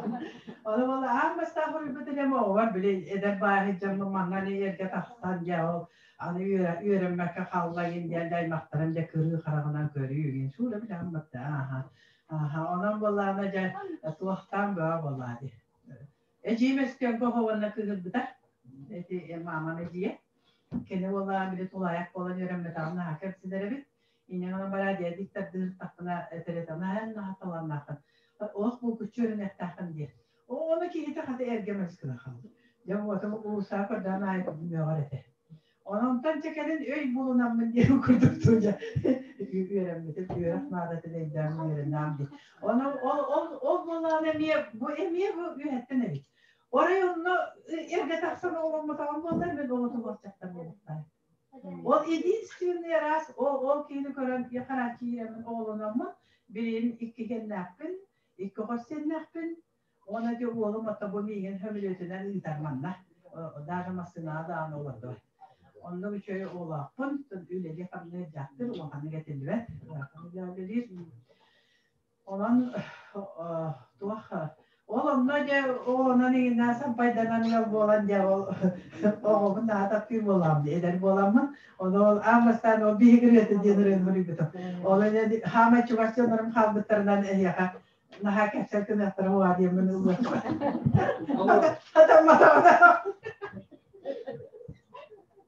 Ону буола аан бастаах уруйбут илем оҕобор били эдэр бааһы дьоммун манна эргэ тахсан дьэ ол аны үөрэммэккэ хааллайын диэн аймахтарым дьэ кырыы хараҕынан көрүү үгүн суура билэҕин батта ааха ааха онон буоллаҕына дьэ туохтаан бөҕө буоллаа дии. Эдьиийим өскөҥкө уонна кыыһырбыта. Ити маамам эдьиийэ. Кини уола били тулаайах буолан үөрэммэтэҕин наһаа кэмсинэр эбит. Инньэ гынан бараа диэ диктардыыртахпына этэрэтэ наһаа наһаа талааннааххын. Олох булгуччу үөрэниэхтээххин диир. Ону киһитэ хата эргэ мөскүнэ хаалбыт. Дьэ уотум уулуссаҕа көрдөөн аайы мөҕөр этэ. Онтон дьэ кэлин өй булунаммын диэн курдук дьэ үөрэммитим, үөрэх наадатын өйдөөн үөрэннэҕим дии. Ону ол ол ол буоллаҕына эмиэ бу эмиэ бу үөһэттэн эбит. Орой онно эргэ тахсан оҕоломмотоҕум буоллар мен оҕоту буолчахтар буолуохтаах. Ол единственный раз ол ол киһини көрөн харааччы иирэммин оҕолономмун билигин икки кэннээхпин, икки хос сиэннээхпин. Уонна ити уолум ото бу миигин сөмөлүөтүнэн ыытар манна. Даже массыынаҕа даҕаны олордубат. Оннук үчүгэй оҕолоохпун, үлэлии-хамныы дьахтар улаханнык этиллибэт, ыарахан үлэлиир. Онон туох ол онно дьэ оҕолонон иҥинэ сампайданан ыал буолан дьэ ол оҕобун наһаа таптыыр буолаам эдэр буоламмын ону ол аан бастаан ол биһиги ырыата диэн ырыаны суруйбутум. Ол хаамай чугас дьоннорум хаалбыттарынан эһиэхэ наһаа кэпсэл гыныахтара уа диэммин ыллыахпын. Хатамматаҕына.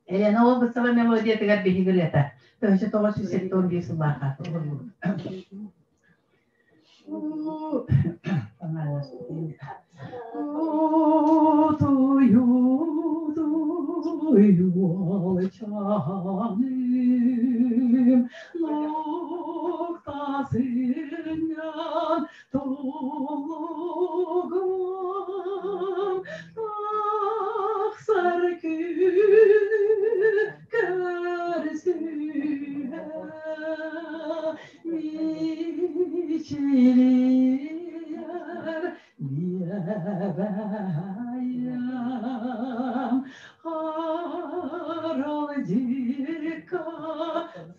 Елена Обутова мелодиятыгар биһиги ырыата. 1971 сыллаахха Утуй, ноктасынан тулугум тахсар күнү көрсүһэ мичилийэр биэбэйэм Харалдьыкка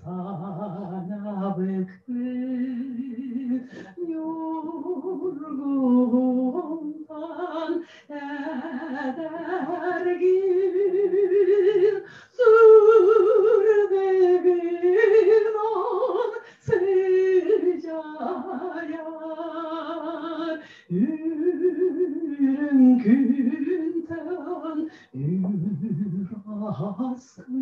санабыкты Ньургуһунтан эдэргин сүрдэгин он сыдьаайар Үрүҥ күнтэн ыраскы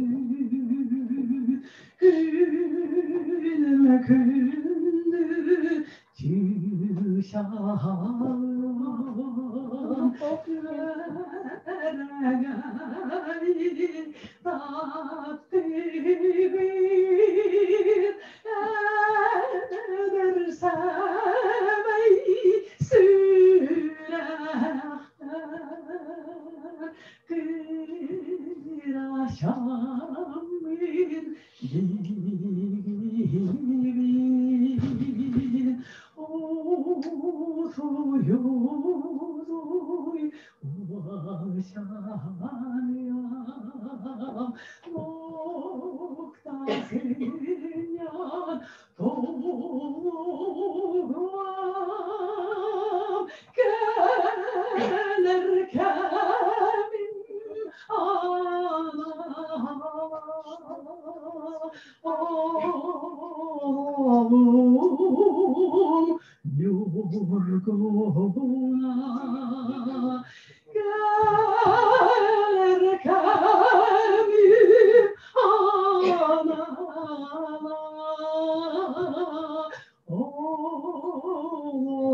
күнүм күндү чыычааҕым күөрэгэйин таптыыбын эдэр сэмэй сүрэхтэр кырачааммын. 无我想呀，木大青呀，东王keler kemim ana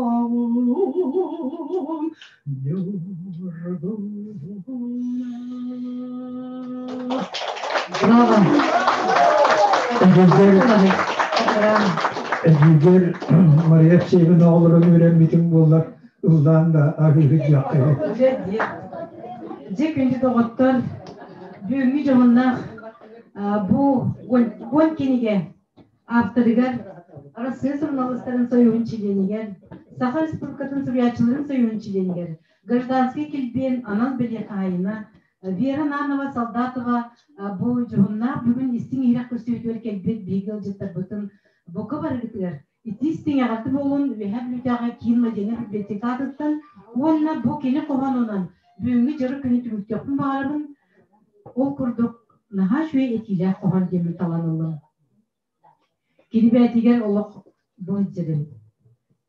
oğlum yorguna gelir kemim ana oğlum yorguna. Браво! Эдигер Мария Евсеевна оҕолорун үөрэммитим буоллар ыллаан да аһыыһыдьаххай. Дьэ күндү доҕоттор, бүгүҥҥү дьоһуннаах бу уон кинигэ авторыгар Россия суруналыыстарын союһун чилиэнигэр, Саха Республикатын суруйааччыларын союһун чилиэнигэр, гражданский килбиэн анал бэлиэ хаһаайына Вера Нанова Солдатова бу дьоһуннаах бүгүн истиҥ иһирэх көрсүһүүтүгэр кэлбит биһиги ыалдьыттарбытын бука барыгытыгар ити истиҥ эҕэрдэ буолун Үөһээ Бүлүүтээҕи киин модельнай библиотекатыттан уонна бу кини хоһоонунан бүгүҥҥү дьоро күнү түмүктүөхпүн баҕарабын. Ол курдук наһаа үчүгэй этиилээх хоһоон диэммин талан ыллым. Кини бэйэтигэр олох бу сылдьар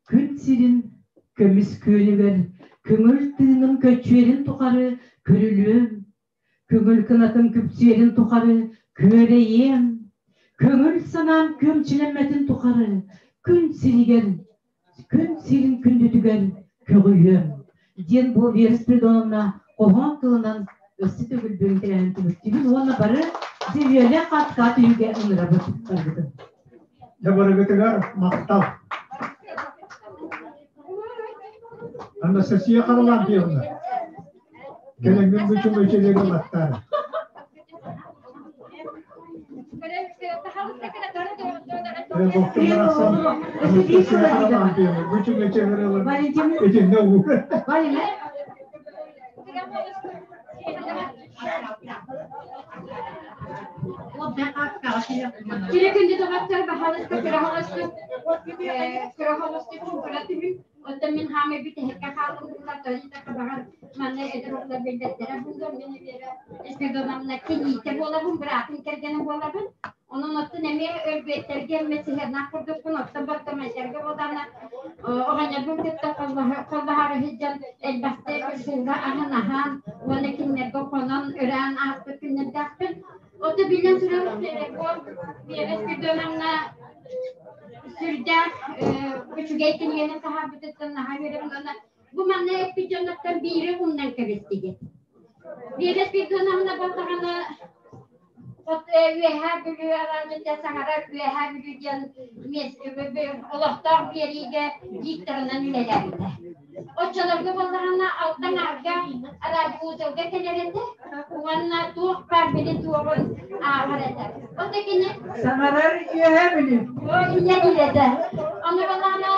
Күн сирин көмүс күөнүгэр көҥүл тыыным көччүөрүн тухары көрүлүөм, көҥүл кынатым күпсүөрүн тухары күөрэйиэм, көҥүл санаам күөмчүлэммэтин тухары күн сиригэр, күн сирин күндүтүгэр көҕүйүөм диэн бу Вера Спиридоновна хоһоон тылынан өссө төгүл бүгүн тэрээһин түмүктүүбүн уонна бары дьэ хатка түһүүгэ ыҥырабыт барбытын. Дьэ барыгытыгар махтал. Анастасия Харлампьевна, кэлэҥҥин бүтүн өчөлөрү ылаттаары. Анастасия Харлампьевна, бүтүн өчөлөрү ылан итиннэ уу. Кире күндү доҕоттор баһаалыста кыраһаҕастык кыраһаҕастык куратыбын. Оттон мин хаамай бүтэһиккэ хааллым тонита баҕар манна эдэр оҕолор билбэттэрэ буолуо мин Вера Спиридоновна киниитэ буолабын, быраатын кэргэнэ буолабын. Онон оттон эмиэ өлбүөттэргэ эмэ сыһыаннаах курдукпун, оттон баттамайдарга буолдаҕына оҕонньорбун кытта холбоһоору сылдьан элбэхтик сыыһа аһын аһаан уонна кинилэргэ хонон ыран ааспыт күннэрдээхпин. Ото биллэн турар Вера Спиридоновна сүрдээх үчүгэй кинигэни таһаарбытыттан наһаа үөрэбин уонна бу манна эппит дьонноттон биири умнан кэбистигит. Вера Спиридоновна буоллаҕына Үөһээ Бүлүү араадьыйата саҥарар Үөһээ Бүлүү диэн олохтоох биэриигэ дикторынан үлэлээбитэ. Оччолорго буоллаҕына алтан арга радиоузелга кэлэр этэ уонна туох баар били туоҕун ааҕар этэ. Оттон кини Саҥарар Үөһээ Бүлүү. Инньэ диир этэ. Ону буоллаҕына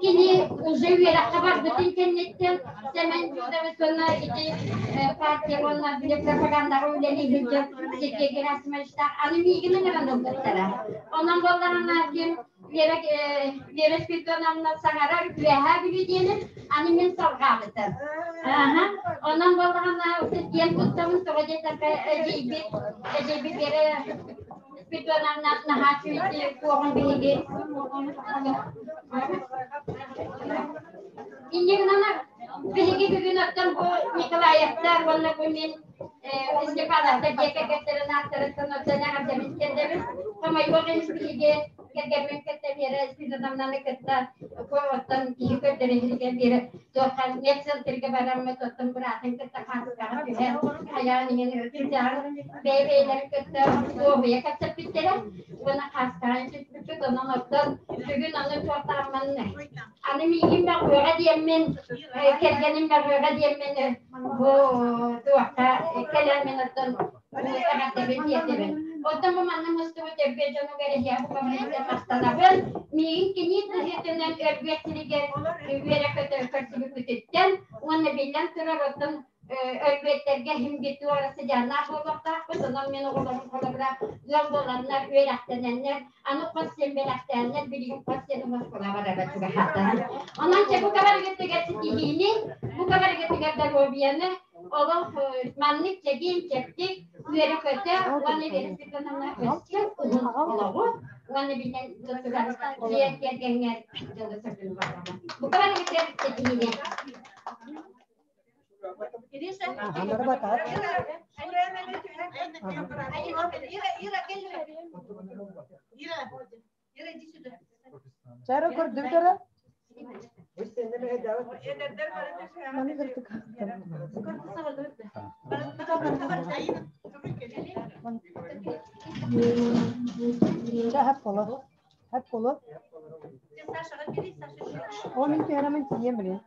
кини уже үөрэххэ барбытын кэнниттэн Сэмэн Жудович уонна ити партия уонна били пропагандаҕа үлэлии сылдьар Сергей Герасимовичтаах аны миигин ыҥыран ылбыттара. Онон буоллаҕына ким Вера Вера Спиридоновна саҥарар Үөһээ Бүлүү диэнин аны мин салҕаабытым. Онон буоллаҕына диэн туттабын тоҕо диэтэххэ эдьиийбит эдьиийбит Вера Спиридоновна наһаа үчүгэй куоҕун биһиги Инньэ гынан биһиги бүгүн оттон бу Николаевтар уонна бу мин Степановтар дьиэ кэргэттэрин ааттарыттан оттон эҕэрдэбин тиэрдэбин. Хомойуох иһин биһиги кэргэммин кытта Вера Спиридоновнаны кытта оттон киһи көрдөрүһүнүгэр биэрэ туохха медцентргэ бараммыт оттон быраатын кытта хааскаҕа түһэн хайаан иһин сүрдээҕин бэйэ-бэйэлэрин кытта дуоһуйа кэпсэппиттэрэ уонна хааскаҕа түспүппүт онон оттон бүгүн аны туохтааммын аны миигин мөҕүөҕэ диэммин кэргэним мөҕүөҕэ диэммин бу туохха кэлэн мин оттон эҕэрдэбин тиэрдэбин. Оттон бу манна мустубут Өргүөт дьонугар эһиэхэ бу көмөлөһүтэ махтанабын. Миигин кини быһыытынан Өргүөт сиригэр үөрэ-көтө көрсүбүккүтүттэн уонна биллэн турар оттон Өргүөттэргэ иһим туора сыдьааннаах буолуохтаахпыт. Онон мин оҕолорум холобура ыал буоланнар, үөрэхтэнэннэр, аны хос сиэн бэлэхтээннэр, билигин хос сиэн Москваҕа барара чугаһаата. Онон чэ бу кабарыгытыгар ситиһиини, бу кабарыгытыгар доруобуйаны, олох маннык чэгиэн чэбдик, үөрэ-көтө уонна Вера Степановна өссө уһун олоҕу уонна биллэн турар дьиэ кэргэҥҥэр дьолу соргуну баҕарабын. Бу кабарыгытыгар ситиһиини. Чара көрдүм тара. Ча хап боло. Хап боло. О, мен тиэрэмин тиийэн билин.